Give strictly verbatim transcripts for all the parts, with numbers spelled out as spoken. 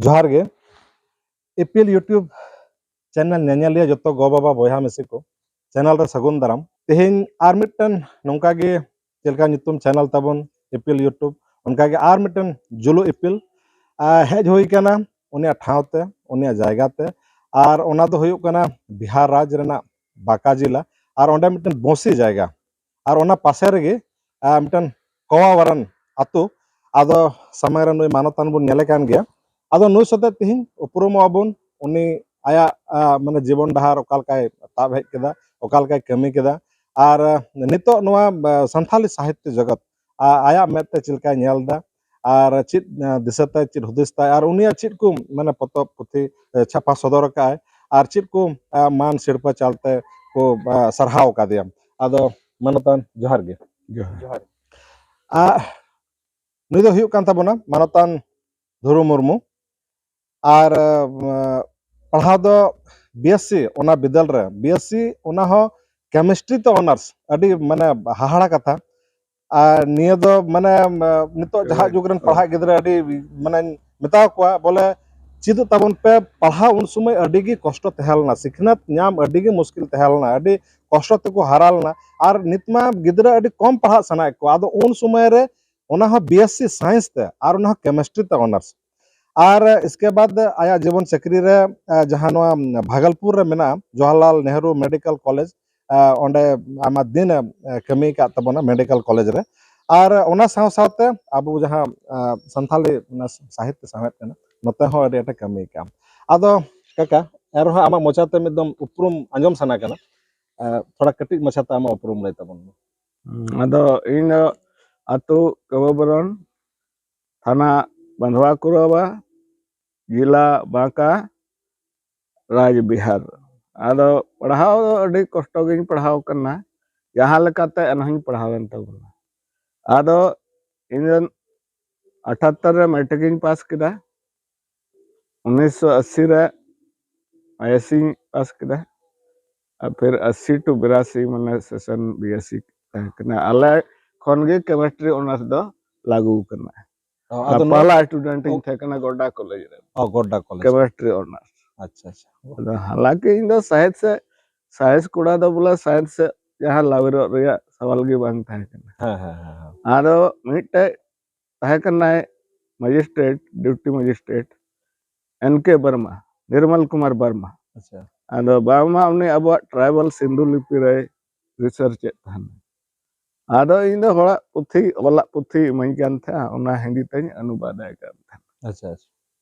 ᱡᱚᱦᱟᱨ ᱜᱮ᱾ ᱤᱯᱤᱞ YouTube channel ᱧᱮᱧᱮᱞᱤᱭᱟᱹ ᱡᱚᱛᱚ ᱜᱚ ᱵᱟᱵᱟ ᱵᱚᱭᱦᱟ ᱢᱤᱥᱤ ᱠᱚ, channel ᱨᱮ ᱥᱟᱹᱜᱩᱱ ᱫᱟᱨᱟᱢ᱾ ᱛᱮᱦᱮᱧ ᱟᱨ ᱢᱤᱫᱴᱮᱱ ᱱᱚᱝᱠᱟ ᱜᱮ ᱪᱮᱫ ᱞᱮᱠᱟ ᱧᱩᱛᱩᱢ channel ᱛᱟᱵᱚᱱ ᱤᱯᱤᱞ YouTube, ᱚᱱᱠᱟ ᱜᱮ ᱟᱨ ᱢᱤᱫᱴᱮᱱ ᱡᱩᱞᱩ ᱤᱯᱤᱞ, ᱟᱨ ᱦᱮᱡ ᱦᱩᱭ ᱠᱟᱱᱟ ᱩᱱᱤᱭᱟᱜ ᱴᱷᱟᱶ ᱛᱮ, ᱩᱱᱤᱭᱟᱜ ᱡᱟᱭᱜᱟ ᱛᱮ, ᱟᱨ ᱚᱱᱟ ᱫᱚ ᱦᱩᱭᱩᱜ ᱠᱟᱱᱟ ᱵᱤᱦᱟᱨ ᱨᱟᱡᱽ ᱨᱮᱱᱟᱜ ᱵᱟᱸᱠᱟ ᱡᱮᱞᱟ, ᱟᱨ ᱚᱸᱰᱮ ᱢᱤᱫᱴᱮᱱ ᱵᱚᱥᱤ ᱡᱟᱭᱜᱟ, ᱟᱨ ᱚᱱᱟ ᱯᱟᱥᱮ ᱨᱮᱜᱮ ᱟᱨ ᱢᱤᱫᱴᱮᱱ ᱠᱚᱣᱟᱣᱟᱨᱟᱱ ᱟᱛᱳ᱾ ᱟᱫᱚ ᱥᱟᱢᱟᱝ ᱨᱮ ᱱᱩᱭ ᱢᱟᱱᱚᱛᱟᱱ ᱵᱚᱱ ᱧᱮᱞᱮ ᱠᱟᱱ ᱜᱮᱭᱟ᱾ ᱟᱫᱚ ᱱᱩᱭ ᱥᱟᱛᱮ ᱛᱤᱦᱤᱧ ᱩᱯᱨᱩᱢᱚᱜ ᱟᱵᱚᱱ, ᱩᱱᱤ ᱟᱭᱟᱜ ᱟ, ᱢᱟᱱᱮ ᱡᱤᱵᱚᱱ ᱰᱟᱦᱟᱨ ᱚᱠᱟ ᱞᱮᱠᱟᱭ ᱛᱟᱵ ᱦᱮᱡ ᱠᱮᱫᱟ, ᱚᱠᱟ ᱞᱮᱠᱟᱭ ᱠᱟᱹᱢᱤ ᱠᱮᱫᱟ, ᱟᱨ ᱟ, ᱱᱤᱛᱚᱜ ᱱᱚᱣᱟ ᱟ, ᱥᱟᱱᱛᱷᱟᱞᱤ ᱥᱟᱦᱤᱛᱭᱚ ᱡᱚᱜᱚᱛ ᱟ, ᱟᱭᱟᱜ ᱢᱮᱫ ᱛᱮ ᱪᱮᱫ ᱞᱮᱠᱟᱭ ᱧᱮᱞ ᱮᱫᱟ, ᱟᱨ ᱪᱮᱫ ᱟ, ᱫᱤᱥᱟᱹ ᱛᱟᱭ, ᱪᱮᱫ ᱦᱩᱫᱤᱥ ᱛᱟᱭ, ᱟᱨ ᱩᱱᱤᱭᱟᱜ ᱪᱮᱫ ᱠᱚ ᱢᱟᱱᱮ ᱯᱚᱛᱚᱵ ᱯᱩᱛᱷᱤ ᱟ, ᱪᱷᱟᱯᱟ ᱥᱚᱫᱚᱨ ᱟᱠᱟᱫ ᱟᱭ, ᱟᱨ ᱪᱮᱫ ᱠᱚ ᱟ, ᱢᱟᱱ ᱥᱤᱨᱯᱟᱹ ᱪᱟᱞᱛᱮ ᱠᱚ ᱟ, ᱥᱟᱨᱦᱟᱣ ᱟᱠᱟᱫᱮᱭᱟ᱾ ᱟᱫᱚ ᱢᱟᱱᱚᱛᱟᱱ ᱡᱚᱦᱟᱨ ᱜᱮ᱾ ᱡᱚᱦᱟᱨ᱾ ᱡᱚᱦᱟᱨ᱾ ᱟ, ᱱᱩᱭ ᱫᱚ ᱦᱩᱭᱩᱜ ᱠᱟᱱ ᱛᱟᱵᱚᱱᱟ ᱢᱟᱱᱚᱛᱟᱱ ᱫᱷᱩᱨᱩ ᱢᱩᱨᱢᱩ᱾ ᱟᱨ ᱟ, ᱯᱟᱲᱦᱟᱣ ᱫᱚ BSc ᱚᱱᱟ ᱵᱤᱫᱟᱹᱞ ᱨᱮ, BSc ᱚᱱᱟ ᱦᱚᱸ chemistry ᱛᱮ honours, ᱟᱹᱰᱤ ᱢᱟᱱᱮ ᱦᱟᱦᱟᱲᱟ ᱠᱟᱛᱷᱟ᱾ ᱟᱨ ᱱᱤᱭᱟᱹ ᱫᱚ ᱢᱟᱱᱮ ᱟ, ᱱᱤᱛᱚᱜ ᱡᱟᱦᱟᱸ ᱦᱳᱭ, ᱡᱩᱜᱽ ᱨᱮᱱ ᱦᱳᱭ᱾ ᱯᱟᱲᱦᱟᱜ ᱜᱤᱫᱽᱨᱟᱹ ᱟᱹᱰᱤ ᱢᱟᱱᱮ ᱢᱮᱛᱟ ᱠᱚᱣᱟ ᱵᱚᱞᱮ ᱪᱮᱫᱚᱜ ᱛᱟᱵᱚᱱ ᱯᱮ, ᱯᱟᱲᱦᱟᱣ ᱩᱱ ᱥᱚᱢᱚᱭ ᱟᱹᱰᱤ ᱜᱮ ᱠᱚᱥᱴᱚ ᱛᱟᱦᱮᱸ ᱞᱮᱱᱟ, ᱥᱤᱠᱷᱱᱟᱹᱛ ᱧᱟᱢ ᱟᱹᱰᱤ ᱜᱮ ᱢᱩᱥᱠᱤᱞ ᱛᱟᱦᱮᱸ ᱞᱮᱱᱟ, ᱟᱹᱰᱤ ᱠᱚᱥᱴᱚ ᱛᱮᱠᱚ ᱦᱟᱨᱟ ᱞᱮᱱᱟ᱾ ᱟᱨ ᱱᱤᱛ ᱢᱟ ᱜᱤᱫᱽᱨᱟᱹ ᱟᱹᱰᱤ ᱠᱚᱢ ᱯᱟᱲᱦᱟᱜ ᱥᱟᱱᱟᱭᱮᱫ ᱠᱚᱣᱟ, ᱟᱫᱚ ᱩᱱ ᱥᱚᱢᱚᱭ ᱨᱮ ᱚᱱᱟ ᱦᱚᱸ BSc science ᱛᱮ ᱟᱨ ᱚᱱᱟ ᱦᱚᱸ chemistry ᱛᱮ honours᱾ ᱟᱨ ᱤᱥᱠᱮ ᱵᱟᱫ ᱟᱭᱟᱜ ᱡᱤᱵᱚᱱ ᱪᱟᱹᱠᱨᱤ ᱨᱮ ᱟ, ᱡᱟᱦᱟᱸ ᱱᱚᱣᱟ ᱵᱷᱟᱜᱚᱞᱯᱩᱨ ᱨᱮ ᱢᱮᱱᱟᱜᱼᱟ ᱡᱚᱣᱟᱦᱚᱨᱞᱟᱞ ᱱᱮᱦᱨᱩ ᱢᱮᱰᱤᱠᱮᱞ ᱠᱚᱞᱮᱡᱽ, ᱟ, ᱚᱸᱰᱮ ᱟᱭᱢᱟ ᱫᱤᱱ ᱮ ᱠᱟᱹᱢᱤ ᱟᱠᱟᱫ ᱛᱟᱵᱚᱱᱟ ᱢᱮᱰᱤᱠᱮᱞ ᱠᱚᱞᱮᱡᱽ ᱨᱮ᱾ ᱟᱨ ᱚᱱᱟ ᱥᱟᱶ ᱥᱟᱶᱛᱮ ᱟᱵᱚ ᱡᱟᱦᱟᱸ ᱟ, ᱥᱟᱱᱛᱷᱟᱞᱤ ᱚᱱᱟ ᱥᱟᱦᱤᱛᱭᱚ ᱥᱟᱶᱦᱮᱫ ᱠᱟᱱᱟ, ᱱᱚᱛᱮ ᱦᱚᱸ ᱟᱹᱰᱤ ᱟᱸᱴᱮ ᱠᱟᱹᱢᱤ ᱟᱠᱟᱫᱼᱟ᱾ ᱟᱫᱚ ᱠᱟᱠᱟ, ᱮᱱᱨᱮᱦᱚᱸ ᱟᱢᱟᱜ ᱢᱚᱪᱟ ᱛᱮ ᱢᱤᱫ ᱫᱚᱢ ᱩᱯᱨᱩᱢ ᱟᱸᱡᱚᱢ ᱥᱟᱱᱟ ᱠᱟᱱᱟ, ᱟ, ᱛᱷᱚᱲᱟ ᱠᱟᱹᱴᱤᱡ ᱢᱟᱪᱷᱟ ᱛᱮ ᱟᱢᱟᱜ ᱩᱯᱨᱩᱢ ᱞᱟᱹᱭ ᱛᱟᱵᱚᱱ ᱢᱮ᱾ ᱦᱩᱸ, ᱟᱫᱚ ᱤᱧ ᱫᱚ ᱟᱹᱛᱩ ᱠᱟᱵᱟᱵᱚᱨᱚᱱ, ᱛᱷᱟᱱᱟ ᱵᱟᱸᱫᱷᱣᱟ ᱠᱩᱨᱟᱵᱟ, ᱡᱮᱞᱟ ᱵᱟᱸᱠᱟ, ᱨᱟᱡᱽ ᱵᱤᱦᱟᱨ᱾ ᱟᱫᱚ ᱯᱟᱲᱦᱟᱣ ᱫᱚ ᱟᱹᱰᱤ ᱠᱚᱥᱴᱚ ᱜᱤᱧ ᱯᱟᱲᱦᱟᱣ ᱠᱟᱱᱟ, ᱡᱟᱦᱟᱸ ᱞᱮᱠᱟᱛᱮ ᱮᱱᱦᱚᱸᱧ ᱯᱟᱲᱦᱟᱣᱮᱱ ᱛᱟᱵᱚᱱᱟ᱾ ᱟᱫᱚ ᱤᱧ ᱫᱚ ᱟᱴᱷᱟᱛᱛᱚᱨ ᱨᱮ ᱢᱮᱴᱨᱤᱠ ᱤᱧ ᱯᱟᱥ ᱠᱮᱫᱟ, ᱩᱱᱤᱥᱥᱚ ᱟᱥᱤ ᱨᱮ ISC ᱤᱧ ᱯᱟᱥ ᱠᱮᱫᱟ, ᱟᱨ ᱯᱷᱤᱨ ᱟᱥᱤ to ᱵᱤᱨᱟᱥᱤ ᱢᱟᱱᱮ session BSc ᱛᱟᱦᱮᱸ ᱠᱟᱱᱟ᱾ ᱟᱞᱮ ᱠᱷᱚᱱ ᱜᱮ chemistry honours ᱫᱚ ᱞᱟᱹᱜᱩ ᱠᱟᱱᱟ᱾ ᱚ, ᱟᱫᱚ ᱱᱚᱣᱟ ᱯᱟᱦᱞᱟ ᱥᱴᱩᱰᱮᱱᱴ ᱤᱧ ᱚ᱾ ᱛᱟᱦᱮᱸ ᱠᱟᱱᱟ ᱜᱚᱰᱰᱟ ᱠᱚᱞᱮᱡᱽ ᱨᱮ, ᱚ, ᱜᱚᱰᱰᱟ ᱠᱚᱞᱮᱡᱽ᱾ Chemistry honours. ᱟᱪᱪᱷᱟ, ᱟᱪᱪᱷᱟ᱾ ᱟᱫᱚ ᱦᱟᱞᱟᱝᱠᱤ ᱤᱧ ᱫᱚ ᱥᱟᱭᱮᱱᱥ ᱥᱮ, ᱥᱟᱭᱮᱱᱥ ᱠᱚᱲᱟ ᱫᱚ ᱵᱚᱞᱮ ᱥᱟᱭᱮᱱᱥ ᱥᱮ ᱡᱟᱦᱟᱸ ᱞᱟᱣᱮᱨᱚᱜ ᱨᱮᱭᱟᱜ ᱥᱟᱣᱟᱞ ᱜᱮ ᱵᱟᱝ ᱛᱟᱦᱮᱸ ᱠᱟᱱᱟ᱾ ᱦᱮᱸ, ᱦᱮᱸ, ᱦᱮᱸ, ᱦᱮᱸ᱾ ᱟᱫᱚ ᱢᱤᱫᱴᱮᱡ ᱛᱟᱦᱮᱸ ᱠᱟᱱᱟᱭ ᱢᱮᱡᱤᱥᱴᱨᱮᱴ, ᱰᱤᱯᱴᱤ ᱢᱮᱡᱤᱥᱴᱨᱮᱴ, ᱮᱱ ᱠᱮ ᱵᱟᱨᱢᱟ, ᱱᱤᱨᱢᱚᱞ ᱠᱩᱢᱟᱨ ᱵᱟᱨᱢᱟ᱾ ᱟᱪᱪᱷᱟ᱾ ᱟᱫᱚ ᱵᱟᱝᱢᱟ ᱩᱱᱤ ᱟᱵᱚᱣᱟᱜ ᱴᱨᱟᱭᱵᱟᱞ ᱥᱤᱱᱫᱷᱩ ᱞᱤᱯᱤ ᱨᱮᱭ ᱨᱤᱥᱟᱨᱪ ᱮᱫ ᱛᱟᱦᱮᱱᱟ᱾ ᱟᱫᱚ ᱤᱧ ᱫᱚ ᱦᱚᱲᱟᱜ ᱯᱩᱛᱷᱤ, ᱚᱞᱟᱜ ᱯᱩᱛᱷᱤ ᱤᱢᱟᱹᱧ ᱠᱟᱱ ᱛᱟᱦᱮᱸᱫ, ᱚᱱᱟ ᱦᱤᱱᱫᱤ ᱛᱮᱧ ᱚᱱᱩᱵᱟᱫᱟᱭ ᱠᱟᱱ ᱛᱟᱦᱮᱸᱫ᱾ ᱟᱪᱪᱷᱟ, ᱟᱪᱪᱷᱟ᱾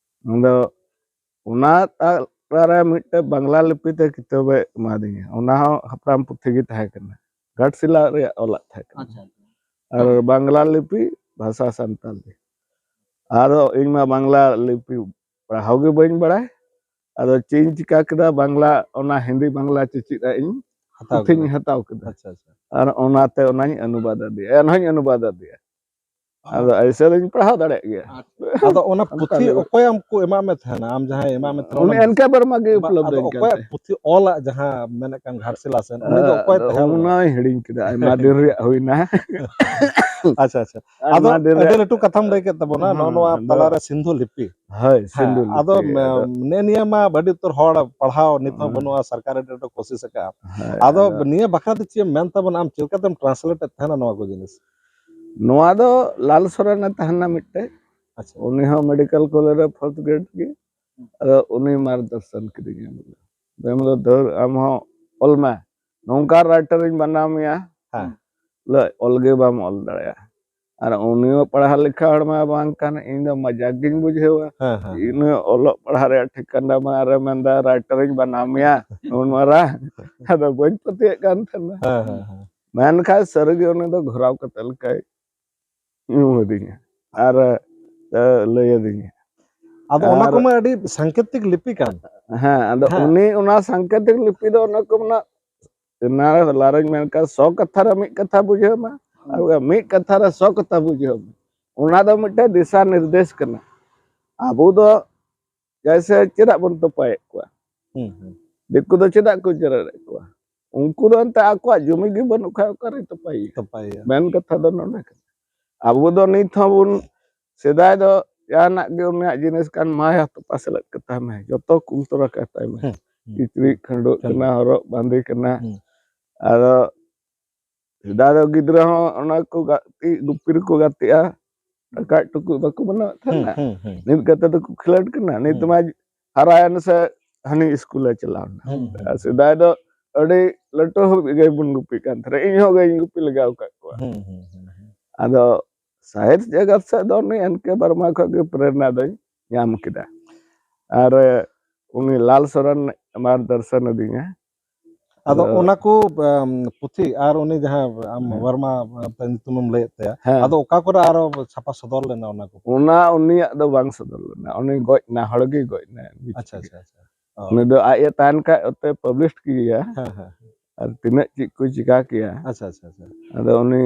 ᱟᱫᱚ ᱚᱱᱟ ᱛᱟᱞᱟᱨᱮ ᱢᱤᱫᱴᱮᱡ ᱵᱟᱝᱞᱟ ᱞᱤᱯᱤ ᱛᱮ ᱠᱤᱛᱟᱹᱵᱮ ᱮᱢᱟᱫᱤᱧᱟ, ᱚᱱᱟ ᱦᱚᱸ ᱦᱟᱯᱲᱟᱢ ᱯᱩᱛᱷᱤ ᱜᱮ ᱛᱟᱦᱮᱸ ᱠᱟᱱᱟ, ᱜᱷᱟᱴᱥᱤᱞᱟ ᱨᱮᱭᱟᱜ ᱚᱞᱟᱜ ᱛᱟᱦᱮᱸ ᱠᱟᱱᱟ᱾ ᱟᱪᱪᱷᱟ, ᱟᱪᱪᱷᱟ᱾ ᱟᱨ ᱵᱟᱝᱞᱟ ᱞᱤᱯᱤ, ᱵᱷᱟᱥᱟ ᱥᱟᱱᱛᱟᱞᱤ᱾ ᱟᱫᱚ ᱤᱧ ᱢᱟ ᱵᱟᱝᱞᱟ ᱞᱤᱯᱤ ᱯᱟᱲᱦᱟᱣ ᱜᱮ ᱵᱟᱹᱧ ᱵᱟᱲᱟᱭ, ᱟᱫᱚ ᱪᱮᱫ ᱤᱧ ᱪᱤᱠᱟ ᱠᱮᱫᱟ, ᱵᱟᱝᱞᱟ, ᱚᱱᱟ ᱦᱤᱱᱫᱤ ᱵᱟᱝᱞᱟ ᱪᱮᱪᱮᱫ ᱟᱜ ᱤᱧ ᱦᱟᱛᱟᱣ ᱯᱩᱛᱷᱤᱧ ᱠᱮᱫᱟ᱾ ᱦᱟᱛᱟᱣ ᱠᱮᱫᱟ᱾ ᱟᱪᱪᱷᱟ, ᱟᱪᱪᱷᱟ᱾ ᱟᱨ ᱚᱱᱟᱛᱮ ᱚᱱᱟᱧ ᱚᱱᱩᱵᱟᱫ ᱟᱫᱮᱭᱟ, ᱮᱱᱦᱚᱸᱧ ᱚᱱᱩᱵᱟᱫ ᱟᱫᱮᱭᱟ᱾ ᱟᱫᱚ ᱚ᱾ ᱮᱭᱥᱮ ᱫᱚᱧ ᱯᱟᱲᱦᱟᱣ ᱫᱟᱲᱮᱭᱟᱜ ᱜᱮᱭᱟ᱾ ᱟᱪᱪᱷᱟ᱾ ᱟᱫᱚ ᱚᱱᱟ ᱚᱱᱠᱟ ᱯᱩᱛᱷᱤ ᱫᱚ ᱵᱟᱝ᱾ ᱚᱠᱚᱭ ᱟᱢ ᱠᱚ ᱮᱢᱟᱜ ᱢᱮ ᱛᱟᱦᱮᱱᱟ? ᱟᱢ ᱡᱟᱦᱟᱸᱭ ᱮᱢᱟᱜ ᱢᱮ ᱛᱟᱦᱮᱱᱟ, ᱩᱱᱤ ᱚᱱᱟ ᱮᱱ ᱠᱮ ᱵᱟᱨᱢᱟ ᱜᱮ ᱵᱟ-, ᱩᱯᱞᱚᱵᱫᱷ ᱟᱫᱚ ᱟᱹᱧ ᱠᱟᱱ ᱚᱠᱚᱭᱟᱜ ᱛᱟᱦᱮᱸᱫ᱾ ᱯᱩᱛᱷᱤ ᱚᱞᱟᱜ ᱡᱟᱦᱟᱸ ᱢᱮᱱᱮᱫ ᱠᱟᱱ ᱜᱷᱟᱴᱥᱤᱞᱟ ᱥᱮᱱ, ᱩᱱᱤ ᱫᱚ ᱚᱠᱚᱭ ᱟᱫᱚ ᱛᱟᱦᱮᱸ ᱞᱮᱱᱟ? ᱚᱱᱟᱧ ᱦᱤᱲᱤᱧ ᱠᱮᱫᱟ, ᱟᱭᱢᱟ ᱫᱤᱱ ᱨᱮᱭᱟᱜ ᱦᱩᱭᱱᱟ᱾ ᱟᱪᱪᱷᱟ, ᱟᱪᱪᱷᱟ᱾ ᱟᱭᱢᱟ ᱟᱫᱚ ᱫᱤᱱ ᱟᱹᱰᱤ ᱨᱮᱭᱟᱜ ᱞᱟᱹᱴᱩ ᱠᱟᱛᱷᱟᱢ ᱞᱟᱹᱭ ᱠᱮᱫ ᱛᱟᱵᱚᱱᱟ, ᱱᱚᱜᱼᱚ ᱦᱮᱸ, ᱱᱚᱣᱟ ᱟᱫᱚ ᱛᱟᱞᱟᱨᱮ ᱥᱤᱱᱫᱷᱩ ᱞᱤᱯᱤ᱾ ᱦᱳᱭ, ᱦᱮᱸ, ᱥᱤᱱᱫᱷᱩ ᱟᱫᱚ ᱞᱤᱯᱤ, ᱢᱮ-, ᱟᱫᱚ ᱱᱮᱜᱼᱮ ᱱᱤᱭᱟᱹ ᱢᱟ ᱟᱹᱰᱤ ᱩᱛᱟᱹᱨ ᱦᱚᱲ ᱯᱟᱲᱦᱟᱣ ᱱᱤᱛ ᱦᱚᱸ ᱦᱮᱸ᱾ ᱵᱟᱹᱱᱩᱜᱼᱟ, ᱥᱚᱨᱠᱟᱨ ᱟᱹᱰᱤ ᱟᱸᱴ ᱠᱳᱥᱤᱥ ᱟᱠᱟᱫᱼᱟ᱾ ᱦᱳᱭ, ᱟᱫᱚ ᱟᱫᱚ ᱱᱤᱭᱟᱹ ᱵᱟᱠᱷᱨᱟ ᱛᱮ ᱪᱮᱫ ᱮᱢ ᱢᱮᱱ ᱛᱟᱵᱚᱱᱟ, ᱟᱢ ᱪᱮᱫ ᱞᱮᱠᱟᱛᱮᱢ ᱴᱨᱟᱱᱥᱞᱮᱴ ᱮᱫ ᱛᱟᱦᱮᱱᱟ ᱱᱚᱣᱟ ᱠᱚ ᱡᱤᱱᱤᱥ? ᱱᱚᱣᱟ ᱫᱚ ᱞᱟᱞ ᱥᱚᱨᱮᱱᱮ ᱛᱟᱦᱮᱱᱟ ᱢᱤᱫᱴᱮᱡ, ᱟᱪᱪᱷᱟ᱾ ᱩᱱᱤ ᱦᱚᱸ ᱢᱮᱰᱤᱠᱮᱞ ᱠᱚᱞᱮᱡᱽ ᱨᱮ ᱯᱷᱳᱨᱛᱷ ᱜᱨᱮᱰ ᱜᱮ, ᱟᱫᱚ ᱩᱱᱤ ᱢᱟᱨᱜᱚᱫᱚᱨᱥᱚᱱ ᱠᱤᱫᱤᱧᱟ ᱵᱚᱞᱮ᱾ ᱫᱚ ᱢᱮᱱᱫᱟ, "ᱫᱷᱩᱨ, ᱟᱢ ᱦᱚᱸ ᱚᱞ ᱢᱮ, ᱱᱚᱝᱠᱟ ᱨᱟᱭᱴᱟᱨ ᱤᱧ ᱵᱮᱱᱟᱣ ᱢᱮᱭᱟ, ᱦᱮᱸ᱾ ᱵᱚᱞᱮ ᱚᱞ ᱜᱮ ᱵᱟᱢ ᱚᱞ ᱫᱟᱲᱮᱭᱟᱜᱼᱟ᱾" ᱟᱨ ᱩᱱᱤ ᱦᱚᱸ ᱯᱟᱲᱦᱟᱣ ᱞᱮᱠᱷᱟ ᱦᱚᱲ ᱢᱟ ᱵᱟᱝ ᱠᱟᱱ, ᱤᱧ ᱫᱚ ᱢᱟᱡᱟᱠ ᱜᱤᱧ ᱵᱩᱡᱷᱟᱹᱣᱟ᱾ ᱦᱮᱸ, ᱦᱮᱸ, ᱦᱮᱸ᱾ ᱤᱱᱟᱹ ᱚᱞᱚᱜ ᱯᱟᱲᱦᱟᱣ ᱨᱮᱭᱟᱜ ᱴᱷᱤᱠᱟᱹᱱᱟ ᱢᱟ ᱟᱨᱮ ᱢᱮᱱᱫᱟ, "ᱨᱟᱭᱴᱟᱨ ᱤᱧ ᱵᱮᱱᱟᱣ ᱢᱮᱭᱟ, ᱱᱩᱱ ᱢᱟᱨᱟᱝ᱾" ᱟᱫᱚ ᱵᱟᱹᱧ ᱯᱟᱹᱛᱭᱟᱹᱜ ᱠᱟᱱ ᱛᱟᱦᱮᱱᱟ᱾ ᱦᱮᱸ, ᱦᱮᱸ, ᱦᱮᱸ᱾ ᱢᱮᱱᱠᱷᱟᱱ ᱥᱟᱹᱨᱤᱜᱮ ᱩᱱᱤ ᱫᱚ ᱜᱷᱚᱨᱟᱣ ᱠᱟᱛᱮ ᱞᱮᱠᱟᱭ ᱧᱩ ᱟᱹᱫᱤᱧᱟ ᱟᱨ, ᱮ, ᱞᱟᱹᱭ ᱟᱹᱫᱤᱧᱟ᱾ ᱟᱫᱚ ᱚᱱᱟ ᱟᱨ ᱠᱚᱢᱟ ᱟᱹᱰᱤ ᱥᱟᱝᱠᱮᱛᱤᱠ ᱞᱤᱯᱤ ᱠᱟᱱ᱾ ᱦᱮᱸ, ᱟᱫᱚ ᱦᱮᱸ᱾ ᱩᱱᱤ ᱚᱱᱟ ᱥᱟᱝᱠᱮᱛᱤᱠ ᱞᱤᱯᱤ ᱫᱚ ᱚᱱᱟ ᱠᱚ ᱢᱮᱱᱟ, ᱮᱱᱟ ᱦᱚᱞᱟᱨᱮᱧ ᱢᱮᱱ ᱠᱟᱜ, ᱥᱚ ᱠᱟᱛᱷᱟ ᱨᱮ ᱢᱤᱫ ᱠᱟᱛᱷᱟ ᱵᱩᱡᱷᱟᱹᱣ ᱢᱟ, ᱟᱨ ᱢᱤᱫ ᱠᱟᱛᱷᱟ ᱨᱮ ᱥᱚ ᱠᱟᱛᱷᱟ ᱵᱩᱡᱷᱟᱹᱣ ᱢᱟ᱾ ᱚᱱᱟ ᱫᱚ ᱢᱤᱫᱴᱮᱱ ᱫᱤᱥᱟ ᱱᱤᱨᱫᱮᱥ ᱠᱟᱱᱟ᱾ ᱟᱵᱚ ᱫᱚ ᱡᱮᱭᱥᱮ ᱪᱮᱫᱟᱜ ᱵᱚᱱ ᱛᱚᱯᱟᱭᱮᱫ ᱠᱚᱣᱟ? ᱦᱩᱸ, ᱦᱩᱸ᱾ ᱫᱤᱠᱩ ᱫᱚ ᱪᱮᱫᱟᱜ ᱠᱚ ᱡᱮᱨᱮᱲᱮᱫ ᱠᱚᱣᱟ? ᱩᱱᱠᱩ ᱫᱚ ᱮᱱᱛᱮ ᱟᱠᱚᱣᱟᱜ ᱡᱩᱢᱤ ᱜᱮ ᱵᱟᱹᱱᱩᱜ ᱠᱷᱟᱡ ᱚᱠᱟᱨᱮ ᱛᱚᱯᱟᱭᱮᱭᱟ? ᱛᱚᱯᱟᱭᱮᱭᱟ᱾ ᱢᱮᱱ ᱠᱟᱛᱷᱟ ᱫᱚ ᱱᱚᱰᱮ ᱠᱟᱱᱟ᱾ ᱟᱵᱚ ᱫᱚ ᱱᱤᱛ ᱦᱚᱸᱵᱚᱱ ᱥᱮᱫᱟᱭ ᱫᱚ ᱡᱟᱦᱟᱱᱟᱜ ᱜᱮ ᱩᱱᱤᱭᱟᱜ ᱡᱤᱱᱤᱥ ᱠᱟᱱ, ᱢᱟᱭ ᱦᱟᱛᱚᱯᱟ ᱥᱮᱞᱮᱫ ᱠᱟᱛᱟᱭ ᱢᱮ, ᱡᱚᱛᱚ ᱠᱩᱞ ᱛᱚᱨᱟ ᱠᱟᱛᱟᱭ ᱢᱮ᱾ ᱦᱩᱸ᱾ ᱠᱤᱪᱨᱤᱡ ᱠᱷᱟᱹᱰᱩᱣᱟᱹᱜ ᱠᱷᱟᱹᱰᱩᱣᱟᱹᱜ᱾ ᱠᱟᱱᱟ, ᱦᱚᱨᱚᱜ ᱵᱟᱸᱫᱮ ᱠᱟᱱᱟ᱾ ᱦᱩᱸ᱾ ᱟᱫᱚ ᱥᱮᱫᱟᱭ ᱫᱚ ᱜᱤᱫᱽᱨᱟᱹ ᱦᱚᱸ ᱚᱱᱟ ᱠᱚ ᱜᱟᱛᱮ, ᱜᱩᱯᱤ ᱨᱮᱠᱚ ᱜᱟᱛᱮᱜᱼᱟ, ᱴᱟᱠᱟᱡ ᱴᱩᱠᱩᱡ ᱵᱟᱠᱚ ᱵᱮᱱᱟᱣᱮᱫ ᱦᱩᱸ, ᱛᱟᱦᱮᱱᱟ᱾ ᱦᱩᱸ, ᱦᱩᱸ᱾ ᱱᱤᱛ ᱠᱟᱛᱮ ᱫᱚᱠᱚ ᱠᱷᱮᱞᱳᱰ ᱠᱟᱱᱟ, ᱱᱤᱛ ᱦᱩᱸ᱾ ᱢᱟ ᱦᱟᱨᱟᱭᱮᱱ ᱥᱮ ᱦᱟᱹᱱᱤ ᱥᱠᱩᱞᱮ ᱪᱟᱞᱟᱣ ᱮᱱᱟ᱾ ᱦᱩᱸ, ᱦᱩᱸ᱾ ᱟᱨ ᱥᱮᱫᱟᱭ ᱫᱚ ᱟᱹᱰᱤ ᱞᱟᱹᱴᱩ ᱦᱟᱹᱵᱤᱡ ᱜᱮ ᱵᱚᱱ ᱜᱩᱯᱤ ᱠᱟᱱ ᱛᱟᱦᱮᱱᱟ, ᱤᱧ ᱦᱚᱸ ᱜᱟᱹᱭᱤᱧ ᱜᱩᱯᱤ ᱞᱮᱜᱟᱣ ᱟᱠᱟᱫ ᱠᱚᱣᱟ᱾ ᱦᱩᱸ, ᱦᱩᱸ, ᱦᱩᱸ, ᱦᱩᱸ᱾ ᱟᱫᱚ ᱥᱟᱦᱤᱛ ᱡᱚᱜᱚᱛ ᱥᱮᱫ ᱫᱚ ᱩᱱᱤ ᱮᱱ ᱠᱮ ᱵᱟᱨᱢᱟ ᱠᱷᱚᱱ ᱜᱮ ᱯᱨᱮᱨᱱᱟ ᱫᱚᱧ ᱧᱟᱢ ᱠᱮᱫᱟ᱾ ᱟᱨ ᱩᱱᱤ ᱞᱟᱞ ᱥᱚᱨᱮᱱ ᱢᱟᱨᱜᱚᱫᱚᱨᱥᱚᱱ ᱟᱹᱫᱤᱧᱟ᱾ ᱟᱫᱚ ᱟᱫᱚ ᱚᱱᱟ ᱠᱚ, ᱮᱢ, ᱯᱩᱛᱷᱤ ᱟᱨ ᱩᱱᱤ ᱡᱟᱦᱟᱸ ᱟᱢ ᱦᱮᱸ᱾ ᱵᱟᱨᱢᱟ, ᱮ, ᱧᱩᱛᱩᱢᱮᱢ ᱞᱟᱹᱭᱮᱫ ᱛᱟᱭᱟ, ᱦᱮᱸ᱾ ᱟᱫᱚ ᱚᱠᱟ ᱠᱚᱨᱮ ᱟᱨᱚ ᱪᱷᱟᱯᱟ ᱥᱚᱫᱚᱨ ᱞᱮᱱᱟ ᱚᱱᱟ ᱠᱚ? ᱚᱱᱟ ᱩᱱᱤᱭᱟᱜ ᱫᱚ ᱵᱟᱝ ᱥᱚᱫᱚᱨ ᱞᱮᱱᱟ, ᱩᱱᱤ ᱜᱚᱡ ᱮᱱᱟ, ᱦᱚᱲ ᱜᱮ ᱜᱚᱡ ᱮᱱᱟ᱾ ᱟᱪᱪᱷᱟ, ᱟᱪᱪᱷᱟ, ᱟᱪᱪᱷᱟ᱾ ᱚ᱾ ᱩᱱᱤ ᱫᱚ ᱟᱡ ᱮ ᱛᱟᱦᱮᱱ ᱠᱷᱟᱡ ᱚᱛᱮ ᱯᱟᱵᱽᱞᱤᱥ ᱠᱮᱭᱟ᱾ ᱦᱮᱸ, ᱦᱮᱸ᱾ ᱟᱨ ᱛᱤᱱᱟᱹᱜ ᱪᱮᱫ ᱠᱚ ᱪᱤᱠᱟ ᱠᱮᱭᱟ᱾ ᱟᱪᱪᱷᱟ, ᱟᱪᱪᱷᱟ, ᱟᱪᱪᱷᱟ᱾ ᱟᱫᱚ ᱩᱱᱤ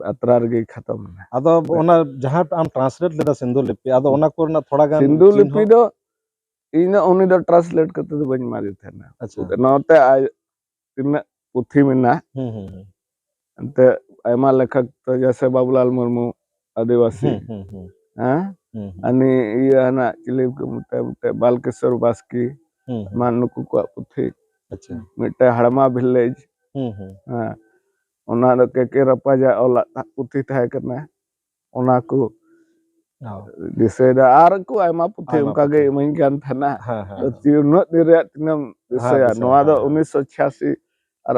ᱟᱛᱨᱟ ᱨᱮᱜᱮᱭ ᱠᱷᱟᱛᱚᱢ ᱮᱱᱟ᱾ ᱟᱫᱚ ᱚᱱᱟ ᱡᱟᱦᱟᱸ ᱟᱢ translate ᱞᱮᱫᱟ ᱥᱤᱱᱫᱷᱩ ᱞᱤᱯᱤ, ᱟᱫᱚ ᱚᱱᱟ ᱠᱚᱨᱮᱱᱟᱜ ᱛᱷᱚᱲᱟ ᱜᱟᱱ ᱥᱤᱱᱫᱷᱩ ᱪᱤᱱᱦᱟᱹ? ᱞᱤᱯᱤ ᱫᱚ ᱤᱧ ᱫᱚ ᱩᱱᱤ ᱫᱚ translate ᱠᱟᱛᱮ ᱫᱚ ᱵᱟᱹᱧ ᱮᱢᱟᱫᱮ ᱛᱟᱦᱮᱱᱟ᱾ ᱟᱪᱪᱷᱟ᱾ ᱱᱚᱛᱮ ᱟᱡ ᱛᱤᱱᱟᱹᱜ ᱯᱩᱛᱷᱤ ᱢᱮᱱᱟᱜ, ᱦᱩᱸ, ᱦᱩᱸ, ᱦᱩᱸ᱾ ᱮᱱᱛᱮ ᱟᱭᱢᱟ ᱞᱮᱠᱷᱚᱠ ᱛᱚ, ᱡᱮᱭᱥᱮ ᱵᱟᱵᱩᱞᱟᱞ ᱢᱩᱨᱢᱩ, ᱟᱹᱫᱤᱵᱟᱹᱥᱤ, ᱦᱩᱸ, ᱦᱩᱸ, ᱦᱩᱸ᱾ ᱦᱮᱸ? ᱦᱩᱸ, ᱦᱩᱸ᱾ ᱟᱹᱱᱤ ᱤᱭᱟᱹ ᱦᱟᱱᱟ ᱪᱤᱞᱤ ᱠᱚ ᱢᱮᱛᱟᱭ, ᱢᱮᱛᱟᱭ ᱵᱟᱞᱠᱮᱥᱚᱨ ᱵᱟᱥᱠᱮ, ᱦᱩᱸ, ᱦᱩᱸ᱾ ᱮᱢᱟᱱ ᱱᱩᱠᱩ ᱠᱚᱣᱟᱜ ᱯᱩᱛᱷᱤ᱾ ᱟᱪᱪᱷᱟ᱾ ᱢᱤᱫᱴᱮᱱ ᱦᱟᱲᱢᱟ ᱵᱷᱤᱞᱮᱡᱽ, ᱦᱩᱸ, ᱦᱩᱸ᱾ ᱦᱮᱸ, ᱚᱱᱟ ᱫᱚ ᱠᱮ ᱠᱮ ᱨᱟᱯᱟᱡᱟᱜ ᱚᱞᱟᱜ ᱯᱩᱛᱷᱤ ᱛᱟᱦᱮᱸ ᱠᱟᱱᱟ᱾ ᱚᱱᱟ ᱠᱚ ᱚ᱾ ᱫᱤᱥᱟᱹᱭᱮᱫᱟ᱾ ᱟᱨ ᱠᱚ ᱟᱭᱢᱟ ᱯᱩᱛᱷᱤ ᱟᱭᱢᱟ ᱚᱱᱠᱟ ᱜᱮ ᱯᱩᱛᱷᱤ᱾ ᱤᱢᱟᱹᱧ ᱠᱟᱱ ᱛᱟᱦᱮᱱᱟ᱾ ᱦᱮᱸ, ᱦᱮᱸ, ᱟᱫᱚ ᱦᱮᱸ᱾ ᱛᱤ-, ᱩᱱᱟᱹᱜ ᱫᱤᱱ ᱨᱮᱭᱟᱜ ᱛᱤᱱᱟᱹᱜ ᱮᱢ ᱦᱮᱸ, ᱫᱤᱥᱟᱹᱭᱟ? ᱫᱤᱥᱟᱹᱭᱟ, ᱱᱚᱣᱟ ᱫᱚ ᱦᱮᱸ, ᱦᱮᱸ᱾ ᱩᱱᱤᱥᱥᱚ ᱪᱷᱤᱭᱟᱥᱤ ᱟᱨ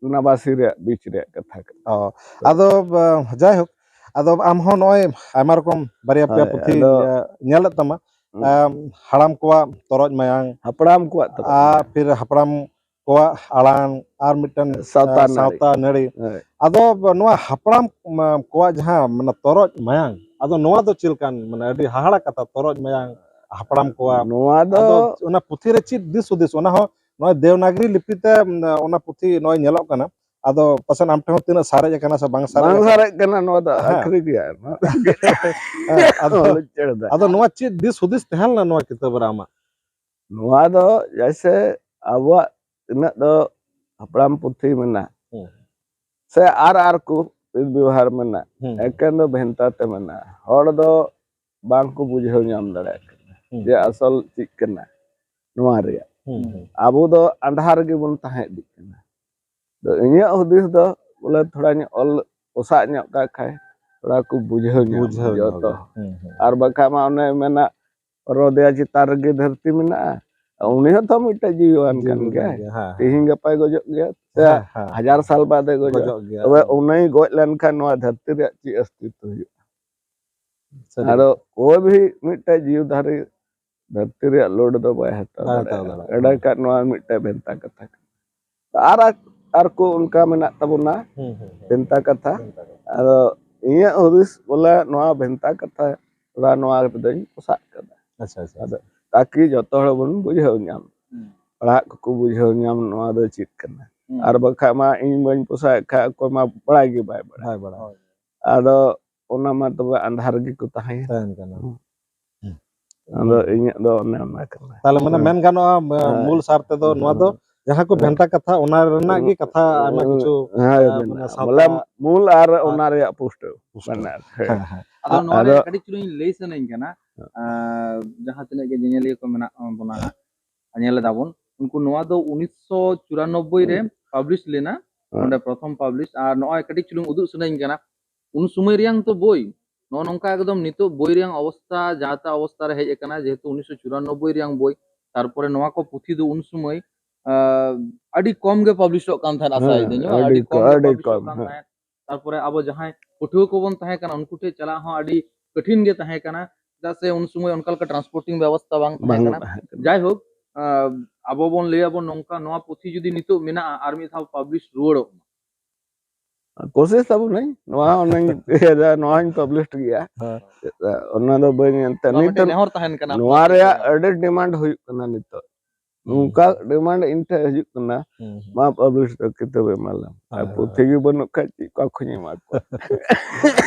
ᱩᱱᱟᱵᱟᱥᱤ ᱨᱮᱭᱟᱜ ᱵᱤᱪ ᱨᱮᱭᱟᱜ ᱠᱟᱛᱷᱟ ᱠᱟᱱᱟ᱾ ᱚ, ᱛᱚ ᱟᱫᱚ, ᱵᱟ-, ᱡᱟᱭᱦᱳᱠ, ᱟᱫᱚ ᱟᱢ ᱦᱚᱸ ᱱᱚᱜᱼᱚᱭ ᱟᱭᱢᱟ ᱨᱚᱠᱚᱢ ᱵᱟᱨᱭᱟ ᱯᱮᱭᱟ ᱦᱳᱭ, ᱯᱩᱛᱷᱤᱧ, ᱟᱫᱚ ᱮ, ᱧᱮᱞᱮᱫ ᱛᱟᱢᱟ᱾ ᱦᱩᱸ᱾ ᱟᱢ, ᱦᱟᱲᱟᱢ ᱠᱚᱣᱟᱜ ᱛᱚᱨᱚᱡ ᱢᱟᱭᱟᱝ, ᱦᱟᱯᱲᱟᱢ ᱠᱚᱣᱟᱜ ᱛᱚᱨᱚᱡ ᱟᱨ ᱢᱟᱭᱟᱝ᱾ ᱯᱷᱤᱨ ᱦᱟᱯᱲᱟᱢ ᱠᱚᱣᱟᱜ ᱟᱲᱟᱝ ᱟᱨ ᱢᱤᱫᱴᱮᱱ, ᱥᱟᱶᱛᱟ ᱮ, ᱱᱟᱹᱲᱤ᱾ ᱥᱟᱶᱛᱟ ᱱᱟᱹᱲᱤ᱾ ᱦᱳᱭ᱾ ᱟᱫᱚ ᱱᱚᱣᱟ ᱦᱟᱯᱲᱟᱢ, ᱢᱟ, ᱠᱚᱣᱟᱜ ᱡᱟᱦᱟᱸ, ᱢᱟᱱᱮ, ᱛᱚᱨᱚᱡ ᱢᱟᱭᱟᱝ, ᱟᱫᱚ ᱱᱚᱣᱟ ᱫᱚ ᱪᱮᱫ ᱞᱮᱠᱟᱱ, ᱢᱟᱱᱮ, ᱟᱹᱰᱤ ᱦᱟᱦᱟᱲᱟ ᱠᱟᱛᱷᱟ, ᱛᱚᱨᱚᱡ ᱢᱟᱭᱟᱝ ᱦᱟᱯᱲᱟᱢ ᱠᱚᱣᱟᱜ᱾ ᱱᱚᱣᱟ ᱫᱚ ᱟᱫᱚ ᱚᱱᱟ ᱯᱩᱛᱷᱤ ᱨᱮ ᱪᱮᱫ ᱫᱤᱥ ᱦᱩᱫᱤᱥ, ᱚᱱᱟ ᱦᱚᱸ ᱱᱚᱜᱼᱚᱭ ᱫᱮᱵᱽᱱᱟᱜᱽᱨᱤ ᱞᱤᱯᱤ ᱛᱮ, ᱩᱢ, ᱚᱱᱟ ᱯᱩᱛᱷᱤ ᱱᱚᱜᱼᱚᱭ ᱧᱮᱞᱚᱜ ᱠᱟᱱᱟ᱾ ᱟᱫᱚ ᱯᱟᱥᱮᱡ ᱟᱢ ᱴᱷᱮᱱ ᱦᱚᱸ ᱛᱤᱱᱟᱹᱜ ᱥᱟᱨᱮᱡ ᱟᱠᱟᱱᱟ ᱥᱮ ᱵᱟᱝ ᱥᱟᱨᱮᱡ ᱵᱟᱝ ᱟᱠᱟᱱᱟ᱾ ᱥᱟᱨᱮᱡ ᱠᱟᱱᱟ, ᱱᱚᱣᱟ ᱫᱚ ᱦᱮᱸ᱾ ᱟᱹᱠᱷᱨᱤᱧ ᱜᱮᱭᱟ᱾ ᱦᱮᱸ, ᱟᱫᱚ, ᱚᱞ ᱩᱪᱟᱹᱲ ᱫᱟ᱾ ᱟᱫᱚ ᱱᱚᱣᱟ ᱪᱮᱫ ᱫᱤᱥ ᱦᱩᱫᱤᱥ ᱛᱟᱦᱮᱸ ᱞᱮᱱᱟ ᱱᱚᱣᱟ ᱠᱤᱛᱟᱹᱵ ᱨᱮ ᱟᱢᱟᱜ? ᱱᱚᱣᱟ ᱫᱚ ᱡᱮᱭᱥᱮ ᱟᱵᱚᱣᱟᱜ ᱛᱤᱱᱟᱹᱜ ᱫᱚ ᱦᱟᱯᱲᱟᱢ ᱯᱩᱛᱷᱤ ᱢᱮᱱᱟᱜ, ᱦᱩᱸ᱾ ᱥᱮ ᱟᱨ ᱟᱨ ᱠᱚ ᱵᱮᱵᱚᱦᱟᱨ ᱢᱮᱱᱟᱜ, ᱦᱩᱸ᱾ ᱮᱠᱮᱱ ᱫᱚ ᱵᱷᱮᱱᱛᱟ ᱛᱮ ᱢᱮᱱᱟᱜᱼᱟ᱾ ᱦᱚᱲ ᱫᱚ ᱵᱟᱝ ᱠᱚ ᱵᱩᱡᱷᱟᱹᱣ ᱧᱟᱢ ᱫᱟᱲᱮᱭᱟᱜ ᱠᱟᱱᱟ ᱦᱩᱸ᱾ ᱡᱮ ᱟᱥᱚᱞ ᱪᱮᱫ ᱠᱟᱱᱟ ᱱᱚᱣᱟ ᱨᱮᱭᱟᱜ᱾ ᱦᱩᱸ, ᱦᱩᱸ᱾ ᱟᱵᱚ ᱫᱚ ᱟᱸᱫᱷᱟ ᱨᱮᱜᱮ ᱵᱚᱱ ᱛᱟᱦᱮᱸ ᱤᱫᱤᱜ ᱠᱟᱱᱟ᱾ ᱛᱚ ᱤᱧᱟᱹᱜ ᱦᱩᱫᱤᱥ ᱫᱚ ᱵᱚᱞᱮ ᱛᱷᱚᱲᱟᱧ ᱚᱞ ᱯᱚᱥᱟᱜ ᱧᱚᱜ ᱠᱟᱜ ᱠᱷᱟᱡ ᱛᱷᱚᱲᱟ ᱠᱚ ᱵᱩᱡᱷᱟᱹᱣ ᱧᱟᱢᱟ ᱵᱩᱡᱷᱟᱹᱣ ᱧᱚᱜ ᱡᱚᱛᱚ᱾ ᱦᱩᱸ, ᱦᱩᱸ᱾ ᱟᱨ ᱵᱟᱠᱷᱟᱡ ᱢᱟ ᱚᱱᱮ ᱢᱮᱱᱟ, ᱨᱚᱫᱮᱭᱟ ᱪᱮᱛᱟᱱ ᱨᱮᱜᱮ ᱫᱷᱟᱹᱨᱛᱤ ᱢᱮᱱᱟᱜᱼᱟ᱾ ᱩᱱᱤ ᱦᱚᱸ ᱛᱚ ᱢᱤᱫᱴᱮᱡ ᱡᱤᱣᱤᱣᱟᱱ ᱠᱟᱱ ᱡᱤᱣᱤ ᱜᱮᱭᱟᱭ᱾ ᱠᱟᱱ ᱜᱮᱭᱟ, ᱦᱮᱸ, ᱛᱤᱦᱤᱧ ᱜᱟᱯᱟᱭ ᱜᱚᱡᱚᱜ ᱜᱮᱭᱟ, ᱥᱮ ᱦᱮᱸ, ᱦᱮᱸ᱾ ᱦᱟᱡᱟᱨ ᱥᱟᱞ ᱵᱟᱫᱮ ᱜᱚᱡᱚᱜ᱾ ᱜᱚᱡᱚᱜ ᱜᱮᱭᱟ᱾ ᱛᱚᱵᱮ ᱩᱱᱤ ᱜᱚᱡ ᱞᱮᱱᱠᱷᱟᱱ ᱱᱚᱣᱟ ᱫᱷᱟᱹᱨᱛᱤ ᱨᱮᱭᱟᱜ ᱪᱮᱫ ᱚᱥᱛᱤᱛᱣ ᱦᱩᱭᱩᱜᱼᱟ? ᱥᱟᱹᱨᱤ᱾ ᱟᱫᱚ ᱚᱠᱚᱭ ᱵᱷᱤ ᱢᱤᱫᱴᱮᱡ ᱡᱤᱣᱤ ᱫᱷᱟᱨᱤ ᱫᱷᱟᱹᱨᱛᱤ ᱨᱮᱭᱟᱜ ᱞᱳᱰ ᱫᱚ ᱵᱟᱭ ᱦᱟᱛᱟᱣ ᱵᱟᱭ ᱦᱟᱛᱟᱣ ᱫᱟᱲᱮᱭᱟᱜᱼᱟ᱾ ᱫᱟᱲᱮᱭᱟᱜᱼᱟ᱾ ᱮᱸᱰᱮᱠᱷᱟᱱ ᱱᱚᱣᱟ ᱢᱤᱫᱴᱮᱡ ᱵᱷᱮᱱᱛᱟ ᱠᱟᱛᱷᱟ ᱠᱟᱱᱟ᱾ ᱟᱨ ᱟᱨ ᱠᱚ ᱚᱱᱠᱟ ᱢᱮᱱᱟᱜ ᱛᱟᱵᱚᱱᱟ ᱦᱩᱸ, ᱦᱩᱸ, ᱦᱩᱸ᱾ ᱵᱷᱮᱱᱛᱟ ᱠᱟᱛᱷᱟ᱾ ᱵᱷᱮᱱᱛᱟ ᱠᱟᱛᱷᱟ᱾ ᱟᱫᱚ ᱤᱧᱟᱹᱜ ᱦᱩᱫᱤᱥ ᱵᱚᱞᱮ ᱱᱚᱣᱟ ᱵᱷᱮᱱᱛᱟ ᱠᱟᱛᱷᱟ ᱛᱷᱚᱲᱟ ᱱᱚᱣᱟ ᱫᱚᱧ ᱯᱚᱥᱟᱜ ᱠᱟᱫᱟ᱾ ᱟᱪᱪᱷᱟ, ᱟᱪᱪᱷᱟ, ᱟᱫᱚ ᱟᱪᱪᱷᱟ᱾ ᱛᱟᱠᱤ ᱡᱚᱛᱚ ᱦᱚᱲ ᱵᱚᱱ ᱵᱩᱡᱷᱟᱹᱣ ᱧᱟᱢ, ᱦᱩᱸ᱾ ᱯᱟᱲᱦᱟᱜ ᱠᱚᱠᱚ ᱵᱩᱡᱷᱟᱹᱣ ᱧᱟᱢ ᱱᱚᱣᱟ ᱫᱚ ᱪᱮᱫ ᱠᱟᱱᱟ᱾ ᱦᱩᱸ᱾ ᱟᱨ ᱵᱟᱠᱷᱟᱡ ᱢᱟ ᱤᱧ ᱵᱟᱹᱧ ᱯᱚᱥᱟᱣᱮᱫ ᱠᱷᱟᱡ ᱚᱠᱚᱭ ᱢᱟ ᱵᱟᱲᱟᱭ ᱜᱮ ᱵᱟᱭ ᱵᱟᱲᱟᱭᱟ᱾ ᱵᱟᱭ ᱵᱟᱲᱟᱭᱟ᱾ ᱟᱫᱚ ᱚᱱᱟ ᱢᱟ ᱛᱚᱵᱮ ᱟᱸᱫᱷᱟᱨ ᱨᱮᱜᱮ ᱠᱚ ᱛᱟᱦᱮᱸᱭᱮᱱ᱾ ᱛᱟᱦᱮᱱ ᱠᱟᱱᱟ᱾ ᱟᱫᱚ ᱤᱧᱟᱹᱜ ᱫᱚ ᱚᱱᱮ ᱚᱱᱟ ᱠᱟᱱᱟ᱾ ᱛᱟᱦᱞᱮ ᱢᱟᱱᱮ ᱢᱮᱱ ᱜᱟᱱᱚᱜᱼᱟ, ᱢ-, ᱦᱮᱸ᱾ ᱢᱩᱞ ᱥᱟᱨ ᱛᱮᱫᱚ ᱱᱚᱣᱟ ᱫᱚ ᱡᱟᱦᱟᱸ ᱠᱚ ᱵᱷᱮᱱᱛᱟ ᱠᱟᱛᱷᱟ, ᱚᱱᱟ ᱨᱮᱱᱟᱜ ᱜᱮ ᱠᱟᱛᱷᱟ ᱟᱭᱢᱟ ᱠᱤᱪᱷᱩ, ᱦᱮᱸ, ᱮ, ᱢᱮᱱᱟᱜᱼᱟ᱾ ᱢᱟᱱᱮ ᱵᱚᱞᱮ ᱥᱟᱶᱛᱟ ᱢᱩᱞ ᱟᱨ ᱚᱱᱟ ᱨᱮᱭᱟᱜ ᱯᱩᱥᱴᱟᱹᱣ᱾ ᱯᱩᱥᱴᱟᱹᱣ᱾ ᱵᱟᱱᱟᱨ, ᱦᱮᱸ᱾ ᱦᱮᱸ, ᱦᱮᱸ᱾ ᱟᱫᱚ ᱱᱚᱣᱟ ᱟᱫᱚ ᱨᱮ ᱠᱟᱹᱴᱤᱡ ᱪᱩᱞᱩᱝ ᱤᱧ ᱞᱟᱹᱭ ᱥᱟᱱᱟᱧ ᱠᱟᱱᱟ, ᱟᱸ, ᱡᱟᱦᱟᱸ ᱛᱤᱱᱟᱹᱜ ᱜᱮ ᱧᱮᱧᱮᱞᱤᱭᱟᱹ ᱠᱚ ᱢᱮᱱᱟᱜ ᱵᱚᱱᱟ ᱦᱟᱸᱜ, ᱧᱮᱞ ᱮᱫᱟ ᱵᱚᱱ, ᱩᱱᱠᱩ ᱱᱚᱣᱟ ᱫᱚ ᱩᱱᱤᱥᱥᱚ ᱪᱩᱨᱟᱱᱚᱵᱵᱳᱭ ᱨᱮ ᱯᱟᱵᱽᱞᱤᱥ ᱞᱮᱱᱟ, ᱦᱮᱸ᱾ ᱱᱚᱰᱮ ᱯᱨᱚᱛᱷᱚᱢ ᱯᱟᱵᱽᱞᱤᱥ, ᱟᱨ ᱱᱚᱜᱼᱚᱭ ᱠᱟᱹᱴᱤᱡ ᱪᱩᱞᱩᱝ ᱩᱫᱩᱜ ᱥᱟᱱᱟᱧ ᱠᱟᱱᱟ, ᱩᱱ ᱥᱚᱢᱚᱭ ᱨᱮᱭᱟᱝ ᱛᱚ ᱵᱳᱭ, ᱱᱚᱜᱼᱚ ᱱᱚᱝᱠᱟ ᱮᱠᱫᱚᱢ ᱱᱤᱛᱚᱜ ᱵᱳᱭ ᱨᱮᱭᱟᱝ ᱚᱵᱚᱥᱛᱟ, ᱡᱟᱦᱟᱸ ᱛᱟ ᱚᱵᱚᱥᱛᱟ ᱨᱮ ᱦᱮᱡ ᱟᱠᱟᱱᱟ, ᱡᱮᱦᱮᱛᱩ ᱩᱱᱤᱥᱥᱚ ᱪᱩᱨᱟᱱᱚᱵᱵᱳᱭ ᱨᱮᱭᱟᱝ ᱵᱳᱭ, ᱛᱟᱨᱯᱚᱨᱮ ᱱᱚᱣᱟ ᱠᱚ ᱯᱩᱛᱷᱤ ᱫᱚ ᱩᱱ ᱥᱚᱢᱚᱭ, ᱟᱸ, ᱟᱹᱰᱤ ᱠᱚᱢ ᱜᱮ ᱯᱟᱵᱽᱞᱤᱥᱚᱜ ᱠᱟᱱ ᱛᱟᱦᱮᱸᱫ, ᱟᱥᱟᱭ ᱦᱮᱸ, ᱫᱟᱹᱧ, ᱟᱹᱰᱤ ᱟᱹᱰᱤ ᱠᱚᱢ ᱠᱚ-, ᱜᱮ ᱟᱹᱰᱤ ᱯᱟᱵᱽᱞᱤᱥᱚᱜ ᱠᱚᱢ, ᱠᱟᱱ ᱦᱮᱸ᱾ ᱛᱟᱦᱮᱸᱫ᱾ ᱛᱟᱨᱯᱚᱨᱮ ᱟᱵᱚ ᱡᱟᱦᱟᱸᱭ ᱯᱟᱹᱴᱷᱩᱣᱟᱹ ᱠᱚᱵᱚᱱ ᱛᱟᱦᱮᱸ ᱠᱟᱱᱟ, ᱩᱱᱠᱩ ᱴᱷᱮᱱ ᱪᱟᱞᱟᱜ ᱦᱚᱸ ᱟᱹᱰᱤ ᱠᱚᱴᱷᱤᱱ ᱜᱮ ᱛᱟᱦᱮᱸ ᱠᱟᱱᱟ, ᱪᱮᱫᱟᱜ ᱥᱮ ᱩᱱ ᱥᱚᱢᱚᱭ ᱚᱱᱠᱟ ᱞᱮᱠᱟ ᱴᱨᱟᱱᱥᱯᱳᱨᱴᱤᱝ ᱵᱮᱵᱚᱥᱛᱷᱟ ᱵᱟᱝ ᱛᱟᱦᱮᱸ ᱵᱟᱝ ᱠᱟᱱᱟ᱾ ᱛᱟᱦᱮᱸ ᱠᱟᱱᱟ᱾ ᱡᱟᱭᱦᱳᱠ, ᱟᱸ, ᱟᱵᱚ ᱵᱚᱱ ᱞᱟᱹᱭ ᱟᱵᱚᱱ ᱱᱚᱝᱠᱟ, ᱱᱚᱣᱟ ᱯᱩᱛᱷᱤ ᱡᱩᱫᱤ ᱱᱤᱛᱚᱜ ᱢᱮᱱᱟᱜᱼᱟ, ᱟᱨ ᱢᱤᱫ ᱫᱷᱟᱣ ᱯᱟᱵᱽᱞᱤᱥ ᱨᱩᱣᱟᱹᱲᱚᱜ ᱢᱟ᱾ ᱠᱳᱥᱤᱥ ᱛᱟᱵᱚᱱᱟᱹᱧ, ᱱᱚᱣᱟ ᱚᱱᱟᱧ ᱤᱭᱟᱹᱭᱟ, ᱱᱚᱣᱟᱧ ᱯᱟᱵᱽᱞᱤᱥ ᱜᱮᱭᱟ᱾ ᱦᱮᱸ᱾ ᱚᱱᱟ ᱫᱚ ᱵᱟᱹᱧ ᱮᱱᱛᱮ ᱱᱚᱣᱟ ᱢᱤᱫᱴᱮᱱ ᱱᱤᱛᱚᱜ ᱱᱮᱦᱚᱨ ᱛᱟᱦᱮᱱ ᱠᱟᱱᱟ ᱱᱚᱣᱟ ᱟᱯᱱᱟᱨ ᱨᱮᱭᱟᱜ ᱠᱚ᱾ ᱟᱹᱰᱤ ᱰᱤᱢᱟᱱᱰ ᱦᱩᱭᱩᱜ ᱠᱟᱱᱟ ᱱᱤᱛᱚᱜ᱾ ᱦᱩᱸ᱾ ᱱᱚᱝᱠᱟ ᱰᱤᱢᱟᱱᱰ ᱤᱧ ᱴᱷᱮᱱ ᱦᱤᱡᱩᱜ ᱠᱟᱱᱟ, ᱦᱩᱸ, ᱦᱩᱸ᱾ ᱢᱟ ᱯᱟᱵᱽᱞᱤᱥ ᱫᱚ ᱠᱤᱛᱟᱹᱵ ᱮᱢᱟ ᱞᱮᱢ᱾ ᱟᱨ ᱦᱳᱭ, ᱯᱩᱛᱷᱤ ᱜᱮ ᱵᱟᱹᱱᱩᱜ ᱠᱷᱟᱡ ᱪᱮᱫ ᱠᱚ ᱠᱷᱚᱡ ᱤᱧ ᱮᱢᱟ ᱠᱚᱣᱟ?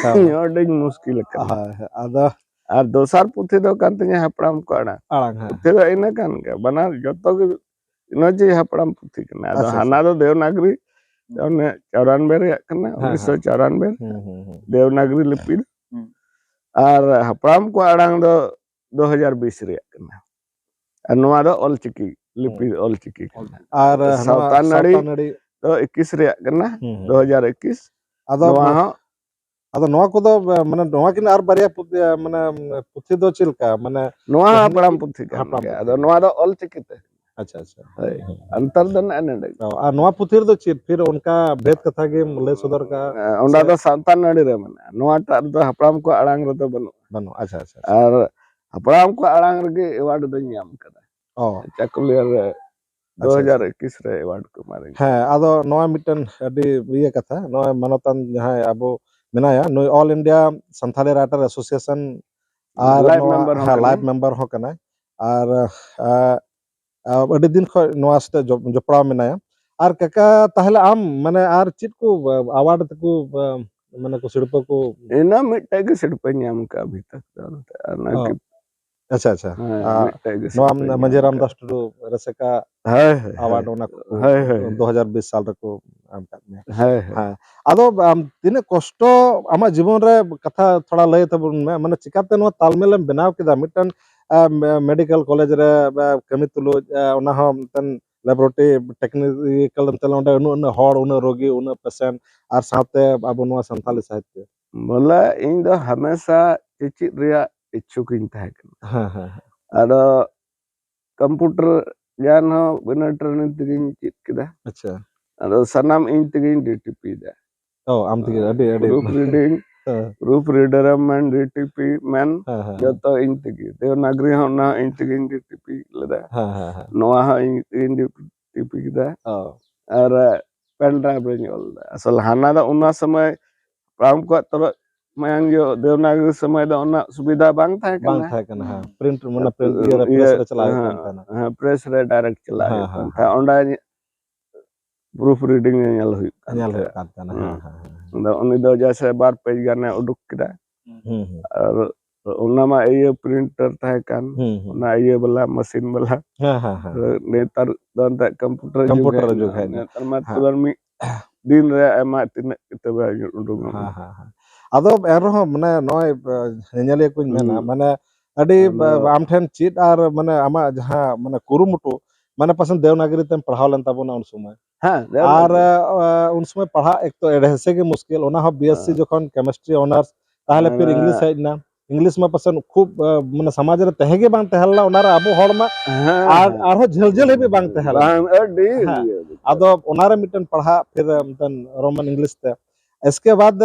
ᱦᱳᱭ᱾ ᱱᱚᱣᱟ ᱟᱹᱰᱤ ᱢᱩᱥᱠᱤᱞ ᱟᱠᱟᱱᱟ᱾ ᱦᱳᱭ, ᱦᱳᱭ᱾ ᱟᱫᱚ ᱟᱨ ᱫᱚᱥᱟᱨ ᱯᱩᱛᱷᱤ ᱫᱚ ᱠᱟᱱ ᱛᱤᱧᱟ ᱦᱟᱯᱲᱟᱢ ᱠᱚ ᱟᱲᱟᱝ᱾ ᱟᱲᱟᱝ, ᱦᱮᱸ᱾ ᱯᱩᱛᱷᱤ ᱫᱚ ᱤᱱᱟᱹ ᱠᱟᱱ ᱜᱮᱭᱟ, ᱵᱟᱱᱟᱨ ᱡᱚᱛᱚ ᱜᱮ ᱤᱱᱟᱹ ᱡᱮ ᱦᱟᱯᱲᱟᱢ ᱯᱩᱛᱷᱤ ᱠᱟᱱᱟ᱾ ᱟᱫᱚ ᱟᱪᱪᱷᱟ, ᱦᱟᱱᱟ ᱫᱚ ᱫᱮᱣᱱᱟᱜᱽᱨᱤ ᱚᱱᱮ ᱪᱚᱣᱨᱟᱱᱵᱮ ᱨᱮᱭᱟᱜ ᱠᱟᱱᱟ, ᱦᱮᱸ, ᱦᱮᱸ᱾ ᱩᱱᱤᱥᱥᱚ ᱪᱚᱣᱨᱟᱱᱵᱮ᱾ ᱦᱩᱸ, ᱦᱩᱸ, ᱦᱩᱸ᱾ ᱫᱮᱵᱽᱱᱟᱜᱽᱨᱤ ᱞᱤᱯᱤ ᱫᱚ᱾ ᱦᱩᱸ᱾ ᱟᱨ ᱦᱟᱯᱲᱟᱢ ᱠᱚᱣᱟᱜ ᱟᱲᱟᱝ ᱫᱚ ᱫᱩ ᱦᱟᱡᱟᱨ ᱵᱤᱥ ᱨᱮᱭᱟᱜ ᱠᱟᱱᱟ᱾ ᱟᱨ ᱱᱚᱣᱟ ᱫᱚ ᱚᱞᱪᱤᱠᱤ ᱞᱤᱯᱤ, ᱦᱩᱸ᱾ ᱚᱞᱪᱤᱠᱤ ᱠᱟᱱᱟ᱾ ᱟᱨ ᱱᱚᱣᱟ ᱥᱟᱶᱛᱟ ᱱᱟᱹᱲᱤ ᱥᱟᱶᱛᱟ ᱱᱟᱹᱲᱤ ᱫᱚ ᱮᱠᱤᱥ ᱨᱮᱭᱟᱜ ᱠᱟᱱᱟ, ᱦᱩᱸ, ᱦᱩᱸ᱾ ᱫᱩ ᱦᱟᱡᱟᱨ ᱮᱠᱤᱥ᱾ ᱟᱫᱚ ᱱᱚᱣᱟ ᱢᱟ-, ᱦᱚᱸ ᱟᱫᱚ ᱱᱚᱣᱟ ᱠᱚᱫᱚ, ᱢᱟᱱᱮ, ᱱᱚᱣᱟ ᱠᱤᱱ ᱟᱨ ᱵᱟᱨᱭᱟ ᱯᱩᱛᱷᱤ, ᱢᱟᱱᱮ, ᱯᱩᱛᱷᱤ ᱫᱚ ᱪᱮᱫ ᱞᱮᱠᱟ? ᱢᱟᱱᱮ, ᱱᱚᱣᱟ ᱦᱚᱸ ᱠᱟᱹᱦᱱᱤ ᱦᱟᱯᱲᱟᱢ ᱯᱩᱛᱷᱤ ᱠᱟᱱ ᱦᱟᱯᱲᱟᱢ ᱜᱮᱭᱟ᱾ ᱯᱩᱛᱷᱤ᱾ ᱟᱫᱚ ᱱᱚᱣᱟ ᱫᱚ ᱚᱞᱪᱤᱠᱤ ᱛᱮ᱾ ᱟᱪᱪᱷᱟ, ᱟᱪᱪᱷᱟ᱾ ᱦᱳᱭ᱾ ᱦᱩᱸ᱾ ᱚᱱᱛᱚᱨ ᱫᱚ ᱱᱮᱜᱼᱮ ᱱᱮᱰᱮ ᱜᱮ᱾ ᱚ, ᱟᱨ ᱱᱚᱣᱟ ᱯᱩᱛᱷᱤ ᱨᱮᱫᱚ ᱪᱮᱫ ᱯᱷᱤᱨ ᱚᱱᱠᱟ ᱵᱷᱮᱫ ᱠᱟᱛᱷᱟ ᱜᱮᱢ ᱞᱟᱹᱭ ᱥᱚᱫᱚᱨ ᱠᱟᱜᱼᱟ? ᱮ, ᱚᱸᱰᱮ ᱥᱮ ᱫᱚ ᱥᱟᱶᱛᱟ ᱱᱟᱹᱲᱤ ᱨᱮ ᱢᱮᱱᱟᱜᱼᱟ, ᱱᱚᱣᱟᱴᱟᱜ ᱨᱮᱫᱚ ᱦᱟᱯᱲᱟᱢ ᱠᱚᱣᱟᱜ ᱟᱲᱟᱝ ᱨᱮᱫᱚ ᱵᱟᱹᱱᱩᱜᱼᱟ᱾ ᱵᱟᱹᱱᱩᱜᱼᱟ, ᱟᱪᱪᱷᱟ, ᱟᱪᱪᱷᱟ, ᱟᱪᱪᱷᱟ᱾ ᱟᱨ ᱦᱟᱯᱲᱟᱢ ᱠᱚᱣᱟᱜ ᱟᱲᱟᱝ ᱨᱮᱜᱮ ᱮᱣᱟᱨᱰ ᱫᱚᱧ ᱧᱟᱢ ᱠᱟᱫᱟ᱾ ᱚ᱾ ᱪᱟᱠᱩᱞᱤᱭᱟᱹ ᱨᱮ ᱟᱪᱪᱷᱟ, ᱟᱪᱪᱷᱟ᱾ ᱫᱩ ᱦᱟᱡᱟᱨ ᱮᱠᱤᱥ ᱨᱮ ᱮᱣᱟᱨᱰ ᱠᱚ ᱮᱢᱟᱫᱤᱧ ᱦᱮᱸ, ᱛᱟᱦᱮᱸᱫ᱾ ᱟᱫᱚ ᱱᱚᱣᱟ ᱢᱤᱫᱴᱮᱱ ᱟᱹᱰᱤ ᱤᱭᱟᱹ ᱠᱟᱛᱷᱟ, ᱱᱚᱜᱼᱚᱭ ᱢᱟᱱᱚᱛᱟᱱ ᱡᱟᱦᱟᱸᱭ ᱟᱵᱚ ᱢᱮᱱᱟᱭᱟ, ᱱᱩᱭ All India Santhali Writer Association ᱟᱨ ᱞᱟᱭᱤᱯᱷ ᱱᱚᱣᱟ, ᱢᱮᱢᱵᱟᱨ ᱦᱚᱸ ᱦᱮᱸ, ᱠᱟᱱᱟᱭ᱾ ᱞᱟᱭᱤᱯᱷ ᱢᱮᱢᱵᱟᱨ ᱦᱚᱸ ᱠᱟᱱᱟᱭ᱾ ᱟᱨ, ᱟ, ᱟ, ᱟᱹᱰᱤ ᱫᱤᱱ ᱠᱷᱚᱱ ᱱᱚᱣᱟ ᱥᱟᱛᱮ ᱡᱚᱯ-, ᱡᱚᱯᱲᱟᱣ ᱢᱮᱱᱟᱭᱟ᱾ ᱟᱨ ᱠᱟᱠᱟ, ᱛᱟᱦᱞᱮ ᱟᱢ, ᱢᱟᱱᱮ, ᱟᱨ ᱪᱮᱫ ᱠᱚ, ᱟ, ᱟᱣᱟᱨᱰ ᱛᱮᱠᱚ, ᱟ, ᱢᱟᱱᱮ, ᱠᱚ ᱥᱤᱨᱯᱟᱹ ᱠᱚ? ᱤᱱᱟᱹ ᱢᱤᱫᱴᱮᱡ ᱜᱮ ᱥᱤᱨᱯᱟᱹᱧ ᱧᱟᱢ ᱠᱟᱜᱼᱟ ᱟᱵᱷᱤ ᱛᱚᱠ ᱫᱚ, ᱟᱨ ᱚ᱾ ᱱᱟᱠᱤ ᱟᱪᱪᱷᱟ, ᱟᱪᱪᱷᱟ᱾ ᱦᱮᱸ, ᱟ, ᱢᱤᱫᱴᱮᱡ ᱜᱮ ᱱᱚᱣᱟ ᱥᱤᱨᱯᱟᱹᱧ ᱧᱟᱢ ᱢᱟᱹᱡᱷᱤ ᱠᱟᱜᱼᱟ᱾ ᱨᱟᱢᱫᱟᱥ ᱴᱩᱰᱩ ᱨᱟᱹᱥᱠᱟᱹ ᱦᱳᱭ, ᱦᱳᱭ, ᱟᱣᱟᱨᱰ ᱦᱳᱭ᱾ ᱚᱱᱟ ᱠᱚ ᱦᱳᱭ, ᱦᱳᱭ, ᱦᱳᱭ᱾ ᱫᱩ ᱦᱟᱡᱟᱨ ᱵᱤᱥ ᱥᱟᱞ ᱨᱮᱠᱚ ᱮᱢ ᱠᱟᱫ ᱢᱮᱭᱟ᱾ ᱦᱳᱭ, ᱦᱳᱭ᱾ ᱦᱮᱸ᱾ ᱟᱫᱚ ᱟᱢ ᱛᱤᱱᱟᱹᱜ ᱠᱚᱥᱴᱚ ᱟᱢᱟᱜ ᱡᱤᱵᱚᱱ ᱨᱮ ᱠᱟᱛᱷᱟ ᱛᱷᱚᱲᱟ ᱞᱟᱹᱭ ᱛᱟᱵᱚᱱ ᱢᱮ, ᱢᱟᱱᱮ ᱪᱤᱠᱟᱛᱮ ᱱᱚᱣᱟ ᱛᱟᱞᱢᱮᱞ ᱮᱢ ᱵᱮᱱᱟᱣ ᱠᱮᱫᱟ? ᱢᱤᱫᱴᱟᱝ, ᱟ, ᱢᱮ-, ᱢᱮᱰᱤᱠᱮᱞ ᱠᱚᱞᱮᱡᱽ ᱨᱮ, ᱟ, ᱠᱟᱹᱢᱤ ᱛᱩᱞᱩᱡ, ᱟ, ᱚᱱᱟ ᱦᱚᱸ ᱢᱤᱫᱴᱟᱝ ᱞᱮᱵᱚᱨᱮᱴᱚᱨᱤ ᱴᱮᱠᱱᱤᱠᱮᱞ ᱮᱢ ᱛᱟᱦᱮᱸ ᱞᱮᱱᱟ, ᱚᱸᱰᱮ ᱩᱱᱟᱹᱜ, ᱩᱱᱟᱹᱜ ᱦᱚᱲ, ᱩᱱᱟᱹᱜ ᱨᱳᱜᱤ, ᱩᱱᱟᱹᱜ ᱯᱮᱥᱮᱱᱴ, ᱟᱨ ᱥᱟᱶᱛᱮ ᱟᱵᱚ ᱱᱚᱣᱟ ᱥᱟᱱᱛᱟᱞᱤ ᱥᱟᱦᱤᱛᱭᱚ᱾ ᱵᱚᱞᱮ, ᱤᱧ ᱫᱚ ᱦᱟᱢᱮᱥᱟ ᱪᱮᱪᱮᱫ ᱨᱮᱭᱟᱜ ᱤᱪᱪᱷᱩᱠ ᱤᱧ ᱛᱟᱦᱮᱸ ᱠᱟᱱᱟ᱾ ᱦᱮᱸ, ᱦᱮᱸ, ᱦᱮᱸ᱾ ᱟᱫᱚ ᱠᱚᱢᱯᱩᱴᱟᱨ ᱜᱮᱭᱟᱱ ᱦᱚᱸ ᱵᱤᱱᱟᱹ ᱴᱨᱮᱱᱤᱝ ᱛᱮᱜᱮᱧ ᱪᱮᱫ ᱠᱮᱫᱟ᱾ ᱟᱪᱪᱷᱟ᱾ ᱟᱫᱚ ᱥᱟᱱᱟᱢ ᱤᱧ ᱛᱮᱜᱮᱧ ᱰᱤ ᱴᱤ ᱯᱤ ᱫᱟ᱾ ᱚ, ᱟᱢ ᱛᱮᱜᱮ, ᱟᱹᱰᱤ, ᱟᱹᱰᱤ ᱯᱨᱩᱯ ᱨᱤᱰᱤᱝ, ᱦᱮᱸ᱾ ᱯᱨᱩᱯ ᱨᱤᱰᱟᱨ ᱮᱢ ᱢᱮᱱ, ᱰᱤ ᱴᱤ ᱯᱤ ᱢᱮᱱ, ᱦᱮᱸ, ᱦᱮᱸ, ᱦᱮᱸ᱾ ᱡᱚᱛᱚ ᱤᱧ ᱛᱮᱜᱮ᱾ ᱫᱮᱵᱽᱱᱟᱜᱽᱨᱤ ᱦᱚᱸ ᱚᱱᱟ ᱦᱚᱸ ᱤᱧ ᱛᱮᱜᱮᱧ ᱰᱤ ᱴᱤ ᱯᱤ ᱞᱮᱫᱟ᱾ ᱦᱮᱸ, ᱦᱮᱸ, ᱦᱮᱸ᱾ ᱱᱚᱣᱟ ᱦᱚᱸ ᱤᱧ ᱛᱮᱜᱮᱧ ᱰᱤ ᱴᱤ ᱯᱤ ᱠᱮᱫᱟ᱾ ᱚ᱾ ᱟᱨ pen drive ᱨᱮᱧ ᱚᱞ ᱞᱮᱫᱟ᱾ ᱟᱥᱚᱞ ᱦᱟᱱᱟ ᱫᱚ ᱚᱱᱟ ᱥᱚᱢᱚᱭ ᱦᱟᱯᱲᱟᱢ ᱠᱚᱣᱟᱜ ᱛᱚᱨᱚᱡ ᱢᱟᱭᱟᱝ ᱡᱚ ᱫᱮᱵᱽᱱᱟᱜᱽᱨᱤ ᱥᱚᱢᱚᱭ ᱫᱚ ᱩᱱᱟᱹᱜ ᱥᱩᱵᱤᱫᱷᱟ ᱵᱟᱝ ᱛᱟᱦᱮᱸ ᱵᱟᱝ ᱠᱟᱱᱟ᱾ ᱛᱟᱦᱮᱸ ᱠᱟᱱᱟ, ᱦᱮᱸ᱾ ᱯᱨᱤᱱᱴ, ᱢᱟᱱᱮ, ᱯᱨᱤᱱᱴ ᱤᱭᱟᱹ ᱨᱮ, ᱤᱭᱟᱹ, ᱯᱨᱮᱥ ᱨᱮ ᱪᱟᱞᱟᱜ ᱦᱩᱭᱩᱜ ᱠᱟᱱ ᱦᱮᱸ, ᱛᱟᱦᱮᱱᱟ᱾ ᱦᱮᱸ, ᱯᱨᱮᱥ ᱨᱮ ᱰᱟᱭᱨᱮᱠᱴ ᱪᱟᱞᱟᱜ ᱦᱮᱸ, ᱦᱩᱭᱩᱜ ᱦᱮᱸ, ᱠᱟᱱ ᱦᱮᱸ᱾ ᱛᱟᱦᱮᱸᱫ᱾ ᱚᱸᱰᱮ ᱯᱨᱩᱯ ᱨᱤᱰᱤᱝ ᱧᱮᱞ ᱦᱩᱭᱩᱜ ᱠᱟᱱ ᱧᱮᱞ ᱦᱩᱭᱩᱜ ᱛᱟᱦᱮᱸᱫ᱾ ᱠᱟᱱ ᱛᱟᱦᱮᱱᱟ, ᱦᱮᱸ, ᱦᱩᱸ᱾ ᱦᱮᱸ, ᱦᱮᱸ, ᱦᱮᱸ᱾ ᱟᱫᱚ ᱩᱱᱤ ᱫᱚ ᱡᱮᱭᱥᱮ ᱵᱟᱨ ᱯᱮᱡᱽ ᱜᱟᱱᱮ ᱩᱰᱩᱠ ᱠᱮᱫᱟ᱾ ᱦᱩᱸ, ᱦᱩᱸ᱾ ᱟᱨ ᱚᱱᱟ ᱢᱟ ᱤᱭᱟᱹ ᱯᱨᱤᱱᱴᱟᱨ ᱛᱟᱦᱮᱸ ᱠᱟᱱ, ᱦᱩᱸ, ᱦᱩᱸ᱾ ᱚᱱᱟ ᱤᱭᱟᱹ ᱵᱟᱞᱟ, ᱢᱮᱥᱤᱱ ᱵᱟᱞᱟ᱾ ᱦᱮᱸ, ᱦᱮᱸ, ᱦᱮᱸ᱾ ᱟᱨ ᱱᱮᱛᱟᱨ ᱫᱚ ᱮᱱᱛᱮᱫ ᱠᱚᱢᱯᱩᱴᱟᱨ ᱡᱩᱜᱽ ᱠᱚᱢᱯᱩᱴᱟᱨ ᱦᱮᱡ ᱡᱩᱜᱽ ᱮᱱᱟ᱾ ᱦᱮᱡ ᱮᱱᱟ᱾ ᱱᱮᱛᱟᱨ ᱢᱟ ᱦᱮᱸ᱾ ᱛᱩᱨᱟᱹᱱ ᱢᱤᱫ ᱫᱤᱱ ᱨᱮ ᱟᱭᱢᱟ ᱛᱤᱱᱟᱹᱜ ᱠᱤᱛᱟᱹᱵ ᱩᱰᱩᱝᱚᱜᱼᱟ᱾ ᱦᱮᱸ, ᱦᱮᱸ, ᱦᱮᱸ᱾ ᱟᱫᱚ ᱮᱱᱨᱮᱦᱚᱸ ᱢᱟᱱᱮ ᱱᱚᱜᱼᱚᱭ ᱧᱮᱧᱮᱞᱤᱭᱟᱹ ᱠᱚᱧ ᱢᱮᱱᱟ, ᱦᱩᱸ᱾ ᱢᱟᱱᱮ ᱟᱹᱰᱤ ᱟᱫᱚ ᱟᱢ ᱴᱷᱮᱱ ᱪᱮᱫ ᱟᱨ ᱢᱟᱱᱮ ᱟᱢᱟᱜ ᱡᱟᱦᱟᱸ ᱢᱟᱱᱮ ᱠᱩᱨᱩᱢᱩᱴᱩ, ᱢᱟᱱᱮ ᱯᱟᱥᱮᱡ ᱫᱮᱣᱱᱟᱜᱽᱨᱤ ᱛᱮᱢ ᱯᱟᱲᱦᱟᱣ ᱞᱮᱱ ᱛᱟᱵᱚᱱᱟ ᱩᱱ ᱥᱚᱢᱚᱭ᱾ ᱦᱮᱸ, ᱟᱨ ᱟᱸ, ᱩᱱ ᱥᱚᱢᱚᱭ ᱯᱟᱲᱦᱟᱜ ᱮᱠ ᱛᱚ ᱮᱲᱮ ᱦᱮᱸᱥᱮ ᱜᱮ ᱢᱩᱥᱠᱤᱞ, ᱚᱱᱟ ᱦᱚᱸ ᱵᱤ ᱮᱥ ᱥᱤ ᱦᱮᱸ᱾ ᱡᱚᱠᱷᱚᱱ chemistry honours, ᱛᱟᱦᱚᱞᱮ ᱯᱷᱤᱨ ᱢᱟᱱᱮ ᱤᱝᱞᱤᱥ ᱦᱮᱡ ᱮᱱᱟ᱾ ᱤᱝᱞᱤᱥ ᱢᱟ ᱯᱟᱥᱮᱡ ᱠᱷᱩᱵ ᱟᱸ, ᱢᱟᱱᱮ ᱥᱟᱢᱟᱡᱽ ᱨᱮ ᱛᱟᱦᱮᱸ ᱜᱮ ᱵᱟᱝ ᱛᱟᱦᱮᱸ ᱞᱮᱱᱟ, ᱚᱱᱟ ᱨᱮ ᱟᱵᱚ ᱦᱚᱲ ᱢᱟ ᱦᱮᱸ, ᱟᱨ ᱦᱮᱸ᱾ ᱟᱨᱦᱚᱸ ᱡᱷᱟᱹᱞ ᱡᱷᱟᱹᱞ ᱦᱟᱹᱵᱤᱡ ᱵᱟᱝ ᱛᱟᱦᱮᱸ ᱞᱮᱱᱟ᱾ ᱵᱟᱝ, ᱟᱹᱰᱤ ᱦᱮᱸ᱾ ᱤᱭᱟᱹ᱾ ᱟᱫᱚ ᱚᱱᱟᱨᱮ ᱢᱤᱫᱴᱮᱱ ᱯᱟᱲᱦᱟᱜ ᱯᱷᱤᱨ ᱢᱤᱫᱴᱮᱱ ᱨᱳᱢᱟᱱ ᱤᱝᱞᱤᱥ ᱛᱮ, ᱮᱥᱠᱮ ᱵᱟᱫ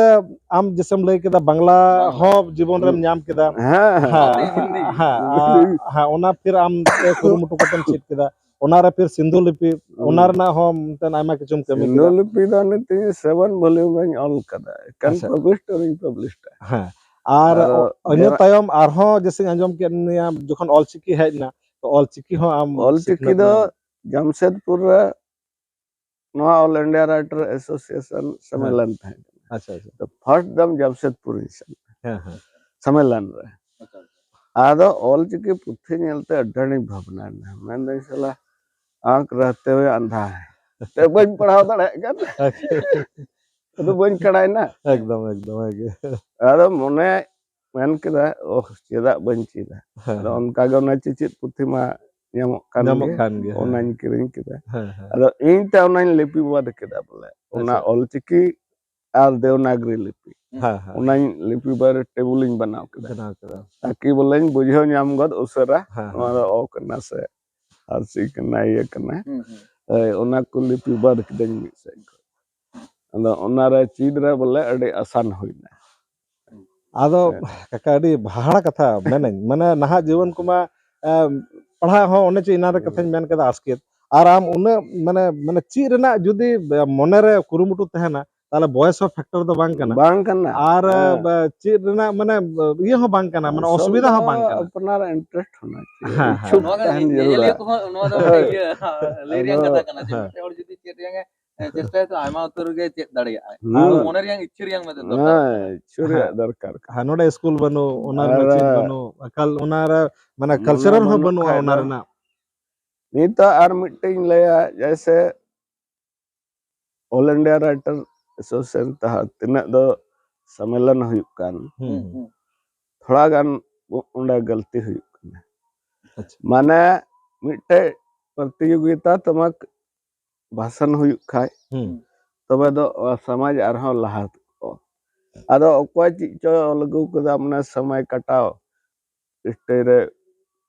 ᱟᱢ ᱡᱮᱥᱮᱢ ᱞᱟᱹᱭ ᱠᱮᱫᱟ ᱵᱟᱝᱞᱟ ᱵᱟᱝᱞᱟ᱾ ᱦᱚᱸ ᱡᱤᱵᱚᱱ ᱨᱮᱢ ᱧᱟᱢ ᱠᱮᱫᱟ᱾ ᱦᱮᱸ, ᱦᱮᱸ᱾ ᱦᱮᱸ, ᱦᱤᱱᱫᱤ, ᱦᱤᱱᱫᱤ᱾ ᱦᱮᱸ, ᱦᱮᱸ, ᱚᱱᱟ ᱯᱷᱤᱨ ᱟᱢ ᱛᱮ ᱠᱩᱨᱩᱢᱩᱴᱩ ᱠᱟᱛᱮᱢ ᱪᱮᱫ ᱠᱮᱫᱟ᱾ ᱚᱱᱟᱨᱮ ᱯᱷᱤᱨ ᱥᱤᱱᱫᱷᱩ ᱞᱤᱯᱤ, ᱚᱱᱟ ᱦᱩᱸ᱾ ᱨᱮᱱᱟᱜ ᱦᱚᱸ ᱢᱤᱫᱴᱮᱱ ᱟᱭᱢᱟ ᱠᱤᱪᱷᱩᱢ ᱠᱟᱹᱢᱤ ᱥᱤᱱᱫᱷᱩ ᱠᱮᱫᱟ᱾ ᱞᱤᱯᱤ ᱫᱚ ᱱᱤᱛ seven volume ᱤᱧ ᱚᱞ ᱠᱟᱫᱟ, ᱮᱠᱟᱱ ᱟᱪᱪᱷᱟ᱾ ᱯᱟᱵᱽᱞᱤᱥ ᱴᱚᱨᱤᱧ ᱯᱟᱵᱽᱞᱤᱥ ᱫᱟ᱾ ᱦᱮᱸ, ᱟᱨ ᱟᱫᱚ ᱚ-, ᱤᱱᱟᱹ ᱡᱮᱢᱚᱱ ᱛᱟᱭᱚᱢ ᱟᱨᱦᱚᱸ ᱡᱮᱥᱮᱧ ᱟᱸᱡᱚᱢ ᱠᱮᱫ ᱱᱤᱭᱟ ᱡᱚᱠᱷᱚᱱ ᱚᱞᱪᱤᱠᱤ ᱦᱮᱡ ᱮᱱᱟ, ᱛᱚ ᱚᱞᱪᱤᱠᱤ ᱦᱚᱸ ᱟᱢ ᱚᱞᱪᱤᱠᱤ ᱥᱤᱠᱷᱱᱟᱹᱛ ᱫᱚ ᱧᱟᱢ᱾ ᱡᱟᱢᱥᱮᱫᱽᱯᱩᱨ ᱨᱮ ᱱᱚᱣᱟ All India Writer Association ᱦᱮᱸ᱾ ᱥᱚᱢᱮᱞᱚᱱ ᱛᱟᱦᱮᱸ ᱠᱟᱱᱟ᱾ ᱟᱪᱪᱷᱟ, ᱟᱪᱪᱷᱟ᱾ ᱛᱚ first ᱫᱚᱢ ᱡᱟᱢᱥᱮᱫᱽᱯᱩᱨ ᱤᱧ ᱥᱮᱱ ᱮᱱᱟ, ᱦᱮᱸ, ᱦᱮᱸ᱾ ᱥᱚᱢᱮᱞᱚᱱ ᱨᱮ᱾ ᱟᱪᱪᱷᱟ, ᱟᱪᱪᱷᱟ᱾ ᱟᱫᱚ ᱚᱞᱪᱤᱠᱤ ᱯᱩᱛᱷᱤ ᱧᱮᱞᱛᱮ ᱟᱹᱰᱤ ᱟᱸᱴᱤᱧ ᱵᱷᱟᱵᱽᱱᱟᱭᱮᱱᱟ, ᱢᱮᱱᱫᱟᱹᱧ ᱥᱟᱞᱟ ᱟᱸᱠ ᱨᱟᱦᱛᱮ ᱦᱩᱭ ᱟᱸᱫᱷᱟ ᱦᱮᱸ᱾ ᱛᱮ ᱵᱟᱹᱧ ᱯᱟᱲᱦᱟᱣ ᱫᱟᱲᱮᱭᱟᱜ ᱠᱟᱱ᱾ ᱟᱫᱚ ᱵᱟᱹᱧ ᱠᱟᱲᱟᱭᱮᱱᱟ᱾ ᱮᱠᱫᱚᱢ, ᱮᱠᱫᱚᱢ, ᱮᱠᱫᱚᱢ᱾ ᱟᱫᱚ ᱢᱚᱱᱮ ᱢᱮᱱ ᱠᱮᱫᱟ, "ᱳᱦ, ᱪᱮᱫᱟᱜ ᱵᱟᱹᱧ ᱪᱮᱫᱟ?" ᱦᱮᱸ, ᱟᱫᱚ ᱦᱮᱸ᱾ ᱚᱱᱠᱟ ᱜᱮ ᱚᱱᱟ ᱪᱮᱪᱮᱫ ᱯᱩᱛᱷᱤ ᱢᱟ ᱧᱟᱢᱚᱜ ᱠᱟᱱ ᱧᱟᱢᱚᱜ ᱜᱮ, ᱠᱟᱱ ᱜᱮ, ᱦᱮᱸ᱾ ᱚᱱᱟᱧ ᱠᱤᱨᱤᱧ ᱠᱮᱫᱟ᱾ ᱦᱮᱸ, ᱦᱮᱸ᱾ ᱟᱫᱚ ᱤᱧ ᱛᱮ ᱚᱱᱟᱧ ᱞᱤᱯᱤᱵᱟᱫ ᱠᱮᱫᱟ ᱵᱚᱞᱮ᱾ ᱚᱱᱟ ᱟᱪᱪᱷᱟ᱾ ᱚᱞᱪᱤᱠᱤ ᱟᱨ ᱫᱮᱣᱱᱟᱜᱽᱨᱤ ᱞᱤᱯᱤ᱾ ᱦᱮᱸ, ᱦᱮᱸ᱾ ᱚᱱᱟᱧ ᱞᱤᱯᱤ ᱵᱟᱨ ᱴᱮᱵᱩᱞ ᱤᱧ ᱵᱮᱱᱟᱣ ᱠᱮᱫᱟ᱾ ᱵᱮᱱᱟᱣ ᱠᱮᱫᱟ᱾ ᱛᱟᱠᱤ ᱵᱚᱞᱮᱧ ᱵᱩᱡᱷᱟᱹᱣ ᱧᱟᱢ ᱜᱚᱫ ᱩᱥᱟᱹᱨᱟ, ᱦᱮᱸ, ᱱᱚᱣᱟ ᱦᱮᱸ᱾ ᱫᱚ ᱚ ᱠᱟᱱᱟ ᱥᱮ ᱟᱨ ᱥᱤ ᱠᱟᱱᱟ, ᱤᱭᱟᱹ ᱠᱟᱱᱟ᱾ ᱦᱩᱸ, ᱦᱩᱸ᱾ ᱦᱳᱭ, ᱚᱱᱟ ᱠᱚ ᱞᱤᱯᱤ ᱵᱟᱫ ᱠᱤᱫᱟᱹᱧ ᱢᱤᱫ ᱥᱮᱫ ᱠᱷᱚᱱ᱾ ᱟᱫᱚ ᱚᱱᱟᱨᱮ ᱪᱮᱫ ᱨᱮ ᱵᱚᱞᱮ ᱟᱹᱰᱤ ᱟᱥᱟᱱ ᱦᱩᱭᱱᱟ᱾ ᱟᱫᱚ ᱦᱮᱸ᱾ ᱠᱟᱠᱟ, ᱟᱹᱰᱤ ᱦᱟᱦᱟᱲᱟ ᱠᱟᱛᱷᱟ ᱢᱮᱱᱟᱹᱧ, ᱢᱟᱱᱮ ᱱᱟᱦᱟᱜ ᱡᱩᱣᱟᱹᱱ ᱠᱚᱢᱟ, ᱮ, ᱯᱟᱲᱦᱟᱜ ᱦᱚᱸ ᱚᱱᱮ ᱪᱮᱫ ᱮᱱᱟᱱ ᱨᱮ ᱠᱟᱛᱷᱟᱧ ᱦᱩᱸ᱾ ᱢᱮᱱ ᱠᱮᱫᱟ, ᱟᱥᱠᱮᱛ᱾ ᱟᱨ ᱟᱢ ᱩᱱᱟᱹᱜ ᱢᱟᱱᱮ, ᱢᱟᱱᱮ ᱪᱮᱫ ᱨᱮᱱᱟᱜ ᱡᱩᱫᱤ ᱢᱚᱱᱮᱨᱮ ᱠᱩᱨᱩᱢᱩᱴᱩ ᱛᱟᱦᱮᱱᱟ, ᱛᱟᱦᱚᱞᱮ ᱵᱚᱭᱮᱥ ᱦᱚᱸ ᱯᱷᱮᱠᱴᱚᱨ ᱫᱚ ᱵᱟᱝ ᱠᱟᱱᱟ᱾ ᱵᱟᱝ ᱠᱟᱱᱟ᱾ ᱟᱨ, ᱦᱮᱸ᱾ ᱮ, ᱪᱮᱫ ᱨᱮᱱᱟᱜ ᱢᱟᱱᱮ ᱤᱭᱟᱹ ᱦᱚᱸ ᱵᱟᱝ ᱠᱟᱱᱟ, ᱢᱟᱱᱮ ᱟᱥᱚᱞ ᱚᱥᱩᱵᱤᱫᱷᱟ ᱦᱚᱸ ᱫᱚ ᱵᱟᱝ ᱠᱟᱱᱟ᱾ ᱟᱯᱱᱟᱨᱟᱜ interest ᱦᱚᱸ ᱞᱟᱹᱠᱛᱤ᱾ ᱦᱮᱸ, ᱦᱮᱸ᱾ ᱤᱪᱪᱷᱩᱠ ᱱᱚᱣᱟ ᱜᱮ ᱛᱟᱦᱮᱱ ᱧᱮᱧᱮᱞᱤᱭᱟᱹ ᱡᱟᱹᱨᱩᱲᱟ᱾ ᱠᱚᱦᱚᱸ ᱱᱚᱣᱟ ᱫᱚ ᱦᱳᱭ᱾ ᱤᱭᱟᱹ, ᱞᱟᱹᱭ ᱨᱮᱭᱟᱜ ᱟᱫᱚ ᱠᱟᱛᱷᱟ ᱠᱟᱱᱟ ᱡᱮ ᱦᱮᱸ᱾ ᱢᱤᱫᱴᱮᱱ ᱦᱚᱲ ᱡᱩᱫᱤ ᱪᱮᱫ ᱨᱮᱭᱟᱜ ᱮ ᱪᱮᱥᱴᱟᱭᱟ ᱛᱚ ᱟᱭᱢᱟ ᱩᱛᱟᱹᱨ ᱜᱮ ᱪᱮᱫ ᱫᱟᱲᱮᱭᱟᱜᱼᱟᱭ᱾ ᱟᱨ ᱦᱩᱸ᱾ ᱢᱚᱱᱮ ᱨᱮᱭᱟᱜ ᱤᱪᱪᱷᱟᱹ ᱨᱮᱭᱟᱜ ᱢᱤᱫᱴᱮᱱ ᱫᱚᱨᱠᱟᱨ᱾ ᱦᱮᱸ, ᱤᱪᱪᱷᱟᱹ ᱨᱮᱭᱟᱜ ᱦᱮᱸ᱾ ᱫᱚᱨᱠᱟᱨ ᱠᱟᱱᱟ᱾ ᱦᱮᱸ, ᱱᱚᱰᱮ ᱥᱠᱩᱞ ᱵᱟᱹᱱᱩᱜ, ᱚᱱᱟ ᱟᱨ ᱨᱮᱱᱟᱜ ᱪᱮᱫ ᱵᱟᱹᱱᱩᱜ, ᱮᱠᱟᱞ ᱚᱱᱟ ᱨᱮ ᱢᱟᱱᱮ ᱚᱱᱟ cultural ᱦᱚᱸ ᱵᱟᱹᱱᱩᱜ ᱵᱟᱹᱱᱩᱜᱼᱟ ᱠᱷᱟᱡ ᱚᱱᱟ ᱫᱚ ᱨᱮᱱᱟᱜ᱾ ᱱᱤᱛᱚᱜ ᱟᱨ ᱢᱤᱫᱴᱮᱱ ᱞᱟᱹᱭᱟ, ᱡᱮᱭᱥᱮ All India Writer Association ᱛᱟᱦᱟ ᱛᱤᱱᱟᱹᱜ ᱫᱚ ᱥᱚᱢᱮᱞᱚᱱ ᱦᱩᱭᱩᱜ ᱠᱟᱱ, ᱦᱩᱸ, ᱦᱩᱸ᱾ ᱛᱷᱚᱲᱟ ᱜᱟᱱ ᱚᱸᱰᱮ ᱜᱟᱹᱞᱛᱤ ᱦᱩᱭᱩᱜ ᱠᱟᱱᱟ᱾ ᱟᱪᱪᱷᱟ᱾ ᱢᱟᱱᱮ ᱢᱤᱫᱴᱮᱡ ᱯᱨᱚᱛᱤᱡᱳᱜᱤᱛᱟ ᱛᱟᱢᱟᱠ ᱵᱷᱟᱥᱚᱱ ᱦᱩᱭᱩᱜ ᱠᱷᱟᱡ, ᱦᱩᱸ᱾ ᱛᱚᱵᱮ ᱫᱚ ᱥᱚᱢᱟᱡᱽ ᱟᱨᱦᱚᱸ ᱞᱟᱦᱟ ᱠᱚ᱾ ᱟᱫᱚ ᱚᱠᱚᱭ ᱪᱮᱫ ᱪᱚᱭ ᱚᱞ ᱟᱹᱜᱩ ᱠᱟᱫᱟ, ᱢᱟᱱᱮ ᱥᱚᱢᱚᱭ ᱠᱟᱴᱟᱣ, stage ᱨᱮ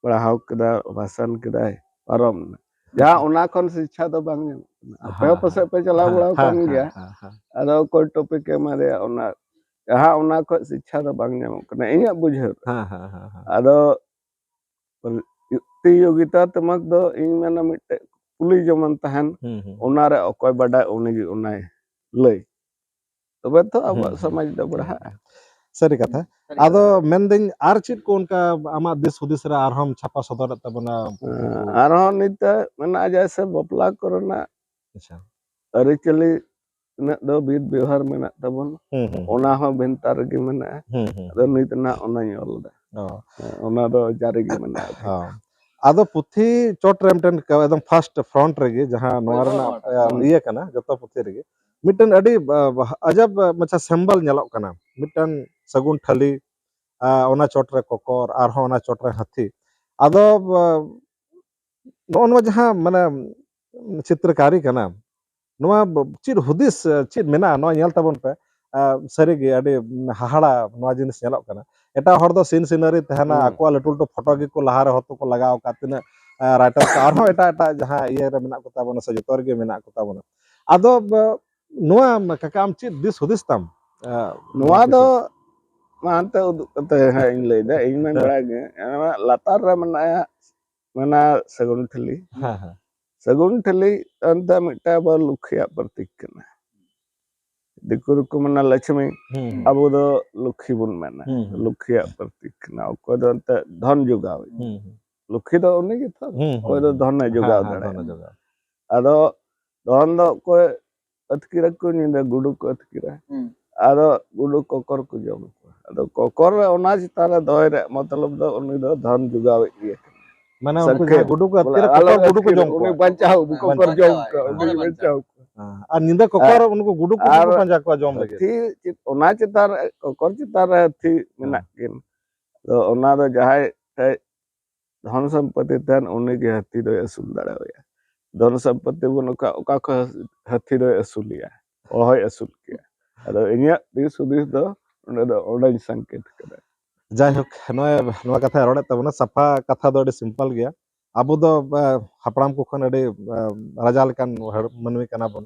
ᱯᱟᱲᱦᱟᱣ ᱠᱮᱫᱟ, ᱵᱷᱟᱥᱚᱱ ᱠᱮᱫᱟᱭ, ᱯᱟᱨᱚᱢ ᱮᱱᱟ᱾ ᱡᱟᱦᱟᱸ ᱚᱱᱟ ᱠᱷᱚᱱ ᱥᱤᱪᱪᱷᱟ ᱫᱚ ᱵᱟᱝ ᱧᱟᱢᱚᱜ ᱠᱟᱱᱟ᱾ ᱟᱯᱮ ᱦᱚᱸ ᱦᱮᱸ, ᱯᱟᱥᱮᱡ ᱯᱮ ᱪᱟᱞᱟᱣ ᱦᱮᱸ, ᱵᱟᱲᱟ ᱦᱮᱸ, ᱟᱠᱟᱱ ᱦᱮᱸ, ᱜᱮᱭᱟ᱾ ᱦᱮᱸ, ᱦᱮᱸ, ᱟᱫᱚ ᱚᱠᱚᱭ topic ᱮ ᱮᱢᱟ ᱫᱮᱭᱟ, ᱚᱱᱟ ᱡᱟᱦᱟᱸ ᱚᱱᱟ ᱠᱷᱚᱱ ᱥᱤᱪᱪᱷᱟ ᱫᱚ ᱵᱟᱝ ᱧᱟᱢᱚᱜ ᱠᱟᱱᱟ ᱤᱧᱟᱹᱜ ᱵᱩᱡᱷᱟᱹᱣ᱾ ᱦᱮᱸ, ᱦᱮᱸ, ᱦᱮᱸ, ᱦᱮᱸ᱾ ᱟᱫᱚ ᱯᱨᱚᱛᱤᱡᱳᱜᱤᱛᱟ ᱛᱟᱢᱟᱠ ᱫᱚ ᱤᱧ ᱢᱮᱱᱟ ᱢᱤᱫᱴᱮᱡ ᱠᱩᱞᱤ ᱡᱮᱢᱚᱱ ᱛᱟᱦᱮᱱ, ᱦᱩᱸ, ᱦᱩᱸ᱾ ᱚᱱᱟᱨᱮ ᱚᱠᱚᱭ ᱵᱟᱰᱟᱭ ᱩᱱᱤᱜᱮ ᱚᱱᱟᱭ ᱞᱟᱹᱭ, ᱛᱚᱵᱮ ᱛᱚ ᱟᱵᱚᱣᱟᱜ ᱦᱩᱸ, ᱥᱚᱢᱟᱡᱽ ᱫᱚ ᱦᱩᱸ᱾ ᱵᱟᱲᱦᱟᱜᱼᱟ᱾ ᱥᱟᱹᱨᱤ ᱠᱟᱛᱷᱟ᱾ ᱟᱫᱚ ᱢᱮᱱᱫᱟᱹᱧ, ᱟᱨ ᱪᱮᱫ ᱠᱚ ᱚᱱᱠᱟ ᱟᱢᱟᱜ ᱫᱤᱥ ᱦᱩᱫᱤᱥ ᱨᱮ ᱟᱨᱦᱚᱸᱢ ᱪᱷᱟᱯᱟ ᱥᱚᱫᱚᱨᱮᱫ ᱛᱟᱵᱚᱱᱟ? ᱟᱨᱦᱚᱸ ᱱᱤᱛᱚᱜ ᱢᱮᱱᱟᱜᱼᱟ, ᱡᱮᱭᱥᱮ ᱵᱟᱯᱞᱟ ᱠᱚᱨᱮᱱᱟᱜ ᱟᱪᱪᱷᱟ᱾ ᱟᱹᱨᱤᱪᱟᱹᱞᱤ ᱛᱤᱱᱟᱹᱜ ᱫᱚ ᱵᱤᱫ ᱵᱮᱣᱦᱟᱨ ᱢᱮᱱᱟᱜ ᱛᱟᱵᱚᱱ, ᱦᱩᱸ, ᱦᱩᱸ, ᱦᱩᱸ᱾ ᱚᱱᱟ ᱦᱚᱸ ᱵᱷᱮᱱᱛᱟ ᱨᱮᱜᱮ ᱢᱮᱱᱟᱜᱼᱟ᱾ ᱦᱩᱸ, ᱦᱩᱸ, ᱟᱫᱚ ᱦᱩᱸ᱾ ᱱᱤᱛ ᱱᱟᱜ ᱚᱱᱟᱧ ᱚᱞ ᱮᱫᱟ᱾ ᱚ᱾ ᱦᱮᱸ, ᱚᱱᱟ ᱫᱚ ᱡᱟᱹᱨᱤ ᱜᱮ ᱢᱮᱱᱟᱜᱼᱟ᱾ ᱦᱚᱸ᱾ ᱟᱫᱚ ᱯᱩᱛᱷᱤ ᱪᱚᱴ ᱨᱮ ᱢᱤᱫᱴᱮᱱ ᱠᱟ-, ᱮᱠᱫᱚᱢ first front ᱨᱮᱜᱮ ᱡᱟᱦᱟᱸ ᱱᱚᱣᱟ ᱦᱳᱭ, ᱨᱮᱱᱟᱜ, front, ᱟ, front᱾ ᱤᱭᱟᱹ ᱠᱟᱱᱟ, ᱡᱚᱛᱚ ᱯᱩᱛᱷᱤ ᱨᱮᱜᱮ ᱢᱤᱫᱴᱮᱱ ᱟᱹᱰᱤ, ᱟ, ᱟᱡᱟᱵ, ᱟ, ᱢᱟᱪᱷᱟ symbol ᱧᱮᱞᱚᱜ ᱠᱟᱱᱟ, ᱢᱤᱫᱴᱮᱱ ᱥᱟᱹᱜᱩᱱ ᱴᱷᱟᱹᱞᱤ, ᱟ, ᱚᱱᱟ ᱪᱚᱴ ᱨᱮ ᱠᱚᱠᱚᱨ, ᱟᱨᱦᱚᱸ ᱚᱱᱟ ᱪᱚᱴ ᱨᱮ ᱦᱟᱹᱛᱤ᱾ ᱟᱫᱚ, ᱟ, ᱱᱚᱜᱼᱚ ᱱᱚᱣᱟ ᱡᱟᱦᱟᱸ ᱢᱟᱱᱮ ᱪᱤᱛᱨᱚᱠᱟᱨᱤ ᱠᱟᱱᱟ, ᱱᱚᱣᱟ ᱵ-, ᱪᱮᱫ ᱦᱩᱫᱤᱥ, ᱪᱮᱫ ᱢᱮᱱᱟᱜᱼᱟ, ᱱᱚᱣᱟ ᱧᱮᱞ ᱛᱟᱵᱚᱱ ᱯᱮ᱾ ᱟ, ᱥᱟᱹᱨᱤᱜᱮ ᱟᱹᱰᱤ ᱦᱟᱦᱟᱲᱟ ᱱᱚᱣᱟ ᱡᱤᱱᱤᱥ ᱧᱮᱞᱚᱜ ᱠᱟᱱᱟ᱾ ᱮᱴᱟᱜ ᱦᱚᱲ ᱫᱚ scene scenery ᱛᱟᱦᱮᱱᱟ, ᱦᱩᱸ᱾ ᱟᱠᱚᱣᱟᱜ ᱞᱟᱹᱴᱩ ᱞᱟᱹᱴᱩ ᱯᱷᱳᱴᱳ ᱜᱮᱠᱚ ᱞᱟᱦᱟᱨᱮ ᱦᱚᱭᱛᱳ ᱠᱚ ᱞᱟᱜᱟᱣ ᱟᱠᱟᱫ, ᱛᱤᱱᱟᱹᱜ, ᱟ, writer ᱠᱚ ᱟᱨᱦᱚᱸ ᱮᱴᱟᱜ ᱮᱴᱟᱜ ᱡᱟᱦᱟᱸ ᱤᱭᱟᱹ ᱨᱮ ᱢᱮᱱᱟᱜ ᱠᱚ ᱛᱟᱵᱚᱱᱟ ᱥᱮ ᱡᱚᱛᱚ ᱨᱮᱜᱮ ᱢᱮᱱᱟᱜ ᱠᱚ ᱛᱟᱵᱚᱱᱟ᱾ ᱟᱫᱚ ᱵ-, ᱱᱚᱣᱟ ᱠᱟᱠᱟ ᱟᱢ ᱪᱮᱫ ᱫᱤᱥ ᱦᱩᱫᱤᱥ ᱛᱟᱢ? ᱟ, ᱱᱚᱣᱟ ᱫᱚ ᱢᱟ ᱦᱟᱱᱛᱮ ᱩᱫᱩᱜ ᱠᱟᱛᱮ ᱦᱟᱸᱜ ᱤᱧ ᱞᱟᱹᱭᱫᱟ, ᱤᱧ ᱢᱟᱧ ᱦᱮᱸ᱾ ᱵᱟᱲᱟᱭ ᱜᱮ᱾ ᱚᱱᱟ ᱞᱟᱛᱟᱨ ᱨᱮ ᱢᱮᱱᱟᱭᱟ, ᱢᱮᱱᱟ ᱥᱟᱹᱜᱩᱱ ᱴᱷᱤᱞᱤ᱾ ᱦᱮᱸ, ᱦᱮᱸ᱾ ᱥᱟᱹᱜᱩᱱ ᱴᱷᱤᱞᱤ ᱮᱱᱛᱮ ᱢᱤᱫᱴᱟᱝ ᱟᱵᱚ ᱞᱩᱠᱷᱤᱭᱟᱜ ᱯᱨᱚᱛᱤᱠ ᱠᱟᱱᱟ᱾ ᱫᱤᱠᱩ ᱫᱚᱠᱚ ᱢᱮᱱᱟ ᱞᱚᱪᱷᱢᱤ, ᱦᱩᱸ, ᱦᱩᱸ᱾ ᱟᱵᱚ ᱫᱚ ᱞᱩᱠᱷᱤ ᱵᱚᱱ ᱢᱮᱱᱟ᱾ ᱦᱩᱸ, ᱦᱩᱸ᱾ ᱞᱩᱠᱷᱤᱭᱟᱜ ᱯᱨᱚᱛᱤᱠ ᱠᱟᱱᱟ᱾ ᱚᱠᱚᱭ ᱫᱚ ᱮᱱᱛᱮ ᱫᱷᱚᱱ ᱡᱚᱜᱟᱣ᱾ ᱦᱩᱸ, ᱦᱩᱸ᱾ ᱞᱩᱠᱷᱤ ᱫᱚ ᱩᱱᱤ ᱜᱮᱛᱚ, ᱦᱩᱸ, ᱦᱩᱸ, ᱚᱠᱚᱭ ᱫᱚ ᱦᱩᱸ᱾ ᱫᱷᱚᱱᱮ ᱦᱮᱸ, ᱡᱚᱜᱟᱣ ᱦᱮᱸ, ᱫᱟᱲᱮᱭᱟᱜᱼᱟ᱾ ᱫᱷᱚᱱᱮ ᱡᱚᱜᱟᱣ᱾ ᱟᱫᱚ ᱫᱷᱚᱱ ᱫᱚ ᱚᱠᱚᱭ ᱟᱹᱛᱠᱤᱨᱟ ᱠᱚ, ᱧᱤᱫᱟᱹ ᱜᱩᱰᱩ ᱠᱚ ᱟᱹᱛᱠᱤᱨᱟ᱾ ᱦᱩᱸ᱾ ᱟᱫᱚ ᱜᱩᱰᱩ ᱠᱚᱠᱚᱨ ᱠᱚ ᱡᱚᱢ ᱠᱚᱣᱟ᱾ ᱟᱫᱚ ᱠᱚᱠᱚᱨ ᱨᱮ ᱚᱱᱟ ᱪᱮᱛᱟᱱ ᱨᱮ ᱫᱚᱦᱚᱭ ᱨᱮᱭᱟᱜ ᱢᱚᱛᱞᱚᱵ ᱫᱚ ᱩᱱᱤ ᱫᱚ ᱫᱷᱚᱱ ᱡᱚᱜᱟᱣᱮᱫ ᱜᱮᱭᱟ᱾ ᱢᱟᱱᱮ ᱩᱱᱠᱩ ᱥᱚᱝᱠᱷᱮᱯ᱾ ᱡᱟᱦᱟᱸ ᱜᱩᱰᱩ ᱠᱚ ᱵᱚᱞᱮ ᱟᱹᱛᱠᱤᱨᱟ, ᱟᱞᱚ ᱠᱚᱠᱚᱨ ᱜᱩᱰᱩ ᱠᱚ ᱟᱹᱛᱠᱤᱨ, ᱡᱚᱢ ᱩᱱᱤ ᱠᱚᱣᱟ᱾ ᱵᱟᱧᱪᱟᱣ, ᱩᱱᱠᱩ ᱠᱚᱠᱚᱨ ᱵᱟᱧᱪᱟᱣ ᱡᱚᱢ ᱟᱭ, ᱠᱚᱣᱟ, ᱩᱱᱤ ᱩᱱᱤ ᱵᱟᱧᱪᱟᱣ᱾ ᱵᱟᱧᱪᱟᱣ ᱠᱚᱣᱟ᱾ ᱦᱮᱸ᱾ ᱟᱨ ᱧᱤᱫᱟᱹ ᱠᱚᱠᱚᱨ ᱟᱨ ᱩᱱᱠᱩ ᱜᱩᱰᱩ ᱠᱚ ᱟᱨ ᱠᱚ ᱯᱟᱸᱡᱟ ᱠᱚᱣᱟ ᱡᱚᱢ ᱞᱟᱹᱜᱤᱫ᱾ ᱦᱟᱹᱛᱤ ᱪᱮᱫ, ᱚᱱᱟ ᱪᱮᱛᱟᱱ ᱨᱮ, ᱠᱚᱠᱚᱨ ᱪᱮᱛᱟᱱ ᱨᱮ ᱦᱟᱹᱛᱤ ᱢᱮᱱᱟᱜ ᱠᱤᱱ᱾ ᱟᱫᱚ ᱚᱱᱟ ᱫᱚ ᱡᱟᱦᱟᱸᱭ ᱴᱷᱮᱡ ᱫᱷᱚᱱ ᱥᱚᱢᱯᱚᱛᱤ ᱛᱟᱦᱮᱱ, ᱩᱱᱤ ᱜᱮ ᱦᱟᱹᱛᱤ ᱫᱚᱭ ᱟᱹᱥᱩᱞ ᱫᱟᱲᱮᱣᱟᱭᱟ᱾ ᱫᱷᱚᱱ ᱥᱚᱢᱯᱚᱛᱤ ᱵᱚᱱ ᱚᱠᱟ, ᱚᱠᱟ ᱠᱷᱚᱱ ᱦᱟᱹᱛᱤ ᱫᱚᱭ ᱟᱹᱥᱩᱞᱮᱭᱟ? ᱚᱦᱚᱭ ᱟᱹᱥᱩᱞ ᱠᱮᱭᱟ᱾ ᱟᱫᱚ ᱤᱧᱟᱹᱜ ᱫᱤᱥ ᱦᱩᱫᱤᱥ ᱫᱚ ᱚᱸᱰᱮ ᱫᱚ, ᱚᱸᱰᱮᱧ ᱥᱚᱝᱠᱮᱛ ᱠᱟᱫᱟ᱾ ᱡᱟᱭᱦᱳᱠ, ᱱᱚᱜᱼᱚᱭ ᱱᱚᱣᱟ ᱠᱟᱛᱷᱟᱭ ᱨᱚᱲᱮᱫ ᱛᱟᱵᱚᱱᱟ, ᱥᱟᱯᱷᱟ ᱠᱟᱛᱷᱟ ᱫᱚ ᱟᱹᱰᱤ simple ᱜᱮᱭᱟ᱾ ᱟᱵᱚ ᱫᱚ, ᱟ, ᱦᱟᱯᱲᱟᱢ ᱠᱚ ᱠᱷᱚᱱ ᱟᱹᱰᱤ, ᱟ, ᱨᱟᱡᱟ ᱞᱮᱠᱟᱱ ᱦᱚᱲ, ᱢᱟᱹᱱᱢᱤ ᱠᱟᱱᱟ ᱵᱚᱱ᱾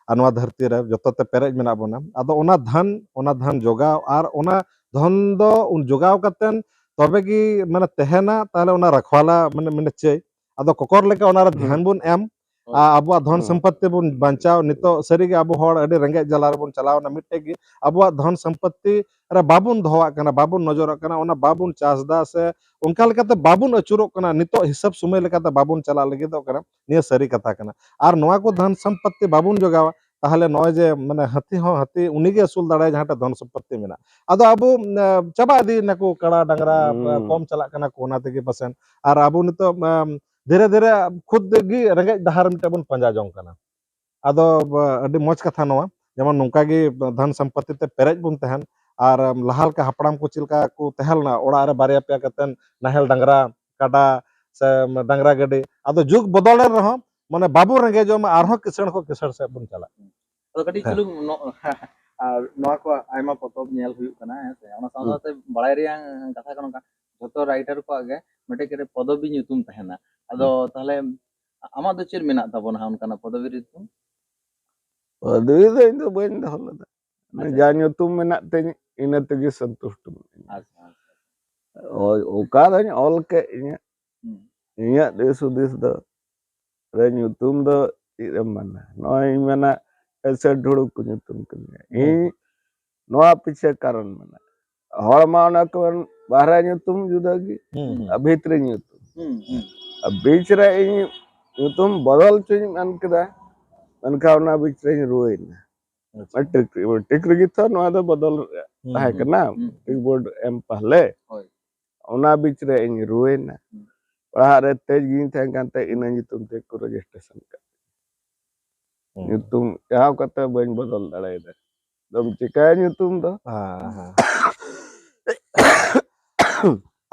ᱟᱨ ᱱᱚᱣᱟ ᱫᱷᱟᱹᱨᱛᱤ ᱨᱮ ᱡᱚᱛᱚ ᱛᱮ ᱯᱮᱨᱮᱡ ᱢᱮᱱᱟᱜ ᱵᱚᱱᱟ᱾ ᱟᱫᱚ ᱚᱱᱟ ᱫᱷᱟᱱ, ᱚᱱᱟ ᱫᱷᱟᱱ ᱡᱚᱜᱟᱣ ᱟᱨ ᱚᱱᱟ ᱫᱷᱚᱱ ᱫᱚ ᱩᱱ ᱡᱚᱜᱟᱣ ᱠᱟᱛᱮᱱ ᱛᱚᱵᱮ ᱜᱮ ᱢᱟᱱᱮ ᱛᱟᱦᱮᱱᱟ, ᱛᱟᱦᱞᱮ ᱚᱱᱟ ᱨᱟᱠᱷᱣᱟᱞᱟ ᱢᱟᱱᱮ, ᱢᱟᱱᱮ ᱪᱟᱹᱭ᱾ ᱟᱫᱚ ᱠᱚᱠᱚᱨ ᱞᱮᱠᱟ ᱚᱱᱟ ᱨᱮ ᱦᱩᱸ᱾ ᱫᱷᱮᱭᱟᱱ ᱵᱚᱱ ᱮᱢ, ᱦᱳᱭ᱾ ᱟ-, ᱟᱵᱚᱣᱟᱜ ᱫᱷᱚᱱ ᱦᱩᱸ᱾ ᱥᱚᱢᱯᱚᱛᱤ ᱵᱚᱱ ᱵᱟᱧᱪᱟᱣ᱾ ᱱᱤᱛᱚᱜ ᱥᱟᱹᱨᱤ ᱜᱮ ᱟᱵᱚ ᱦᱚᱲ ᱟᱹᱰᱤ ᱨᱮᱸᱜᱮᱡ ᱡᱟᱞᱟ ᱨᱮᱵᱚᱱ ᱪᱟᱞᱟᱣ ᱮᱱᱟ᱾ ᱢᱤᱫᱴᱮᱡ ᱜᱮ ᱟᱵᱚᱣᱟᱜ ᱫᱷᱚᱱ ᱥᱚᱢᱯᱚᱛᱤ ᱨᱮ ᱵᱟᱵᱚᱱ ᱫᱚᱦᱚᱣᱟᱜ ᱠᱟᱱᱟ, ᱵᱟᱵᱚᱱ ᱱᱚᱡᱚᱨᱚᱜ ᱠᱟᱱᱟ, ᱚᱱᱟ ᱵᱟᱵᱚᱱ ᱪᱟᱥ ᱫᱟ ᱥᱮ ᱚᱱᱠᱟ ᱞᱮᱠᱟᱛᱮ ᱵᱟᱵᱚᱱ ᱟᱹᱪᱩᱨᱚᱜ ᱠᱟᱱᱟ, ᱱᱤᱛᱚᱜ ᱦᱤᱥᱟᱹᱵ ᱥᱚᱢᱚᱭ ᱞᱮᱠᱟᱛᱮ ᱵᱟᱵᱚᱱ ᱪᱟᱞᱟᱜ ᱞᱟᱹᱜᱤᱫᱚᱜ ᱠᱟᱱᱟ᱾ ᱱᱤᱭᱟᱹ ᱥᱟᱹᱨᱤ ᱠᱟᱛᱷᱟ ᱠᱟᱱᱟ᱾ ᱟᱨ ᱱᱚᱣᱟ ᱠᱚ ᱫᱷᱚᱱ ᱥᱚᱢᱯᱚᱛᱤ ᱵᱟᱵᱚᱱ ᱡᱚᱜᱟᱣᱟ, ᱛᱟᱦᱞᱮ ᱱᱚᱜᱼᱚᱭ ᱡᱮ ᱢᱟᱱᱮ ᱦᱟᱹᱛᱤ ᱦᱚᱸ ᱦᱟᱹᱛᱤ ᱩᱱᱤ ᱜᱮ ᱟᱹᱥᱩᱞ ᱫᱟᱲᱮᱭᱟᱭᱟ ᱡᱟᱦᱟᱸ ᱴᱷᱮᱱ ᱫᱷᱚᱱ ᱥᱚᱢᱯᱚᱛᱤ ᱢᱮᱱᱟᱜᱼᱟ᱾ ᱟᱫᱚ ᱟᱵᱚ, ᱮ, ᱪᱟᱵᱟ ᱤᱫᱤᱭᱮᱱᱟ ᱠᱚ ᱠᱟᱲᱟ ᱰᱟᱝᱨᱟ, ᱦᱩᱸ᱾ ᱠᱚᱢ ᱪᱟᱞᱟᱜ ᱠᱟᱱᱟ ᱠᱚ, ᱚᱱᱟ ᱛᱮᱜᱮ ᱯᱟᱥᱮᱱ᱾ ᱟᱨ ᱟᱵᱚ ᱱᱤᱛᱚᱜ, ᱮᱢ, ᱫᱷᱤᱨᱮ ᱫᱷᱤᱨᱮ ᱠᱷᱩᱫ ᱜᱮ ᱨᱮᱸᱜᱮᱡ ᱰᱟᱦᱟᱨ ᱢᱤᱫᱴᱮᱡ ᱵᱚᱱ ᱯᱟᱸᱡᱟ ᱡᱚᱝ ᱠᱟᱱᱟ᱾ ᱟᱫᱚ, ᱵᱟ, ᱟᱹᱰᱤ ᱢᱚᱡᱽ ᱠᱟᱛᱷᱟ ᱱᱚᱣᱟ, ᱡᱮᱢᱚᱱ ᱱᱚᱝᱠᱟ ᱜᱮ ᱫᱷᱚᱱ ᱥᱚᱢᱯᱚᱛᱤ ᱛᱮ ᱯᱮᱨᱮᱡ ᱵᱚᱱ ᱛᱟᱦᱮᱱ᱾ ᱟᱨ, ᱮᱢ, ᱞᱟᱦᱟ ᱞᱮᱠᱟ ᱦᱟᱯᱲᱟᱢ ᱠᱚ ᱪᱮᱫ ᱞᱮᱠᱟ ᱠᱚ ᱛᱟᱦᱮᱸ ᱞᱮᱱᱟ, ᱚᱲᱟᱜ ᱨᱮ ᱵᱟᱨᱭᱟ ᱯᱮᱭᱟ ᱠᱟᱛᱮᱱ ᱱᱟᱦᱮᱞ ᱰᱟᱝᱨᱟ, ᱠᱟᱰᱟ ᱥᱮ ᱰᱟᱝᱨᱟ ᱜᱟᱹᱰᱤ, ᱟᱫᱚ ᱡᱩᱜᱽ ᱵᱚᱫᱚᱞ ᱮᱱ ᱨᱮᱦᱚᱸ ᱢᱟᱱᱮ ᱵᱟᱵᱚᱱ ᱨᱮᱸᱜᱮᱡᱚᱜ ᱢᱟ, ᱟᱨᱦᱚᱸ ᱠᱤᱥᱟᱹᱬ ᱠᱷᱚᱱ ᱠᱤᱥᱟᱹᱬ ᱥᱮᱫ ᱵᱚᱱ ᱪᱟᱞᱟᱜ᱾ ᱟᱫᱚ ᱠᱟᱹᱴᱤᱡ ᱦᱮᱸ᱾ ᱪᱩᱞᱩᱝ ᱱᱚ-, ᱟᱨ ᱱᱚᱣᱟ ᱠᱚ ᱟᱭᱢᱟ ᱯᱚᱛᱚᱵ ᱧᱮᱞ ᱦᱩᱭᱩᱜ ᱠᱟᱱᱟ, ᱦᱮᱸ ᱥᱮ? ᱚᱱᱟ ᱥᱟᱶ ᱦᱩᱸ᱾ ᱥᱟᱶᱛᱮ ᱵᱟᱲᱟᱭ ᱨᱮᱭᱟᱜ ᱠᱟᱛᱷᱟ ᱠᱟᱱᱟ, ᱱᱚᱝᱠᱟ ᱡᱷᱚᱛᱚ writer ᱠᱚᱣᱟᱜ ᱜᱮ ᱢᱤᱫᱴᱮᱡ ᱠᱟᱛᱮ ᱯᱚᱫᱚᱵᱤ ᱧᱩᱛᱩᱢ ᱛᱟᱦᱮᱱᱟ᱾ ᱟᱫᱚ ᱦᱩᱸ᱾ ᱛᱟᱦᱞᱮ ᱟᱢᱟᱜ ᱫᱚ ᱪᱮᱫ ᱢᱮᱱᱟᱜ ᱛᱟᱵᱚᱱᱟ ᱦᱟᱸᱜ ᱚᱱᱠᱟᱱᱟᱜ ᱯᱚᱫᱚᱵᱤ ᱧᱩᱛᱩᱢ? ᱯᱚᱫᱚᱵᱤ ᱫᱚ ᱤᱧ ᱫᱚ ᱵᱟᱹᱧ ᱫᱚᱦᱚ ᱞᱮᱫᱟ᱾ ᱟᱪᱪᱷᱟ᱾ ᱡᱟ ᱧᱩᱛᱩᱢ ᱢᱮᱱᱟᱜ ᱛᱤᱧ, ᱤᱱᱟᱹ ᱛᱮᱜᱮ ᱥᱚᱱᱛᱩᱥᱴ ᱢᱤᱱᱟᱹᱧᱟ᱾ ᱟᱪᱪᱷᱟ, ᱟᱪᱪᱷᱟ᱾ ᱳᱭ ᱚᱠᱟ ᱨᱮᱧ ᱚᱞ ᱠᱮᱫ ᱤᱧᱟᱹᱜ, ᱦᱩᱸ᱾ ᱤᱧᱟᱹᱜ ᱫᱤᱥ ᱦᱩᱫᱤᱥ ᱫᱚ ᱨᱮ ᱧᱩᱛᱩᱢ ᱫᱚ ᱪᱮᱫ ᱮᱢ ᱢᱮᱱᱟ? ᱱᱚᱜᱼᱚᱭ ᱤᱧ ᱢᱮᱱᱟ, ᱮᱥᱮ ᱰᱷᱩᱲᱩ ᱠᱚ ᱧᱩᱛᱩᱢ ᱠᱟᱹᱧᱟ᱾ ᱦᱩᱸ᱾ ᱤᱧ ᱱᱚᱣᱟ ᱯᱤᱪᱷᱮ ᱠᱟᱨᱚᱱ ᱢᱮᱱᱟᱜᱼᱟ᱾ ᱦᱚᱲ ᱢᱟ ᱚᱱᱟ ᱠᱚ ᱢᱮᱱ, ᱵᱟᱦᱨᱮ ᱧᱩᱛᱩᱢ ᱡᱩᱫᱟᱹ ᱜᱮ, ᱦᱩᱸ, ᱦᱩᱸ᱾ ᱟᱨ ᱵᱷᱤᱛᱨᱤ ᱧᱩᱛᱩᱢ᱾ ᱦᱩᱸ, ᱦᱩᱸ᱾ ᱟᱨ ᱵᱤᱪ ᱨᱮ ᱤᱧ ᱧᱩᱛᱩᱢ ᱵᱚᱫᱚᱞ ᱦᱚᱪᱚᱧ ᱢᱮᱱ ᱠᱮᱫᱟ, ᱢᱮᱱᱠᱷᱟᱱ ᱚᱱᱟ ᱵᱤᱪ ᱨᱮᱧ ᱨᱩᱣᱟᱹᱭᱮᱱᱟ᱾ ᱟᱪᱪᱷᱟ᱾ ᱢᱮᱴᱨᱤᱠ, ᱢᱮᱴᱨᱤᱠ ᱨᱮᱜᱮ ᱛᱚ ᱱᱚᱣᱟ ᱫᱚ ᱵᱚᱫᱚᱞ ᱦᱩᱸ, ᱛᱟᱦᱮᱸ ᱦᱩᱸ, ᱠᱟᱱᱟ, ᱦᱩᱸ, ᱢᱮᱴᱨᱤᱠ ᱦᱩᱸ᱾ ᱵᱳᱨᱰ ᱮᱢ ᱯᱟᱦᱞᱮ᱾ ᱦᱳᱭ᱾ ᱚᱱᱟ ᱵᱤᱪ ᱨᱮ ᱤᱧ ᱨᱩᱣᱟᱹᱭᱮᱱᱟ᱾ ᱦᱩᱸ᱾ ᱚᱲᱟᱜ ᱨᱮ ᱛᱮᱡᱽ ᱜᱤᱧ ᱛᱟᱦᱮᱸ ᱠᱟᱱ ᱛᱮ ᱤᱱᱟᱹ ᱧᱩᱛᱩᱢ ᱛᱮ ᱠᱚ registration ᱠᱟᱜ᱾ ᱦᱩᱸ᱾ ᱧᱩᱛᱩᱢ ᱪᱟᱦᱟᱣ ᱠᱟᱛᱮ ᱵᱟᱹᱧ ᱵᱚᱫᱚᱞ ᱫᱟᱲᱮᱭᱟᱫᱟ᱾ ᱟᱫᱚᱢ ᱪᱤᱠᱟᱹᱭᱟ ᱧᱩᱛᱩᱢ ᱫᱚ? ᱦᱮᱸ, ᱦᱮᱸ᱾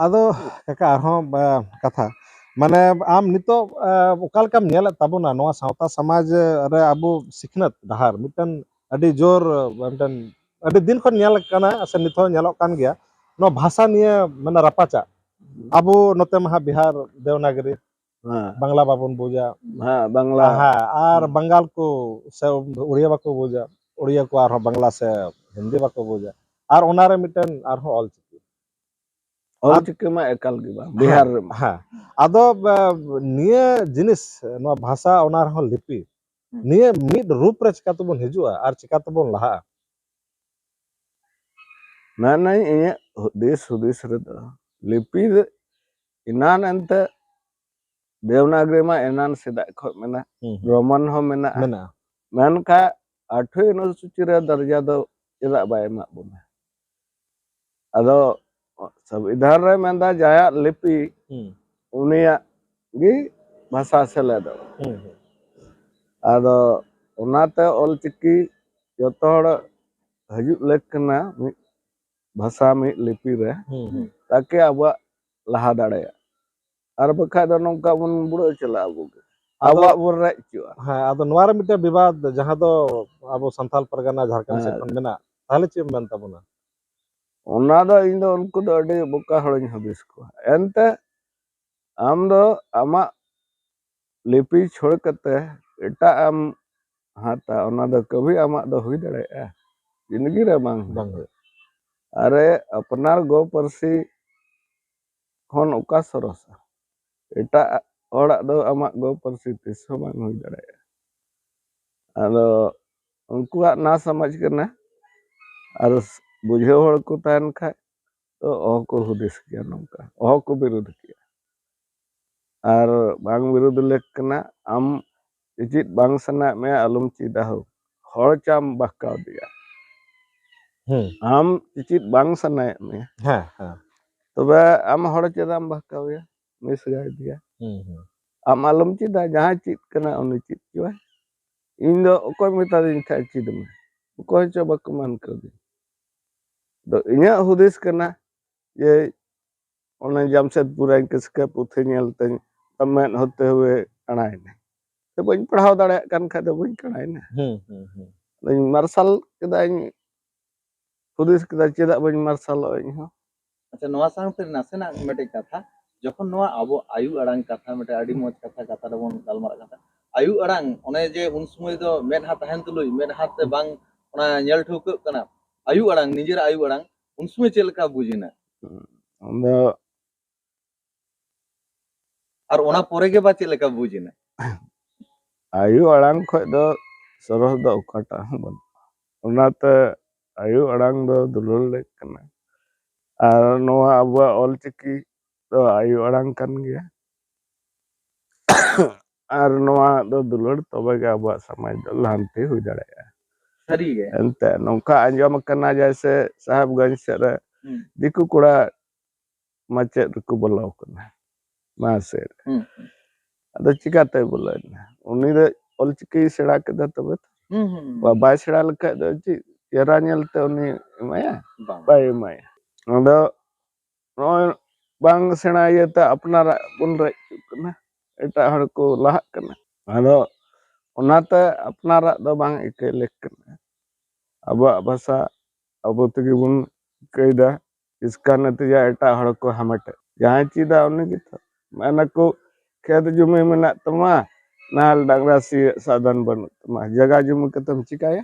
ᱟᱫᱚ ᱠᱟᱠᱟ, ᱟᱨᱦᱚᱸ, ᱠᱟᱛᱷᱟ, ᱢᱟᱱᱮ, ᱟᱢ ᱱᱤᱛᱚᱜ ᱚᱠᱟ ᱞᱮᱠᱟᱢ ᱧᱮᱞᱮᱫ ᱛᱟᱵᱚᱱᱟ ᱱᱚᱣᱟ ᱥᱟᱶᱛᱟ ᱥᱚᱢᱟᱡᱽ ᱨᱮ ᱟᱵᱚ ᱥᱤᱠᱷᱱᱟᱹᱛ ᱰᱟᱦᱟᱨ ᱢᱤᱫᱴᱮᱱ ᱟᱹᱰᱤ ᱡᱳᱨ, ᱢᱤᱫᱴᱮᱱ ᱟᱹᱰᱤ ᱫᱤᱱ ᱠᱷᱚᱱ ᱧᱮᱞ ᱠᱟᱱᱟ ᱥᱮ ᱱᱤᱛ ᱦᱚᱸ ᱧᱮᱞᱚᱜ ᱠᱟᱱ ᱜᱮᱭᱟ, ᱱᱚᱣᱟ ᱵᱷᱟᱥᱟ ᱱᱤᱭᱮ, ᱢᱟᱱᱮ, ᱨᱟᱯᱟᱪᱟᱜ᱾ ᱟᱵᱚ ᱱᱚᱛᱮ ᱢᱟ ᱦᱟᱸᱜ ᱵᱤᱦᱟᱨ ᱫᱮᱣᱱᱟᱜᱨᱤ, ᱦᱮᱸ᱾ ᱵᱟᱝᱞᱟ ᱵᱟᱵᱚᱱ ᱵᱩᱡᱟ᱾ ᱦᱮᱸ, ᱵᱟᱝᱞᱟ᱾ ᱦᱮᱸ, ᱟᱨ ᱦᱩᱸ᱾ ᱵᱟᱝᱜᱟᱞ ᱠᱚ ᱥᱮ ᱩᱲᱤᱭᱟ ᱵᱟᱠᱚ ᱵᱩᱡᱟ, ᱩᱲᱤᱭᱟ ᱠᱚ ᱟᱨᱦᱚᱸ ᱵᱟᱝᱞᱟ ᱥᱮ ᱦᱤᱱᱫᱤ ᱵᱟᱠᱚ ᱵᱩᱡᱟ᱾ ᱟᱨ ᱚᱱᱟᱨᱮ ᱢᱤᱫᱴᱮᱱ ᱟᱨᱦᱚᱸ ᱚᱞᱪᱤᱠᱤ᱾ ᱚᱞᱪᱤᱠᱤ ᱢᱟ ᱮᱠᱟᱞ ᱜᱮ ᱵᱟᱝ, ᱵᱤᱦᱟᱨ ᱦᱮᱸ, ᱨᱮᱢᱟ᱾ ᱦᱮᱸ᱾ ᱟᱫᱚ, ᱵᱟ-, ᱱᱤᱭᱟᱹ ᱡᱤᱱᱤᱥ, ᱱᱚᱣᱟ ᱵᱷᱟᱥᱟ, ᱚᱱᱟ ᱨᱮᱦᱚᱸ ᱞᱤᱯᱤ, ᱦᱩᱸ᱾ ᱱᱤᱭᱟᱹ ᱢᱤᱫ ᱨᱩᱯ ᱨᱮ ᱪᱤᱠᱟ ᱛᱮᱵᱚᱱ ᱦᱤᱡᱩᱜᱼᱟ ᱟᱨ ᱪᱤᱠᱟ ᱛᱮᱵᱚᱱ ᱞᱟᱦᱟᱜᱼᱟ? ᱢᱮᱱᱟᱹᱧ, ᱤᱧᱟᱹᱜ ᱫᱤᱥ ᱦᱩᱫᱤᱥ ᱨᱮᱫᱚ ᱞᱤᱯᱤ ᱫᱚ ᱮᱱᱟᱱ ᱮᱱᱛᱮ ᱫᱮᱣᱱᱟᱜᱽᱨᱤ ᱢᱟ ᱮᱱᱟᱱ ᱥᱮᱫᱟᱭ ᱠᱷᱚᱱ ᱢᱮᱱᱟᱜᱼᱟ, ᱦᱩᱸ, ᱦᱩᱸ᱾ ᱨᱳᱢᱟᱱ ᱦᱚᱸ ᱢᱮᱱᱟᱜᱼᱟ᱾ ᱢᱮᱱᱟᱜᱼᱟ᱾ ᱢᱮᱱᱠᱷᱟᱱ ᱟᱴᱷᱣᱤ ᱚᱱᱩᱥᱩᱪᱤ ᱨᱮ ᱫᱚᱨᱡᱟ ᱫᱚ ᱪᱮᱫᱟᱜ ᱵᱟᱭ ᱮᱢᱟᱜ ᱵᱚᱱᱟ? ᱟᱫᱚ ᱥᱚᱝᱵᱤᱫᱷᱟᱱ ᱨᱮ ᱢᱮᱱᱫᱟ ᱡᱟᱦᱟᱸᱭᱟᱜ ᱞᱤᱯᱤ, ᱦᱩᱸ᱾ ᱩᱱᱤᱭᱟᱜ ᱜᱮ ᱵᱷᱟᱥᱟ ᱥᱮᱞᱮᱫᱚᱜᱼᱟ᱾ ᱦᱩᱸ, ᱦᱩᱸ᱾ ᱟᱫᱚ ᱚᱱᱟᱛᱮ ᱚᱞᱪᱤᱠᱤ ᱡᱚᱛᱚ ᱦᱚᱲ ᱦᱤᱡᱩᱜ ᱞᱮᱠ ᱠᱟᱱᱟ ᱢᱤᱫ ᱵᱷᱟᱥᱟ, ᱢᱤᱫ ᱞᱤᱯᱤ ᱨᱮ, ᱦᱩᱸ, ᱦᱩᱸ᱾ ᱛᱟᱠᱤ ᱟᱵᱚᱣᱟᱜ ᱞᱟᱦᱟ ᱫᱟᱲᱮᱭᱟᱜᱼᱟ᱾ ᱟᱨ ᱵᱟᱠᱷᱟᱡ ᱫᱚ ᱱᱚᱝᱠᱟ ᱵᱚᱱ ᱵᱩᱲᱟᱹᱜ ᱪᱟᱞᱟᱜᱼᱟ ᱟᱵᱚ ᱜᱮ᱾ ᱟᱫᱚ ᱟᱵᱚᱣᱟᱜ ᱵᱚᱱ ᱨᱮᱡ ᱦᱚᱪᱚᱜᱼᱟ᱾ ᱦᱮᱸ, ᱟᱫᱚ ᱱᱚᱣᱟ ᱨᱮ ᱢᱤᱫᱴᱮᱱ ᱵᱤᱵᱟᱫ ᱡᱟᱦᱟᱸ ᱫᱚ ᱟᱵᱚ ᱥᱟᱱᱛᱟᱞ ᱯᱟᱨᱜᱟᱱᱟ ᱡᱷᱟᱲᱠᱷᱚᱸᱰ ᱥᱮᱫ ᱦᱮᱸ᱾ ᱠᱷᱚᱱ ᱢᱮᱱᱟᱜ, ᱛᱟᱦᱚᱞᱮ ᱪᱮᱫ ᱮᱢ ᱢᱮᱱ ᱛᱟᱵᱚᱱᱟ? ᱚᱱᱟ ᱫᱚ ᱤᱧ ᱫᱚ ᱩᱱᱠᱩ ᱫᱚ ᱟᱹᱰᱤ ᱵᱚᱠᱟ ᱦᱚᱲᱤᱧ ᱦᱩᱫᱤᱥ ᱠᱚᱣᱟ᱾ ᱮᱱᱛᱮ ᱟᱢ ᱫᱚ ᱟᱢᱟᱜ ᱞᱤᱯᱤ ᱪᱷᱚᱲ ᱠᱟᱛᱮ ᱮᱴᱟᱜ ᱮᱢ ᱦᱟᱛᱟ, ᱚᱱᱟ ᱫᱚ ᱠᱟᱹᱵᱷᱤ ᱟᱢᱟᱜ ᱫᱚ ᱦᱩᱭ ᱫᱟᱲᱮᱭᱟᱜᱼᱟ? ᱡᱤᱱᱫᱜᱤ ᱨᱮ ᱵᱟᱝ ᱦᱩᱭᱩᱜᱼᱟ᱾ ᱵᱟᱝ ᱦᱩᱭᱩᱜᱼᱟ᱾ ᱟᱨᱮ, ᱟᱯᱱᱟᱨ ᱜᱚ ᱯᱟᱹᱨᱥᱤ ᱠᱷᱚᱱ ᱚᱠᱟ ᱥᱚᱨᱚᱥᱟ? ᱮᱴᱟᱜ ᱦᱚᱲᱟᱜ ᱫᱚ ᱟᱢᱟᱜ ᱜᱚ ᱯᱟᱹᱨᱥᱤ ᱛᱤᱥ ᱦᱚᱸ ᱵᱟᱝ ᱦᱩᱭ ᱫᱟᱲᱮᱭᱟᱜᱼᱟ᱾ ᱟᱫᱚ ᱩᱱᱠᱩᱣᱟᱜ ᱱᱟ ᱥᱚᱢᱟᱡᱽ ᱠᱟᱱᱟ, ᱟᱨ ᱵᱩᱡᱷᱟᱹᱣ ᱦᱚᱲ ᱠᱚ ᱛᱟᱦᱮᱱ ᱠᱷᱟᱡ ᱫᱚ ᱚᱦᱚ ᱠᱚ ᱦᱩᱫᱤᱥ ᱠᱮᱭᱟ ᱱᱚᱝᱠᱟ, ᱚᱦᱚ ᱠᱚ ᱵᱤᱨᱩᱫᱷ ᱠᱮᱭᱟ᱾ ᱟᱨ ᱵᱟᱝ ᱵᱤᱨᱩᱫᱷ ᱞᱮᱠ ᱠᱟᱱᱟ, ᱟᱢ ᱪᱮᱪᱮᱫ ᱵᱟᱝ ᱥᱟᱱᱟᱭᱮᱫ ᱢᱮᱭᱟ, ᱟᱞᱚᱢ ᱪᱮᱫᱟ ᱦᱳ, ᱦᱚᱲ ᱪᱟᱢ ᱵᱟᱦᱠᱟᱣ ᱫᱮᱭᱟ᱾ ᱦᱩᱸ᱾ ᱟᱢ ᱪᱮᱪᱮᱫ ᱵᱟᱝ ᱥᱟᱱᱟᱭᱮᱫ ᱢᱮᱭᱟ, ᱦᱮᱸ, ᱦᱮᱸ᱾ ᱛᱚᱵᱮ ᱟᱢ ᱦᱚᱲ ᱪᱮᱫᱟᱜ ᱮᱢ ᱵᱟᱦᱠᱟᱣᱮᱭᱟ, misguide ᱮᱭᱟ? ᱦᱩᱸ, ᱦᱩᱸ᱾ ᱟᱢ ᱟᱞᱚᱢ ᱪᱮᱫᱟ, ᱡᱟᱦᱟᱸᱭ ᱪᱮᱫ ᱠᱟᱱᱟ ᱩᱱᱤ ᱪᱮᱫ ᱦᱚᱪᱚᱣᱟᱭ᱾ ᱤᱧ ᱫᱚ ᱚᱠᱚᱭ ᱢᱮᱛᱟᱫᱤᱧ ᱛᱟᱦᱮᱸᱫ ᱪᱮᱫ ᱢᱮ? ᱚᱠᱚᱭ ᱪᱚ ᱵᱟᱠᱚ ᱢᱮᱱ ᱠᱟᱹᱫᱤᱧ᱾ ᱟᱫᱚ ᱤᱧᱟᱹᱜ ᱦᱩᱫᱤᱥ ᱠᱟᱱᱟ ᱡᱮ ᱚᱱᱮ ᱡᱟᱢᱥᱮᱫᱽᱯᱩᱨ ᱟᱭ ᱠᱤᱥᱠᱟᱹ ᱯᱩᱛᱷᱤ ᱧᱮᱞ ᱛᱮᱧ ᱢᱮᱫ ᱦᱚᱛᱮ ᱦᱩᱭ ᱠᱟᱬᱟᱭᱮᱱᱟ᱾ ᱥᱮ ᱵᱟᱹᱧ ᱯᱟᱲᱦᱟᱣ ᱫᱟᱲᱮᱭᱟᱜ ᱠᱟᱱ ᱠᱷᱟᱡ ᱫᱚ ᱵᱟᱹᱧ ᱠᱟᱬᱟᱭᱮᱱᱟ᱾ ᱦᱩᱸ ᱦᱩᱸ ᱦᱩᱸ ᱟᱫᱚᱧ ᱢᱟᱨᱥᱟᱞ ᱠᱮᱫᱟᱧ, ᱦᱩᱫᱤᱥ ᱠᱮᱫᱟ ᱪᱮᱫᱟᱜ ᱵᱟᱹᱧ ᱢᱟᱨᱥᱟᱞᱚᱜᱼᱟ ᱤᱧ ᱦᱚᱸ᱾ ᱟᱪᱪᱷᱟ, ᱱᱚᱣᱟ ᱥᱟᱶᱛᱮ ᱱᱟᱥᱮᱱᱟᱜ ᱢᱤᱫᱴᱮᱡ ᱠᱟᱛᱷᱟ, ᱡᱚᱠᱷᱚᱱ ᱱᱚᱣᱟ ᱟᱵᱚ ᱟᱭᱩ ᱟᱲᱟᱝ ᱠᱟᱛᱷᱟ, ᱢᱤᱫᱴᱮᱡ ᱟᱹᱰᱤ ᱢᱚᱡᱽ ᱠᱟᱛᱷᱟ, ᱠᱟᱛᱷᱟ ᱨᱮᱵᱚᱱ ᱜᱟᱞᱢᱟᱨᱟᱜ ᱠᱟᱱᱟ, ᱟᱭᱩ ᱟᱲᱟᱝ, ᱚᱱᱮ ᱡᱮ ᱩᱱ ᱥᱚᱢᱚᱭ ᱫᱚ ᱢᱮᱫᱦᱟ ᱛᱟᱦᱮᱱ ᱛᱩᱞᱩᱡ ᱢᱮᱫᱦᱟ ᱛᱮ ᱵᱟᱝ ᱚᱱᱟ ᱧᱮᱞ ᱴᱷᱟᱹᱣᱠᱟᱹᱜ ᱠᱟᱱᱟ, ᱟᱭᱩ ᱟᱲᱟᱝ, ᱱᱤᱡᱮᱨᱟᱜ ᱟᱭᱩ ᱟᱲᱟᱝ, ᱩᱱ ᱥᱚᱢᱚᱭ ᱪᱮᱫ ᱞᱮᱠᱟ ᱵᱩᱡᱽ ᱮᱱᱟ? ᱟᱫᱚ ᱟᱨ ᱚᱱᱟ ᱯᱚᱨᱮ ᱜᱮ ᱵᱟ ᱪᱮᱫ ᱞᱮᱠᱟ ᱵᱩᱡᱽ ᱮᱱᱟ? ᱟᱭᱩ ᱟᱲᱟᱝ ᱠᱷᱚᱡ ᱫᱚ ᱥᱚᱨᱚᱥ ᱫᱚ ᱚᱠᱟᱴᱟᱜ ᱦᱚᱸ ᱵᱟᱹᱱᱩᱜᱼᱟ᱾ ᱚᱱᱟᱛᱮ ᱟᱭᱩ ᱟᱲᱟᱝ ᱫᱚ ᱫᱩᱞᱟᱹᱲ ᱞᱮᱠ ᱠᱟᱱᱟ᱾ ᱟᱨ ᱱᱚᱣᱟ ᱟᱵᱚᱣᱟᱜ ᱚᱞᱪᱤᱠᱤ ᱫᱚ ᱟᱭᱩ ᱟᱲᱟᱝ ᱠᱟᱱ ᱜᱮᱭᱟ᱾ ᱟᱨ ᱱᱚᱣᱟ ᱫᱚ ᱫᱩᱞᱟᱹᱲ ᱛᱚᱵᱮ ᱜᱮ ᱟᱵᱚᱣᱟᱜ ᱥᱚᱢᱟᱡᱽ ᱫᱚ ᱞᱟᱦᱟᱱᱛᱤ ᱦᱩᱭ ᱫᱟᱲᱮᱭᱟᱜᱼᱟ᱾ ᱥᱟᱹᱨᱤ ᱜᱮ᱾ ᱮᱱᱛᱮ ᱱᱚᱝᱠᱟ ᱟᱸᱡᱚᱢ ᱟᱠᱟᱱᱟ ᱡᱮᱭᱥᱮ ᱥᱟᱦᱮᱵᱽᱜᱚᱸᱡᱽ ᱥᱮᱫ ᱨᱮ ᱦᱩᱸ᱾ ᱫᱤᱠᱩ ᱠᱚᱲᱟ ᱢᱟᱪᱮᱫ ᱨᱮᱠᱚ ᱵᱚᱞᱚ ᱟᱠᱟᱱᱟ ᱢᱟᱥᱮ᱾ ᱦᱩᱸ, ᱦᱩᱸ᱾ ᱟᱫᱚ ᱪᱤᱠᱟᱛᱮ ᱵᱚᱞᱚᱭᱮᱱᱟ? ᱩᱱᱤ ᱫᱚ ᱚᱞᱪᱤᱠᱤ ᱥᱮᱬᱟ ᱠᱮᱫᱟ ᱛᱚᱵᱮ ᱛᱚ᱾ ᱦᱩᱸ, ᱦᱩᱸ, ᱦᱩᱸ᱾ ᱵᱟ-, ᱵᱟᱭ ᱥᱮᱬᱟ ᱞᱮᱠᱷᱟᱡ ᱫᱚ ᱪᱮᱫ ᱪᱮᱦᱨᱟ ᱧᱮᱞᱛᱮ ᱩᱱᱤ ᱮᱢᱟᱭᱟ? ᱵᱟᱝ᱾ ᱵᱟᱭ ᱮᱢᱟᱭᱟ᱾ ᱟᱫᱚ ᱱᱚᱜᱼᱚᱭ ᱵᱟᱝ ᱥᱮᱬᱟ ᱤᱭᱟᱹᱛᱮ ᱟᱯᱱᱟᱨᱟᱜ ᱵᱚᱱ ᱨᱮᱡ ᱦᱚᱪᱚᱜ ᱠᱟᱱᱟ, ᱮᱴᱟᱜ ᱦᱚᱲ ᱠᱚ ᱞᱟᱦᱟᱜ ᱠᱟᱱᱟ᱾ ᱟᱫᱚ ᱚᱱᱟᱛᱮ ᱟᱯᱱᱟᱨᱟᱜ ᱫᱚ ᱵᱟᱝ ᱤᱠᱟᱹ ᱞᱮᱠ ᱠᱟᱱᱟ᱾ ᱟᱵᱚᱣᱟᱜ ᱵᱷᱟᱥᱟ ᱟᱵᱚ ᱛᱮᱜᱮ ᱵᱚᱱ ᱤᱠᱟᱹᱭᱮᱫᱟ᱾ ᱤᱥᱠᱟ ᱱᱟᱛᱤᱡᱟ ᱮᱴᱟᱜ ᱦᱚᱲ ᱠᱚ ᱦᱟᱢᱮᱴᱮᱫ᱾ ᱡᱟᱦᱟᱸᱭ ᱪᱮᱫᱟ ᱩᱱᱤ ᱜᱮᱛᱚ᱾ ᱢᱮᱱᱟᱠᱚ, ᱠᱷᱮᱛ ᱡᱩᱢᱤ ᱢᱮᱱᱟᱜ ᱛᱟᱢᱟ, ᱱᱟᱦᱮᱞ ᱰᱟᱝᱨᱟ ᱥᱤᱭᱳᱜ ᱥᱟᱫᱷᱚᱱ ᱵᱟᱹᱱᱩᱜ ᱛᱟᱢᱟ, ᱡᱟᱭᱜᱟ ᱡᱩᱢᱤ ᱠᱟᱛᱮᱢ ᱪᱤᱠᱟᱭᱟ?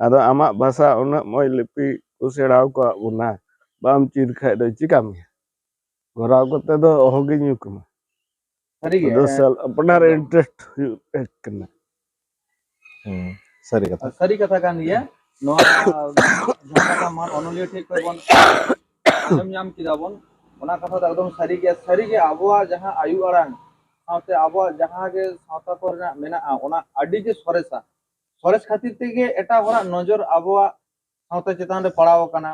ᱟᱫᱚ ᱟᱢᱟᱜ ᱵᱷᱟᱥᱟ ᱩᱱᱟᱹᱜ ᱢᱚᱡᱽ ᱞᱤᱯᱤ ᱠᱚ ᱥᱮᱬᱟ ᱟᱠᱟᱫ ᱵᱚᱱᱟ, ᱵᱟᱢ ᱪᱮᱫ ᱠᱷᱟᱡ ᱫᱚ ᱪᱤᱠᱟᱢ ᱤᱭᱟᱹ? ᱜᱷᱚᱨᱟᱣ ᱠᱟᱛᱮ ᱫᱚ ᱚᱦᱚᱜᱤ ᱧᱩ ᱠᱚᱢᱟ᱾ ᱥᱟᱹᱨᱤᱜᱮ, ᱟᱫᱚ ᱦᱮᱸ᱾ ᱥᱮᱞ-, ᱟᱯᱱᱟᱨ ᱮᱠᱫᱚᱢ᱾ ᱤᱱᱴᱟᱨᱮᱥᱴ ᱦᱩᱭᱩᱜ ᱦᱮᱡ ᱠᱟᱱᱟ᱾ ᱦᱩᱸ, ᱥᱟᱹᱨᱤ ᱠᱟᱛᱷᱟ᱾ ᱥᱟᱹᱨᱤ ᱠᱟᱛᱷᱟ ᱠᱟᱱ ᱜᱮᱭᱟ᱾ ᱱᱚᱣᱟ ᱡᱟᱦᱟᱸ ᱠᱟᱛᱷᱟ ᱢᱟᱱ ᱚᱱᱚᱞᱤᱭᱟᱹ ᱴᱷᱮᱡ ᱠᱷᱚᱡ ᱵᱚᱱ ᱟᱸᱡᱚᱢ ᱧᱟᱢ ᱠᱮᱫᱟ ᱵᱚᱱ, ᱚᱱᱟ ᱠᱟᱛᱷᱟ ᱫᱚ ᱮᱠᱫᱚᱢ ᱥᱟᱹᱨᱤ ᱜᱮᱭᱟ᱾ ᱥᱟᱹᱨᱤ ᱜᱮ ᱟᱵᱚᱣᱟᱜ ᱡᱟᱦᱟᱸ ᱟᱭᱩ ᱟᱲᱟᱝ ᱥᱟᱶᱛᱮ ᱟᱵᱚᱣᱟᱜ ᱡᱟᱦᱟᱸ ᱜᱮ ᱥᱟᱶᱛᱟ ᱠᱚᱨᱮᱱᱟᱜ ᱢᱮᱱᱟᱜᱼᱟ, ᱚᱱᱟ ᱟᱹᱰᱤ ᱜᱮ ᱥᱚᱨᱮᱥᱟ᱾ ᱥᱚᱨᱮᱥ ᱠᱷᱟᱹᱛᱤᱨ ᱛᱮᱜᱮ ᱮᱴᱟᱜ ᱦᱚᱲᱟᱜ ᱱᱚᱡᱚᱨ ᱟᱵᱚᱣᱟᱜ ᱥᱟᱶᱛᱟ ᱪᱮᱛᱟᱱ ᱨᱮ ᱯᱟᱲᱟᱣ ᱟᱠᱟᱱᱟ᱾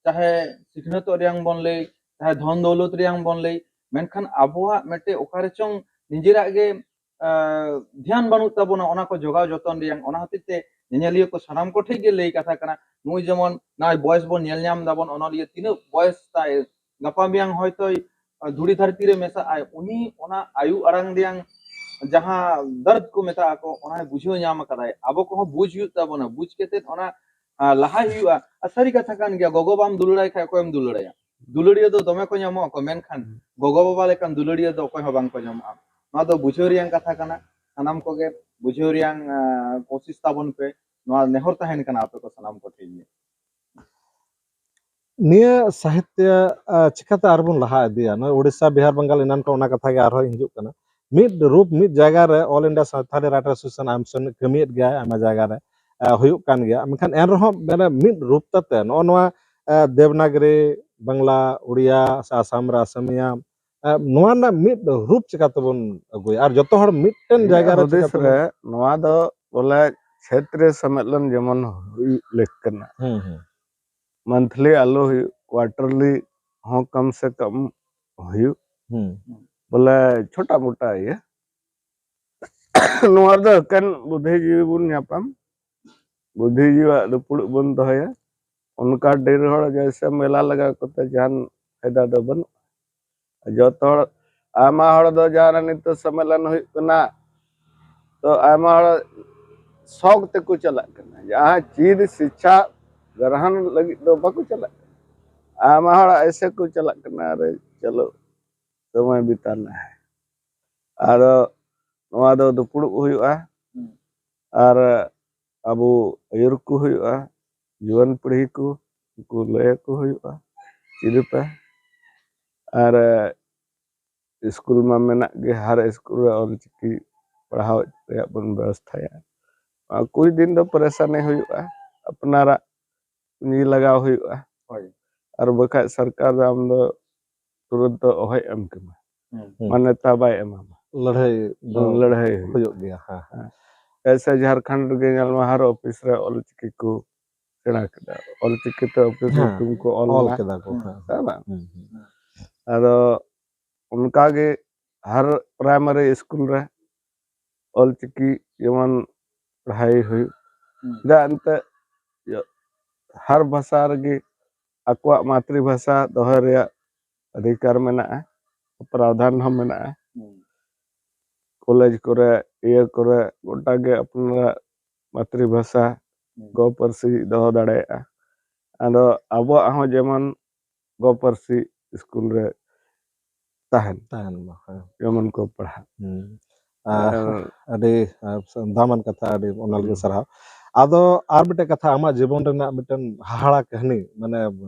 ᱪᱟᱦᱮ ᱥᱤᱠᱷᱱᱟᱹᱛᱚᱜ ᱨᱮᱭᱟᱝ ᱵᱚᱱ ᱞᱟᱹᱭ, ᱪᱟᱦᱮ ᱫᱷᱚᱱ ᱫᱚᱣᱞᱚᱛ ᱨᱮᱭᱟᱝ ᱵᱚᱱ ᱞᱟᱹᱭ, ᱢᱮᱱᱠᱷᱟᱱ ᱟᱵᱚᱣᱟᱜ ᱢᱤᱫᱴᱮᱡ ᱚᱠᱟ ᱨᱮᱪᱚᱝ ᱱᱤᱡᱮᱨᱟᱜ ᱜᱮ ᱫᱷᱮᱭᱟᱱ ᱵᱟᱹᱱᱩᱜ ᱛᱟᱵᱚᱱᱟ ᱚᱱᱟ ᱠᱚ ᱡᱚᱜᱟᱣ ᱡᱚᱛᱚᱱ ᱨᱮᱭᱟᱜ᱾ ᱚᱱᱟ ᱦᱚᱛᱮᱡ ᱛᱮ ᱧᱮᱧᱮᱞᱤᱭᱟᱹ ᱠᱚ ᱥᱟᱱᱟᱢ ᱠᱚ ᱴᱷᱮᱡ ᱜᱮ ᱞᱟᱹᱭ ᱠᱟᱛᱷᱟ ᱠᱟᱱᱟ, ᱱᱩᱭ ᱡᱮᱢᱚᱱ ᱱᱚᱜᱼᱚᱭ ᱵᱚᱭᱮᱥ ᱵᱚᱱ ᱧᱮᱞ ᱧᱟᱢ ᱫᱟᱵᱚᱱ, ᱚᱱᱚᱞᱤᱭᱟᱹ ᱛᱤᱱᱟᱹᱜ ᱵᱚᱭᱮᱥ ᱛᱟᱭ, ᱜᱟᱯᱟ ᱢᱮᱭᱟᱝ ᱦᱚᱭᱛᱳᱭ ᱫᱷᱩᱲᱤ ᱫᱷᱟᱹᱨᱛᱤ ᱨᱮ ᱢᱮᱥᱟᱜ ᱟᱭ, ᱩᱱᱤ ᱚᱱᱟ ᱟᱭᱩ ᱟᱲᱟᱝ ᱨᱮᱭᱟᱝ ᱡᱟᱦᱟᱸ ᱫᱟᱨᱫ ᱠᱚ ᱢᱮᱛᱟᱜ ᱟᱠᱚ, ᱚᱱᱟᱭ ᱵᱩᱡᱷᱟᱹᱣ ᱧᱟᱢ ᱟᱠᱟᱫᱟᱭ᱾ ᱟᱵᱚ ᱠᱚᱦᱚᱸ ᱵᱩᱡᱽ ᱦᱩᱭᱩᱜ ᱛᱟᱵᱚᱱᱟ, ᱵᱩᱡᱽ ᱠᱟᱛᱮᱫ ᱚᱱᱟ ᱟᱨ ᱞᱟᱦᱟᱭ ᱦᱩᱭᱩᱜᱼᱟ᱾ ᱟᱨ ᱥᱟᱹᱨᱤ ᱠᱟᱛᱷᱟ ᱠᱟᱱ ᱜᱮᱭᱟ, ᱜᱚᱜᱚ ᱵᱟᱢ ᱫᱩᱞᱟᱹᱲᱟᱭ ᱠᱷᱟᱡ ᱚᱠᱚᱭᱮᱢ ᱫᱩᱞᱟᱹᱲᱟᱭᱟ? ᱫᱩᱞᱟᱹᱲᱤᱭᱟᱹ ᱫᱚ ᱫᱚᱢᱮ ᱠᱚ ᱧᱟᱢᱚᱜ ᱟᱠᱚ, ᱢᱮᱱᱠᱷᱟᱱ ᱜᱚᱜᱚ ᱵᱟᱵᱟ ᱞᱮᱠᱟᱱ ᱫᱩᱞᱟᱹᱲᱤᱭᱟᱹ ᱫᱚ ᱚᱠᱚᱭ ᱦᱚᱸ ᱵᱟᱝ ᱠᱚ ᱧᱟᱢᱚᱜᱼᱟ᱾ ᱱᱚᱣᱟ ᱫᱚ ᱵᱩᱡᱷᱟᱹᱣ ᱨᱮᱭᱟᱝ ᱠᱟᱛᱷᱟ ᱠᱟᱱᱟ᱾ ᱥᱟᱱᱟᱢ ᱠᱚᱜᱮ ᱵᱩᱡᱷᱟᱹᱣ ᱨᱮᱭᱟᱝ, ᱟᱸ, ᱠᱳᱥᱤᱥ ᱛᱟᱵᱚᱱ ᱯᱮ᱾ ᱱᱚᱣᱟ ᱱᱮᱦᱚᱨ ᱛᱟᱦᱮᱱ ᱠᱟᱱᱟ ᱟᱯᱮ ᱠᱚ ᱥᱟᱱᱟᱢ ᱠᱚ ᱴᱷᱮᱱ ᱜᱮ᱾ ᱱᱤᱭᱟᱹ ᱥᱟᱦᱤᱛᱭᱚ, ᱟᱸ, ᱪᱤᱠᱟᱹᱛᱮ ᱟᱨᱵᱚᱱ ᱞᱟᱦᱟ ᱤᱫᱤᱭᱟ? ᱱᱚᱜᱼᱚᱭ ᱳᱰᱤᱥᱟ, ᱵᱤᱦᱟᱨ, ᱵᱟᱝᱜᱟᱞ, ᱮᱱᱟᱱ ᱠᱷᱚᱱ ᱚᱱᱟ ᱠᱟᱛᱷᱟ ᱜᱮ ᱟᱨᱦᱚᱸ ᱦᱤᱡᱩᱜ ᱠᱟᱱᱟ᱾ ᱢᱤᱫ ᱨᱩᱯ, ᱢᱤᱫ ᱡᱟᱭᱜᱟ ᱨᱮ All India Santhali Writers Association ᱟᱭᱢᱟ ᱥᱮᱱ ᱠᱟᱹᱢᱤᱭᱮᱫ ᱜᱮᱭᱟᱭ, ᱟᱭᱢᱟ ᱡᱟᱭᱜᱟ ᱨᱮ, ᱟᱸ, ᱦᱩᱭᱩᱜ ᱠᱟᱱ ᱜᱮᱭᱟ᱾ ᱢᱮᱱᱠᱷᱟᱱ ᱮᱱ ᱨᱮᱦᱚᱸ ᱢᱟᱱᱮ ᱢᱤᱫ ᱨᱩᱯ ᱠᱟᱛᱮ ᱱᱚᱜᱼᱚ ᱱᱚᱣᱟ, ᱟᱸ, ᱫᱮᱵᱽᱱᱟᱜᱽᱨᱤ, ᱵᱟᱝᱞᱟ, ᱩᱲᱤᱭᱟ, ᱥᱮ ᱟᱥᱟᱢ ᱨᱮ ᱟᱥᱟᱢᱤᱭᱟ, ᱟᱸ, ᱱᱚᱣᱟ ᱨᱮᱱᱟᱜ ᱢᱤᱫ ᱨᱩᱯ ᱪᱤᱠᱟᱹ ᱛᱮᱵᱚᱱ ᱟᱹᱜᱩᱭᱟ? ᱟᱨ ᱡᱚᱛᱚ ᱦᱚᱲ ᱢᱤᱫᱴᱮᱱ ᱤᱧᱟᱹᱜ ᱡᱟᱭᱜᱟ ᱨᱮ ᱦᱩᱫᱤᱥ ᱪᱤᱠᱟᱹ ᱛᱮᱵᱚᱱ ᱨᱮ ᱱᱚᱣᱟ ᱫᱚ ᱵᱚᱞᱮ ᱪᱷᱮᱛᱨᱤᱭᱚ ᱥᱚᱢᱢᱮᱞᱚᱱ ᱡᱮᱢᱚᱱ ᱦᱩᱭᱩᱜ ᱞᱮᱠ ᱠᱟᱱᱟ᱾ ᱦᱩᱸ, ᱦᱩᱸ᱾ ᱢᱟᱱᱛᱷᱞᱤ ᱟᱞᱚ ᱦᱩᱭᱩᱜ, ᱠᱣᱟᱴᱟᱨᱞᱤ ᱦᱚᱸ ᱠᱚᱢ ᱥᱮ ᱠᱚᱢ ᱦᱩᱭᱩᱜ᱾ ᱦᱩᱸ᱾ ᱵᱚᱞᱮ ᱪᱷᱳᱴᱟ ᱢᱳᱴᱟ ᱤᱭᱟᱹ᱾ ᱱᱚᱣᱟ ᱨᱮᱫᱚ ᱮᱠᱮᱱ ᱵᱩᱫᱽᱫᱷᱤᱡᱤᱵᱤ ᱵᱚᱱ ᱧᱟᱯᱟᱢ, ᱵᱩᱫᱽᱫᱷᱤᱡᱤᱵᱤᱭᱟᱜ ᱫᱩᱯᱲᱩᱵ ᱵᱚᱱ ᱫᱚᱦᱚᱭᱟ᱾ ᱚᱱᱠᱟ ᱰᱷᱮᱨ ᱦᱚᱲ ᱡᱮᱭᱥᱮ ᱢᱮᱞᱟ ᱞᱟᱜᱟᱣ ᱠᱟᱛᱮ ᱡᱟᱦᱟᱱ ᱯᱷᱟᱭᱫᱟ ᱫᱚ ᱵᱟᱹᱱᱩᱜᱼᱟ᱾ ᱡᱚᱛᱚ ᱦᱚᱲ, ᱟᱭᱢᱟ ᱦᱚᱲ ᱫᱚ ᱡᱟᱦᱟᱸ ᱨᱮ ᱱᱤᱛᱚᱜ ᱥᱚᱢᱢᱮᱞᱚᱱ ᱦᱩᱭᱩᱜ ᱠᱟᱱᱟ, ᱛᱚ ᱟᱭᱢᱟ ᱦᱚᱲ ᱥᱚᱠ ᱛᱮᱠᱚ ᱪᱟᱞᱟᱜ ᱠᱟᱱᱟ, ᱡᱟᱦᱟᱸ ᱪᱤᱫ ᱥᱤᱪᱪᱷᱟ ᱜᱨᱚᱦᱚᱱ ᱞᱟᱹᱜᱤᱫ ᱫᱚ ᱵᱟᱠᱚ ᱪᱟᱞᱟᱜ ᱠᱟᱱᱟ᱾ ᱟᱭᱢᱟ ᱦᱚᱲ ᱮᱭᱥᱮ ᱠᱚ ᱪᱟᱞᱟᱜ ᱠᱟᱱᱟ, ᱟᱨ ᱪᱚᱞᱚ ᱥᱚᱢᱚᱭ ᱵᱤᱛᱟᱱᱟ ᱦᱮ᱾ ᱟᱫᱚ ᱱᱚᱣᱟ ᱫᱚ ᱫᱩᱯᱲᱩᱵ ᱦᱩᱭᱩᱜᱼᱟ᱾ ᱦᱩᱸ᱾ ᱟᱨ ᱟᱵᱚ ᱟᱹᱭᱩᱨ ᱠᱚ ᱦᱩᱭᱩᱜᱼᱟ, ᱡᱩᱣᱟᱹᱱ ᱯᱤᱲᱦᱤ ᱠᱚ, ᱩᱱᱠᱩ ᱞᱟᱹᱭ ᱟᱠᱚ ᱦᱩᱭᱩᱜᱼᱟ, ᱪᱮᱫ ᱯᱮ᱾ ᱟᱨ ᱥᱠᱩᱞ ᱢᱟ ᱢᱮᱱᱟᱜ ᱜᱮ, ᱦᱟᱨ ᱥᱠᱩᱞ ᱨᱮ ᱚᱞᱪᱤᱠᱤ ᱯᱟᱲᱦᱟᱣ ᱨᱮᱭᱟᱜ ᱵᱚᱱ ᱵᱮᱵᱚᱥᱛᱷᱟᱭᱟ᱾ ᱟᱨ ᱠᱩᱪ ᱫᱤᱱ ᱫᱚ ᱯᱟᱨᱮᱥᱟᱱᱤ ᱦᱩᱭᱩᱜᱼᱟ, ᱟᱯᱱᱟᱨᱟᱜ ᱯᱩᱸᱡᱤ ᱞᱟᱜᱟᱣ ᱦᱩᱭᱩᱜᱼᱟ᱾ ᱦᱳᱭ᱾ ᱟᱨ ᱵᱟᱠᱷᱟᱡ ᱥᱚᱨᱠᱟᱨ ᱫᱚ ᱟᱢ ᱫᱚ ᱛᱩᱨᱟᱹᱛ ᱫᱚ ᱚᱦᱚᱭ ᱮᱢ ᱠᱮᱢᱟ᱾ ᱦᱩᱸ᱾ ᱦᱩᱸ᱾ ᱢᱟᱱᱱᱚᱛᱟ ᱵᱟᱭ ᱮᱢᱟᱢᱟ᱾ ᱞᱟᱹᱲᱦᱟᱹᱭ ᱫᱚ ᱦᱩᱸ, ᱞᱟᱹᱲᱦᱟᱹᱭ ᱦᱩᱭᱩᱜᱼᱟ᱾ ᱦᱩᱭᱩᱜ ᱜᱮᱭᱟ, ᱦᱮᱸ, ᱦᱮᱸ᱾ ᱦᱮᱸ᱾ ᱮᱭᱥᱮ ᱡᱷᱟᱲᱠᱷᱚᱸᱰ ᱨᱮᱜᱮ ᱧᱮᱞ ᱢᱮ, ᱦᱟᱨ ᱚᱯᱷᱤᱥ ᱨᱮ ᱚᱞᱪᱤᱠᱤ ᱠᱚ ᱥᱮᱬᱟ ᱠᱮᱫᱟ᱾ ᱚᱞᱪᱤᱠᱤ ᱛᱮ ᱚᱯᱷᱤᱥ ᱦᱮᱸ, ᱧᱩᱛᱩᱢ ᱠᱚ ᱚᱞ ᱚᱞ ᱮᱫᱟ᱾ ᱠᱮᱫᱟ ᱠᱚ, ᱦᱮᱸ᱾ ᱦᱮᱸ ᱵᱟᱝ? ᱦᱩᱸ, ᱦᱩᱸ᱾ ᱟᱫᱚ ᱚᱱᱠᱟ ᱜᱮ ᱦᱟᱨ ᱯᱨᱟᱭᱢᱟᱨᱤ ᱥᱠᱩᱞ ᱨᱮ ᱚᱞᱪᱤᱠᱤ ᱡᱮᱢᱚᱱ ᱯᱟᱲᱦᱟᱣ ᱦᱩᱭᱩᱜ᱾ ᱦᱩᱸ᱾ ᱪᱮᱫᱟᱜ ᱮᱱᱛᱮᱫ ᱦᱟᱨ ᱵᱷᱟᱥᱟ ᱨᱮᱜᱮ ᱟᱠᱚᱣᱟᱜ ᱢᱟᱛᱨᱤ ᱵᱷᱟᱥᱟ ᱫᱚᱦᱚᱭ ᱨᱮᱭᱟᱜ ᱚᱫᱷᱤᱠᱟᱨ ᱢᱮᱱᱟᱜᱼᱟ, ᱯᱨᱟᱣᱫᱷᱟᱱ ᱦᱚᱸ ᱢᱮᱱᱟᱜᱼᱟ᱾ ᱦᱩᱸ᱾ ᱠᱚᱞᱮᱡᱽ ᱠᱚᱨᱮ, ᱤᱭᱟᱹ ᱠᱚᱨᱮ ᱜᱚᱴᱟ ᱜᱮ ᱟᱯᱱᱟᱨᱟᱜ ᱢᱟᱛᱨᱤ ᱵᱷᱟᱥᱟ, ᱦᱩᱸ᱾ ᱜᱚ ᱯᱟᱹᱨᱥᱤ ᱫᱚᱦᱚ ᱫᱟᱲᱮᱭᱟᱜᱼᱟ᱾ ᱟᱫᱚ ᱟᱵᱚᱣᱟᱜ ᱦᱚᱸ ᱡᱮᱢᱚᱱ ᱜᱚ ᱯᱟᱹᱨᱥᱤ ᱥᱠᱩᱞ ᱨᱮ ᱛᱟᱦᱮᱱ, ᱛᱟᱦᱮᱱ ᱢᱟ, ᱦᱮᱸ᱾ ᱡᱮᱢᱚᱱ ᱠᱚ ᱯᱟᱲᱦᱟᱜ᱾ ᱦᱩᱸ᱾ ᱟᱨ ᱟᱨ ᱟᱹᱰᱤ, ᱟᱨ ᱫᱟᱢᱟᱱ ᱠᱟᱛᱷᱟ, ᱟᱹᱰᱤ ᱚᱱᱟ ᱞᱟᱹᱜᱤᱫ ᱦᱩᱸ᱾ ᱥᱟᱨᱦᱟᱣ᱾ ᱟᱫᱚ ᱟᱨ ᱢᱤᱫᱴᱮᱱ ᱠᱟᱛᱷᱟ, ᱟᱢᱟᱜ ᱡᱤᱵᱚᱱ ᱨᱮᱱᱟᱜ ᱢᱤᱫᱴᱮᱱ ᱦᱟᱦᱟᱲᱟ ᱠᱟᱹᱦᱱᱤ, ᱢᱟᱱᱮ,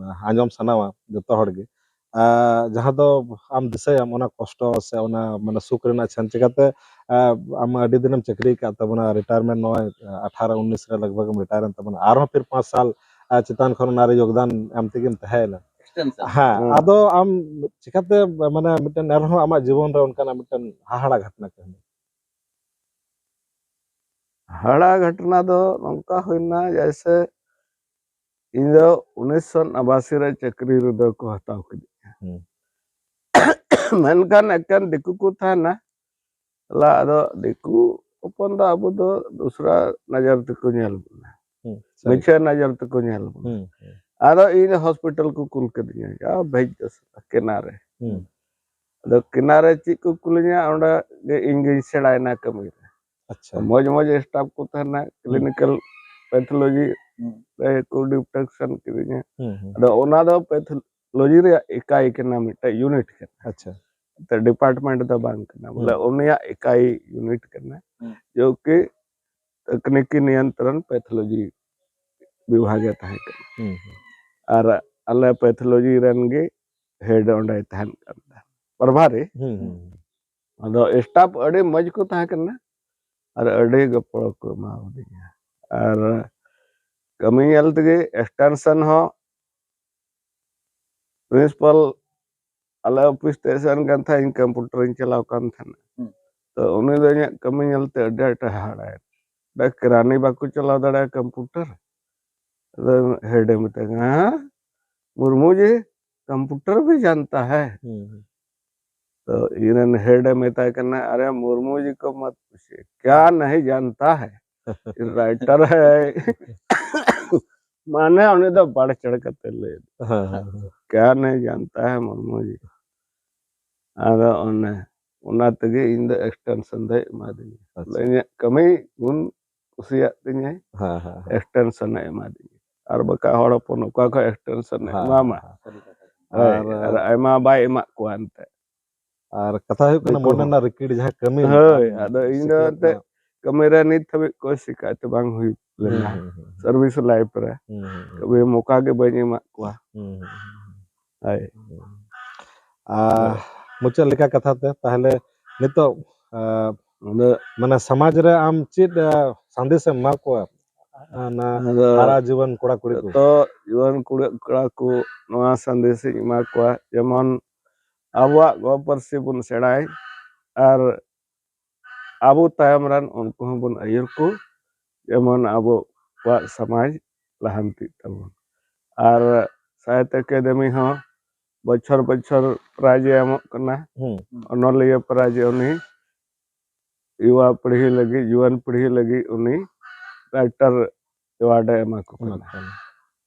ᱟᱸᱡᱚᱢ ᱥᱟᱱᱟᱣᱟ ᱡᱚᱛᱚ ᱦᱚᱲ ᱜᱮ, ᱟᱨ ᱡᱟᱦᱟᱸ ᱫᱚ ᱟᱢ ᱫᱤᱥᱟᱹᱭᱟᱢ ᱚᱱᱟ ᱠᱚᱥᱴᱚ ᱥᱮ ᱚᱱᱟ, ᱢᱟᱱᱮ, ᱥᱩᱠ ᱨᱮᱱᱟᱜ ᱪᱷᱟᱱ, ᱪᱤᱠᱟᱛᱮ, ᱟᱨ ᱟᱢ ᱟᱹᱰᱤ ᱫᱤᱱᱮᱢ ᱪᱟᱹᱠᱨᱤ ᱟᱠᱟᱫ ᱛᱟᱵᱚᱱᱟ, retirement ᱱᱚᱜᱼᱚᱭ ᱟᱴᱷᱟᱨᱚ ᱩᱱᱤᱥ ᱨᱮ ᱞᱟᱜᱽ ᱵᱷᱟᱜᱽ ᱮᱢ retire ᱮᱱ ᱛᱟᱵᱚᱱᱟ, ᱟᱨᱦᱚᱸ ᱯᱷᱤᱨ ᱯᱟᱸᱪ ᱥᱟᱞ, ᱟᱨ ᱪᱮᱛᱟᱱ ᱠᱷᱚᱱ ᱚᱱᱟᱨᱮ ᱭᱳᱜᱽᱫᱟᱱ ᱮᱢ ᱛᱮᱜᱮᱢ ᱛᱟᱦᱮᱸᱭᱮᱱᱟ᱾ Extension᱾ ᱦᱮᱸ, ᱦᱩᱸ᱾ ᱟᱫᱚ ᱟᱢ ᱪᱤᱠᱟᱛᱮ, ᱢᱟᱱᱮ, ᱢᱤᱫᱴᱮᱱ ᱮᱱᱨᱮᱦᱚᱸ ᱟᱢᱟᱜ ᱡᱤᱵᱚᱱ ᱨᱮ ᱚᱱᱠᱟᱱᱟᱜ ᱢᱤᱫᱴᱮᱱ ᱦᱟᱦᱟᱲᱟ ᱜᱷᱚᱴᱱᱟ ᱠᱟᱹᱦᱱᱤ? ᱦᱟᱦᱟᱲᱟ ᱜᱷᱚᱴᱱᱟ ᱫᱚ ᱱᱚᱝᱠᱟ ᱦᱩᱭᱱᱟ, ᱡᱮᱭᱥᱮ ᱤᱧ ᱫᱚ ᱩᱱᱤᱥᱥᱚ ᱱᱟᱵᱟᱥᱤ ᱨᱮ ᱪᱟᱹᱠᱨᱤ ᱨᱮᱫᱚ ᱠᱚ ᱦᱟᱛᱟᱣ ᱠᱤᱫᱤᱧᱟ᱾ ᱦᱩᱸ᱾ ᱢᱮᱱᱠᱷᱟᱱ ᱮᱠᱮᱱ ᱫᱤᱠᱩ ᱠᱚ ᱛᱟᱦᱮᱱᱟ, ᱛᱟᱦᱞᱮ ᱟᱫᱚ ᱫᱤᱠᱩ ᱦᱚᱯᱚᱱ ᱫᱚ ᱟᱵᱚ ᱫᱚ ᱫᱩᱥᱨᱟ ᱱᱚᱡᱚᱨ ᱛᱮᱠᱚ ᱧᱮᱞ ᱵᱚᱱᱟ, ᱦᱩᱸ, ᱥᱟᱹᱨᱤ᱾ ᱢᱤᱪᱷᱟᱹ ᱱᱚᱡᱚᱨ ᱛᱮᱠᱚ ᱧᱮᱞ ᱵᱚᱱᱟ᱾ ᱦᱩᱸ, ᱦᱩᱸ᱾ ᱟᱫᱚ ᱤᱧ ᱫᱚ ᱦᱚᱥᱯᱤᱴᱟᱞ ᱠᱚ ᱠᱩᱞ ᱠᱤᱫᱤᱧᱟ, ᱡᱟ ᱵᱷᱮᱡ ᱫᱚ ᱥᱟᱞᱟ ᱠᱮᱱᱟ ᱨᱮ᱾ ᱦᱩᱸ᱾ ᱟᱫᱚ ᱠᱮᱱᱟ ᱨᱮ ᱪᱮᱫ ᱠᱚ ᱠᱩᱞᱤᱧᱟ, ᱚᱸᱰᱮ ᱜᱮ ᱤᱧ ᱜᱤᱧ ᱥᱮᱬᱟᱭᱮᱱᱟ ᱠᱟᱹᱢᱤ ᱨᱮ᱾ ᱟᱪᱪᱷᱟ᱾ ᱢᱚᱡᱽ ᱢᱚᱡᱽ staff ᱠᱚ ᱛᱟᱦᱮᱱᱟ, ᱦᱩᱸ᱾ Clinical pathology ᱦᱩᱸ᱾ ᱨᱮ ᱠᱚ deputation ᱠᱤᱫᱤᱧᱟ᱾ ᱦᱩᱸ, ᱦᱩᱸ᱾ ᱟᱫᱚ ᱚᱱᱟ ᱫᱚ pathology ᱨᱮᱭᱟᱜ ᱮᱠᱟᱭ ᱠᱟᱱᱟ, ᱢᱤᱫᱴᱮᱡ unit ᱠᱟᱱᱟ᱾ ᱟᱪᱪᱷᱟ᱾ ᱮᱱᱛᱮ department ᱫᱚ ᱵᱟᱝ ᱠᱟᱱᱟ, ᱵᱚᱞᱮ ᱦᱩᱸ᱾ ᱩᱱᱤᱭᱟᱜ ᱮᱠᱟᱭ unit ᱠᱟᱱᱟ, ᱦᱩᱸ᱾ ᱡᱚ ᱠᱤ ᱛᱟᱠᱱᱤᱠᱤ ᱱᱤᱭᱚᱱᱛᱨᱚᱱ pathology ᱵᱤᱵᱷᱟᱜᱽ ᱮ ᱛᱟᱦᱮᱸ ᱠᱟᱱᱟ᱾ ᱦᱩᱸ, ᱦᱩᱸ᱾ ᱟᱨ ᱟᱞᱮ pathology ᱨᱮᱱ ᱜᱮ head ᱚᱸᱰᱮᱭ ᱛᱟᱦᱮᱱ ᱠᱟᱱ ᱛᱟᱦᱮᱸᱫ, ᱯᱨᱚᱵᱷᱟᱨᱤ᱾ ᱦᱩᱸ, ᱦᱩᱸ, ᱦᱩᱸ᱾ ᱟᱫᱚ staff ᱟᱹᱰᱤ ᱢᱚᱡᱽ ᱠᱚ ᱛᱟᱦᱮᱸ ᱠᱟᱱᱟ ᱟᱨ ᱟᱹᱰᱤ ᱜᱚᱯᱚᱲᱚ ᱠᱚ ᱮᱢᱟᱣᱟᱫᱤᱧᱟ᱾ ᱟᱨ ᱠᱟᱹᱢᱤ ᱧᱮᱞ ᱛᱮᱜᱮ extension ᱦᱚᱸ, principal ᱟᱞᱮ office ᱛᱮ ᱥᱮᱱ ᱠᱟᱱ ᱛᱟᱦᱮᱸᱫ, ᱤᱧ computer ᱤᱧ ᱪᱟᱞᱟᱣ ᱠᱟᱱ ᱛᱟᱦᱮᱱᱟ᱾ ᱦᱩᱸ᱾ ᱛᱚ ᱩᱱᱤ ᱫᱚ ᱤᱧᱟᱹᱜ ᱠᱟᱹᱢᱤ ᱧᱮᱞᱛᱮ ᱟᱹᱰᱤ ᱟᱸᱴ ᱮ ᱦᱟᱦᱟᱲᱟᱭᱮᱱᱟ᱾ ᱚᱸᱰᱮ ᱠᱮᱨᱟᱱᱤ ᱵᱟᱠᱚ ᱪᱟᱞᱟᱣ ᱫᱟᱲᱮᱭᱟᱜᱼᱟ computer᱾ ᱟᱫᱚ head ᱮ ᱢᱮᱛᱟᱭ ᱠᱟᱱᱟ, "ᱦᱮᱸ, ᱢᱩᱨᱢᱩ ᱡᱤ, computer ᱵᱷᱤ ᱡᱟᱱᱛᱟ ᱦᱮ?" ᱦᱩᱸ, ᱦᱩᱸ᱾ ᱛᱚ ᱤᱧ ᱨᱮᱱ ᱦᱮᱰ ᱮ ᱢᱮᱛᱟᱭ ᱠᱟᱱᱟ, "ᱟᱨᱮ ᱢᱩᱨᱢᱩ ᱡᱤ ᱠᱚ ᱢᱚᱛ ᱯᱩᱪᱷᱤᱭᱮ, ᱠᱭᱟ ᱱᱟᱦᱤ ᱡᱟᱱᱛᱟ ᱦᱟᱭ, ᱨᱟᱭᱴᱟᱨ ᱦᱟᱭ, ᱢᱟᱱᱮ ᱩᱱᱤ ᱫᱚ ᱵᱟᱲ ᱪᱟᱲ ᱠᱟᱛᱮ ᱞᱟᱹᱭ ᱮᱫᱟ, ᱦᱮᱸ, ᱦᱮᱸ, ᱦᱮᱸ᱾ ᱠᱭᱟ ᱱᱟᱦᱤ ᱡᱟᱱᱛᱟ ᱦᱟᱭ ᱢᱩᱨᱢᱩ ᱡᱤ?" ᱟᱫᱚ ᱚᱱᱮ ᱚᱱᱟ ᱛᱮᱜᱮ ᱤᱧ ᱫᱚ ᱮᱠᱥᱴᱮᱱᱥᱚᱱ ᱫᱚᱭ ᱮᱢᱟᱫᱤᱧᱟ᱾ ᱟᱪᱪᱷᱟ᱾ ᱤᱧᱟᱹᱜ ᱠᱟᱹᱢᱤ ᱜᱩᱱ ᱠᱩᱥᱤᱭᱟᱜ ᱛᱤᱧᱟᱹᱭ, ᱦᱮᱸ, ᱦᱮᱸ, ᱦᱮᱸ᱾ ᱮᱠᱥᱴᱮᱱᱥᱚᱱ ᱮ ᱮᱢᱟᱫᱤᱧᱟ᱾ ᱟᱨ ᱵᱟᱠᱷᱟᱡ ᱦᱚᱲ ᱦᱚᱯᱚᱱ ᱚᱠᱟ ᱠᱷᱚᱱ ᱮᱠᱥᱴᱮᱱᱥᱚᱱ ᱮ ᱦᱮᱸ, ᱮᱢᱟᱢᱟ? ᱦᱮᱸ, ᱦᱮᱸ᱾ ᱦᱳᱭ, ᱟᱨ ᱟᱨ ᱟᱭᱢᱟ ᱵᱟᱭ ᱮᱢᱟᱜ ᱠᱚᱣᱟ ᱮᱱᱛᱮ᱾ ᱟᱨ ᱠᱟᱛᱷᱟ ᱦᱩᱭᱩᱜ ᱠᱟᱱᱟ, ᱫᱤᱠᱩ ᱢᱚᱱᱮ ᱦᱚᱸ᱾ ᱨᱮᱱᱟᱜ ᱨᱤᱠᱤᱲ ᱡᱟᱦᱟᱸ ᱠᱟᱹᱢᱤ ᱦᱳᱭ, ᱢᱮᱱᱟᱜᱼᱟ, ᱟᱫᱚ ᱤᱧ ᱫᱚ ᱥᱤᱠᱷᱱᱟᱹᱛ ᱮᱱᱛᱮ ᱨᱮᱱᱟᱜ᱾ ᱠᱟᱹᱢᱤ ᱨᱮ ᱱᱤᱛ ᱦᱟᱹᱵᱤᱡ ᱠᱚᱭ ᱥᱤᱠᱟᱭᱛᱮ ᱵᱟᱝ ᱦᱩᱭ ᱦᱩᱸ, ᱞᱮᱱᱟ᱾ ᱦᱩᱸ, ᱦᱩᱸ, ᱦᱩᱸ᱾ ᱥᱟᱨᱵᱷᱤᱥ ᱞᱟᱭᱤᱯᱷ ᱨᱮ ᱦᱩᱸ, ᱦᱩᱸ, ᱦᱩᱸ᱾ ᱠᱟᱹᱢᱤ ᱢᱚᱠᱟ ᱜᱮ ᱵᱟᱹᱧ ᱮᱢᱟᱜ ᱠᱚᱣᱟ᱾ ᱦᱩᱸ, ᱦᱩᱸ, ᱦᱩᱸ, ᱦᱩᱸ᱾ ᱦᱳᱭ᱾ ᱦᱩᱸ᱾ ᱟᱨ ᱦᱳᱭ᱾ ᱢᱩᱪᱟᱹᱫ ᱞᱮᱠᱟ ᱠᱟᱛᱷᱟ ᱛᱮ ᱛᱟᱦᱞᱮ ᱱᱤᱛᱚᱜ, ᱟ, ᱟᱫᱚ ᱢᱟᱱᱮ ᱥᱚᱢᱟᱡᱽ ᱨᱮ ᱟᱢ ᱪᱮᱫ, ᱟ, ᱥᱟᱸᱫᱮᱥ ᱮᱢ ᱮᱢᱟ ᱠᱚᱣᱟ? ᱚᱱᱟ ᱟᱫᱚ ᱦᱟᱨᱟ ᱡᱩᱣᱟᱹᱱ ᱠᱚᱲᱟ ᱠᱩᱲᱤ ᱠᱚ᱾ ᱡᱚᱛᱚ ᱡᱩᱣᱟᱹᱱ ᱠᱩᱲᱤ ᱠᱚᱲᱟ ᱠᱚ ᱱᱚᱣᱟ ᱥᱟᱸᱫᱮᱥ ᱤᱧ ᱮᱢᱟ ᱠᱚᱣᱟ, ᱡᱮᱢᱚᱱ ᱟᱵᱚᱣᱟᱜ ᱜᱚ ᱯᱟᱹᱨᱥᱤ ᱵᱚᱱ ᱥᱮᱬᱟᱭ, ᱟᱨ ᱟᱵᱚ ᱛᱟᱭᱚᱢ ᱨᱮᱱ ᱩᱱᱠᱩ ᱦᱚᱸᱵᱚᱱ ᱟᱹᱭᱩᱨ ᱠᱚ, ᱡᱮᱢᱚᱱ ᱟᱵᱚᱣᱟᱜ ᱥᱚᱢᱟᱡᱽ ᱞᱟᱦᱟᱱᱛᱤᱜ ᱛᱟᱵᱚᱱ᱾ ᱟᱨ ᱥᱟᱦᱤᱛᱛᱚ ᱮᱠᱟᱰᱮᱢᱤ ᱦᱚᱸ ᱵᱚᱪᱷᱚᱨ ᱵᱚᱪᱷᱚᱨ ᱯᱨᱟᱭᱤᱡᱽ ᱮ ᱮᱢᱚᱜ ᱠᱟᱱᱟ, ᱦᱩᱸ᱾ ᱚᱱᱚᱞᱤᱭᱟᱹ ᱯᱨᱟᱭᱤᱡᱽ᱾ ᱩᱱᱤ ᱭᱩᱣᱟ ᱯᱤᱲᱦᱤ ᱞᱟᱹᱜᱤᱫ, ᱡᱩᱣᱟᱹᱱ ᱯᱤᱲᱦᱤ ᱞᱟᱹᱜᱤᱫ ᱩᱱᱤ ᱨᱟᱭᱴᱟᱨ ᱮᱣᱟᱨᱰ ᱮ ᱮᱢᱟ ᱠᱚ ᱠᱟᱱᱟ᱾ ᱮᱢᱟ ᱠᱚ ᱠᱟᱱᱟ᱾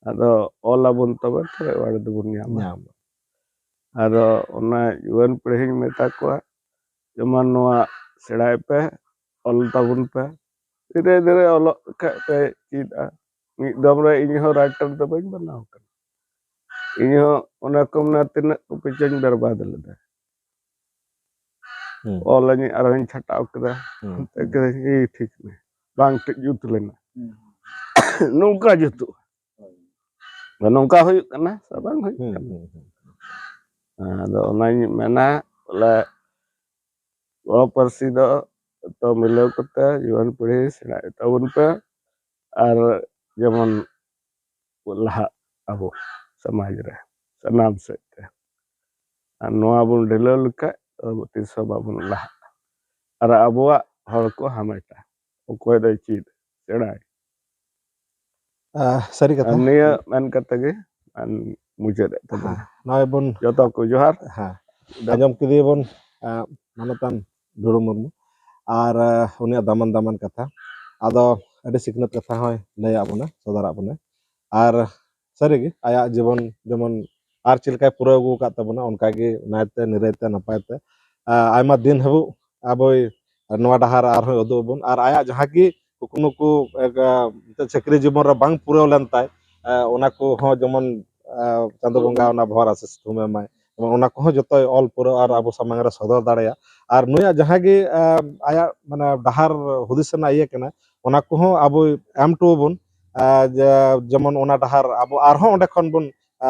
ᱟᱫᱚ ᱚᱞ ᱟᱵᱚᱱ ᱛᱚᱵᱮ ᱛᱚ ᱮᱣᱟᱨᱰ ᱫᱚᱵᱚᱱ ᱧᱟᱢᱟ᱾ ᱧᱟᱢᱟ᱾ ᱟᱫᱚ ᱚᱱᱟ ᱡᱩᱣᱟᱹᱱ ᱯᱤᱲᱦᱤᱧ ᱢᱮᱛᱟ ᱠᱚᱣᱟ, ᱡᱮᱢᱚᱱ ᱱᱚᱣᱟ ᱥᱮᱬᱟᱭ ᱯᱮ, ᱚᱞ ᱛᱟᱵᱚᱱ ᱯᱮ, ᱫᱷᱤᱨᱮ ᱫᱷᱤᱨᱮ ᱚᱞᱚᱜ ᱠᱷᱟᱡ ᱯᱮ ᱪᱮᱫᱼᱟ᱾ ᱢᱤᱫ ᱫᱚᱢ ᱨᱮ ᱤᱧ ᱦᱚᱸ ᱨᱟᱭᱴᱟᱨ ᱫᱚ ᱵᱟᱹᱧ ᱵᱮᱱᱟᱣ ᱠᱟᱱᱟ᱾ ᱤᱧ ᱦᱚᱸ ᱚᱱᱟ ᱠᱚ ᱢᱮᱱᱟ ᱛᱤᱱᱟᱹᱜ ᱠᱚᱯᱤ ᱪᱚᱧ ᱵᱮᱨᱵᱟᱫ ᱞᱮᱫᱟ᱾ ᱦᱩᱸ᱾ ᱚᱞ ᱟᱹᱧ ᱟᱨᱦᱚᱸᱧ ᱪᱷᱟᱴᱟᱣ ᱠᱮᱫᱟ᱾ ᱦᱩᱸ᱾ ᱦᱟᱱᱛᱮ ᱠᱮᱫᱟᱹᱧ, ᱮᱭ ᱴᱷᱤᱠ ᱢᱮ, ᱵᱟᱝ ᱴᱷᱤᱠ ᱡᱩᱛ ᱞᱮᱱᱟ᱾ ᱦᱩᱸ᱾ ᱱᱚᱝᱠᱟ ᱡᱩᱛᱩᱜᱼᱟ᱾ ᱦᱳᱭ᱾ ᱱᱚᱝᱠᱟ ᱦᱩᱭᱩᱜ ᱠᱟᱱᱟ ᱥᱮ ᱵᱟᱝ ᱦᱩᱭᱩᱜ ᱦᱩᱸ, ᱠᱟᱱᱟ? ᱦᱩᱸ, ᱦᱩᱸ᱾ ᱟᱫᱚ ᱚᱱᱟᱧ ᱢᱮᱱᱟ ᱵᱚᱞᱮ ᱱᱚᱣᱟ ᱯᱟᱹᱨᱥᱤ ᱫᱚ ᱡᱚᱛᱚ ᱢᱤᱞᱟᱹᱣ ᱠᱟᱛᱮ ᱡᱩᱣᱟᱹᱱ ᱯᱤᱲᱦᱤ ᱥᱮᱬᱟᱭ ᱛᱟᱵᱚᱱ ᱯᱮ, ᱟᱨ ᱡᱮᱢᱚᱱ ᱞᱟᱦᱟᱜ ᱟᱵᱚ ᱥᱚᱢᱟᱡᱽ ᱨᱮ ᱥᱟᱱᱟᱢ ᱥᱮᱫ ᱛᱮ᱾ ᱟᱨ ᱱᱚᱣᱟ ᱵᱚᱱ ᱰᱷᱤᱞᱟᱹᱣ ᱞᱮᱠᱷᱟᱡ ᱟᱵᱚ ᱛᱤᱥ ᱦᱚᱸ ᱵᱟᱵᱚᱱ ᱞᱟᱦᱟᱜᱼᱟ᱾ ᱟᱨ ᱟᱵᱚᱣᱟᱜ ᱦᱚᱲ ᱠᱚ ᱦᱟᱢᱮᱴᱟ, ᱚᱠᱚᱭ ᱫᱚᱭ ᱪᱮᱫ ᱥᱮᱬᱟᱭ᱾ ᱟᱦ, ᱥᱟᱹᱨᱤ ᱠᱟᱛᱷᱟ᱾ ᱟᱨ ᱱᱤᱭᱟᱹ ᱢᱮᱱ ᱠᱟᱛᱮ ᱜᱮ ᱟᱨ ᱢᱩᱪᱟᱹᱫ ᱮᱫ ᱛᱟᱵᱚᱱᱟ᱾ ᱦᱮᱸ, ᱱᱚᱜᱼᱚᱭ ᱵᱚᱱ ᱡᱚᱛᱚ ᱠᱚ ᱡᱚᱦᱟᱨ᱾ ᱦᱮᱸ, ᱟᱸᱡᱚᱢ ᱠᱮᱫᱮᱭᱟᱵᱚᱱ ᱢᱟᱱᱚᱛᱟᱱ ᱰᱩᱰᱩ ᱢᱩᱨᱢᱩ ᱟᱨ ᱩᱱᱤᱭᱟᱜ ᱫᱟᱢᱟᱱ ᱫᱟᱢᱟᱱ ᱠᱟᱛᱷᱟ᱾ ᱟᱫᱚ ᱟᱹᱰᱤ ᱥᱤᱠᱷᱱᱟᱹᱛ ᱠᱟᱛᱷᱟ ᱦᱚᱸᱭ ᱞᱟᱹᱭᱟᱫ ᱵᱚᱱᱟ, ᱥᱚᱫᱚᱨᱟᱫ ᱵᱚᱱᱟ᱾ ᱟᱨ ᱥᱟᱹᱨᱤᱜᱮ ᱟᱭᱟᱜ ᱡᱤᱵᱚᱱ ᱡᱮᱢᱚᱱ ᱟᱨ ᱪᱮᱫ ᱞᱮᱠᱟᱭ ᱯᱩᱨᱟᱹᱣ ᱟᱹᱜᱩ ᱟᱠᱟᱫ ᱛᱟᱵᱚᱱᱟ, ᱚᱱᱠᱟᱜᱮ ᱱᱟᱭᱛᱮ ᱱᱤᱨᱟᱹᱭᱛᱮ ᱱᱟᱯᱟᱭᱛᱮ ᱟᱭᱢᱟ ᱫᱤᱱ ᱦᱟᱹᱵᱤᱡ ᱟᱵᱚᱭ ᱱᱚᱣᱟ ᱰᱟᱦᱟᱨ ᱟᱨᱦᱚᱸᱭ ᱩᱫᱩᱜ ᱟᱵᱚᱱ᱾ ᱟᱨ ᱟᱭᱟᱜ ᱡᱟᱦᱟᱸ ᱜᱮ ᱠᱩᱠᱢᱩ ᱠᱚ ᱪᱟᱹᱠᱨᱤ ᱡᱤᱵᱚᱱ ᱨᱮ ᱵᱟᱝ ᱯᱩᱨᱟᱹᱣ ᱞᱮᱱ ᱛᱟᱭ, ᱚᱱᱟ ᱠᱚᱦᱚᱸ ᱡᱮᱢᱚᱱ ᱪᱟᱸᱫᱳ ᱵᱚᱸᱜᱟ ᱚᱱᱟ ᱵᱷᱚᱨ ᱟᱥᱤᱥ ᱛᱷᱩᱢ ᱮᱢᱟᱭ, ᱡᱮᱢᱚᱱ ᱚᱱᱟ ᱠᱚᱦᱚᱸ ᱡᱚᱛᱚᱭ ᱚᱞ ᱯᱩᱨᱟᱹᱣ ᱟᱨ ᱟᱵᱚ ᱥᱟᱢᱟᱝ ᱨᱮ ᱥᱚᱫᱚᱨ ᱫᱟᱲᱮᱭᱟᱜ᱾ ᱟᱨ ᱱᱩᱭᱟᱜ ᱡᱟᱦᱟᱸ ᱜᱮ ᱟᱭᱟᱜ ᱢᱟᱱᱮ ᱰᱟᱦᱟᱨ ᱦᱩᱫᱤᱥ ᱨᱮᱱᱟᱜ ᱤᱭᱟᱹ ᱠᱟᱱᱟ, ᱚᱱᱟ ᱠᱚᱦᱚᱸ ᱟᱵᱚ ᱮᱢ ᱦᱚᱴᱚ ᱟᱵᱚᱱ, ᱡᱮ ᱡᱮᱢᱚᱱ ᱚᱱᱟ ᱰᱟᱦᱟᱨ ᱟᱵᱚ ᱟᱨᱦᱚᱸ ᱚᱸᱰᱮ ᱠᱷᱚᱱ ᱵᱚᱱ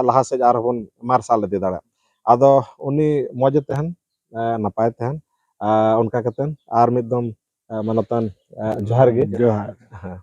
ᱞᱟᱦᱟ ᱥᱮᱫ ᱟᱨᱦᱚᱸ ᱵᱚᱱ ᱢᱟᱨᱥᱟᱞ ᱤᱫᱤ ᱫᱟᱲᱮᱭᱟᱜ᱾ ᱟᱫᱚ ᱩᱱᱤ ᱢᱚᱡᱽ ᱮ ᱛᱟᱦᱮᱱ, ᱱᱟᱯᱟᱭ ᱛᱟᱦᱮᱱ᱾ ᱚᱱᱠᱟ ᱠᱟᱛᱮ ᱟᱨ ᱢᱤᱫ ᱫᱚᱢ ᱢᱟᱱᱚᱛᱟᱱ ᱡᱚᱦᱟᱨ ᱜᱮ᱾ ᱡᱚᱦᱟᱨ᱾ ᱦᱮᱸ᱾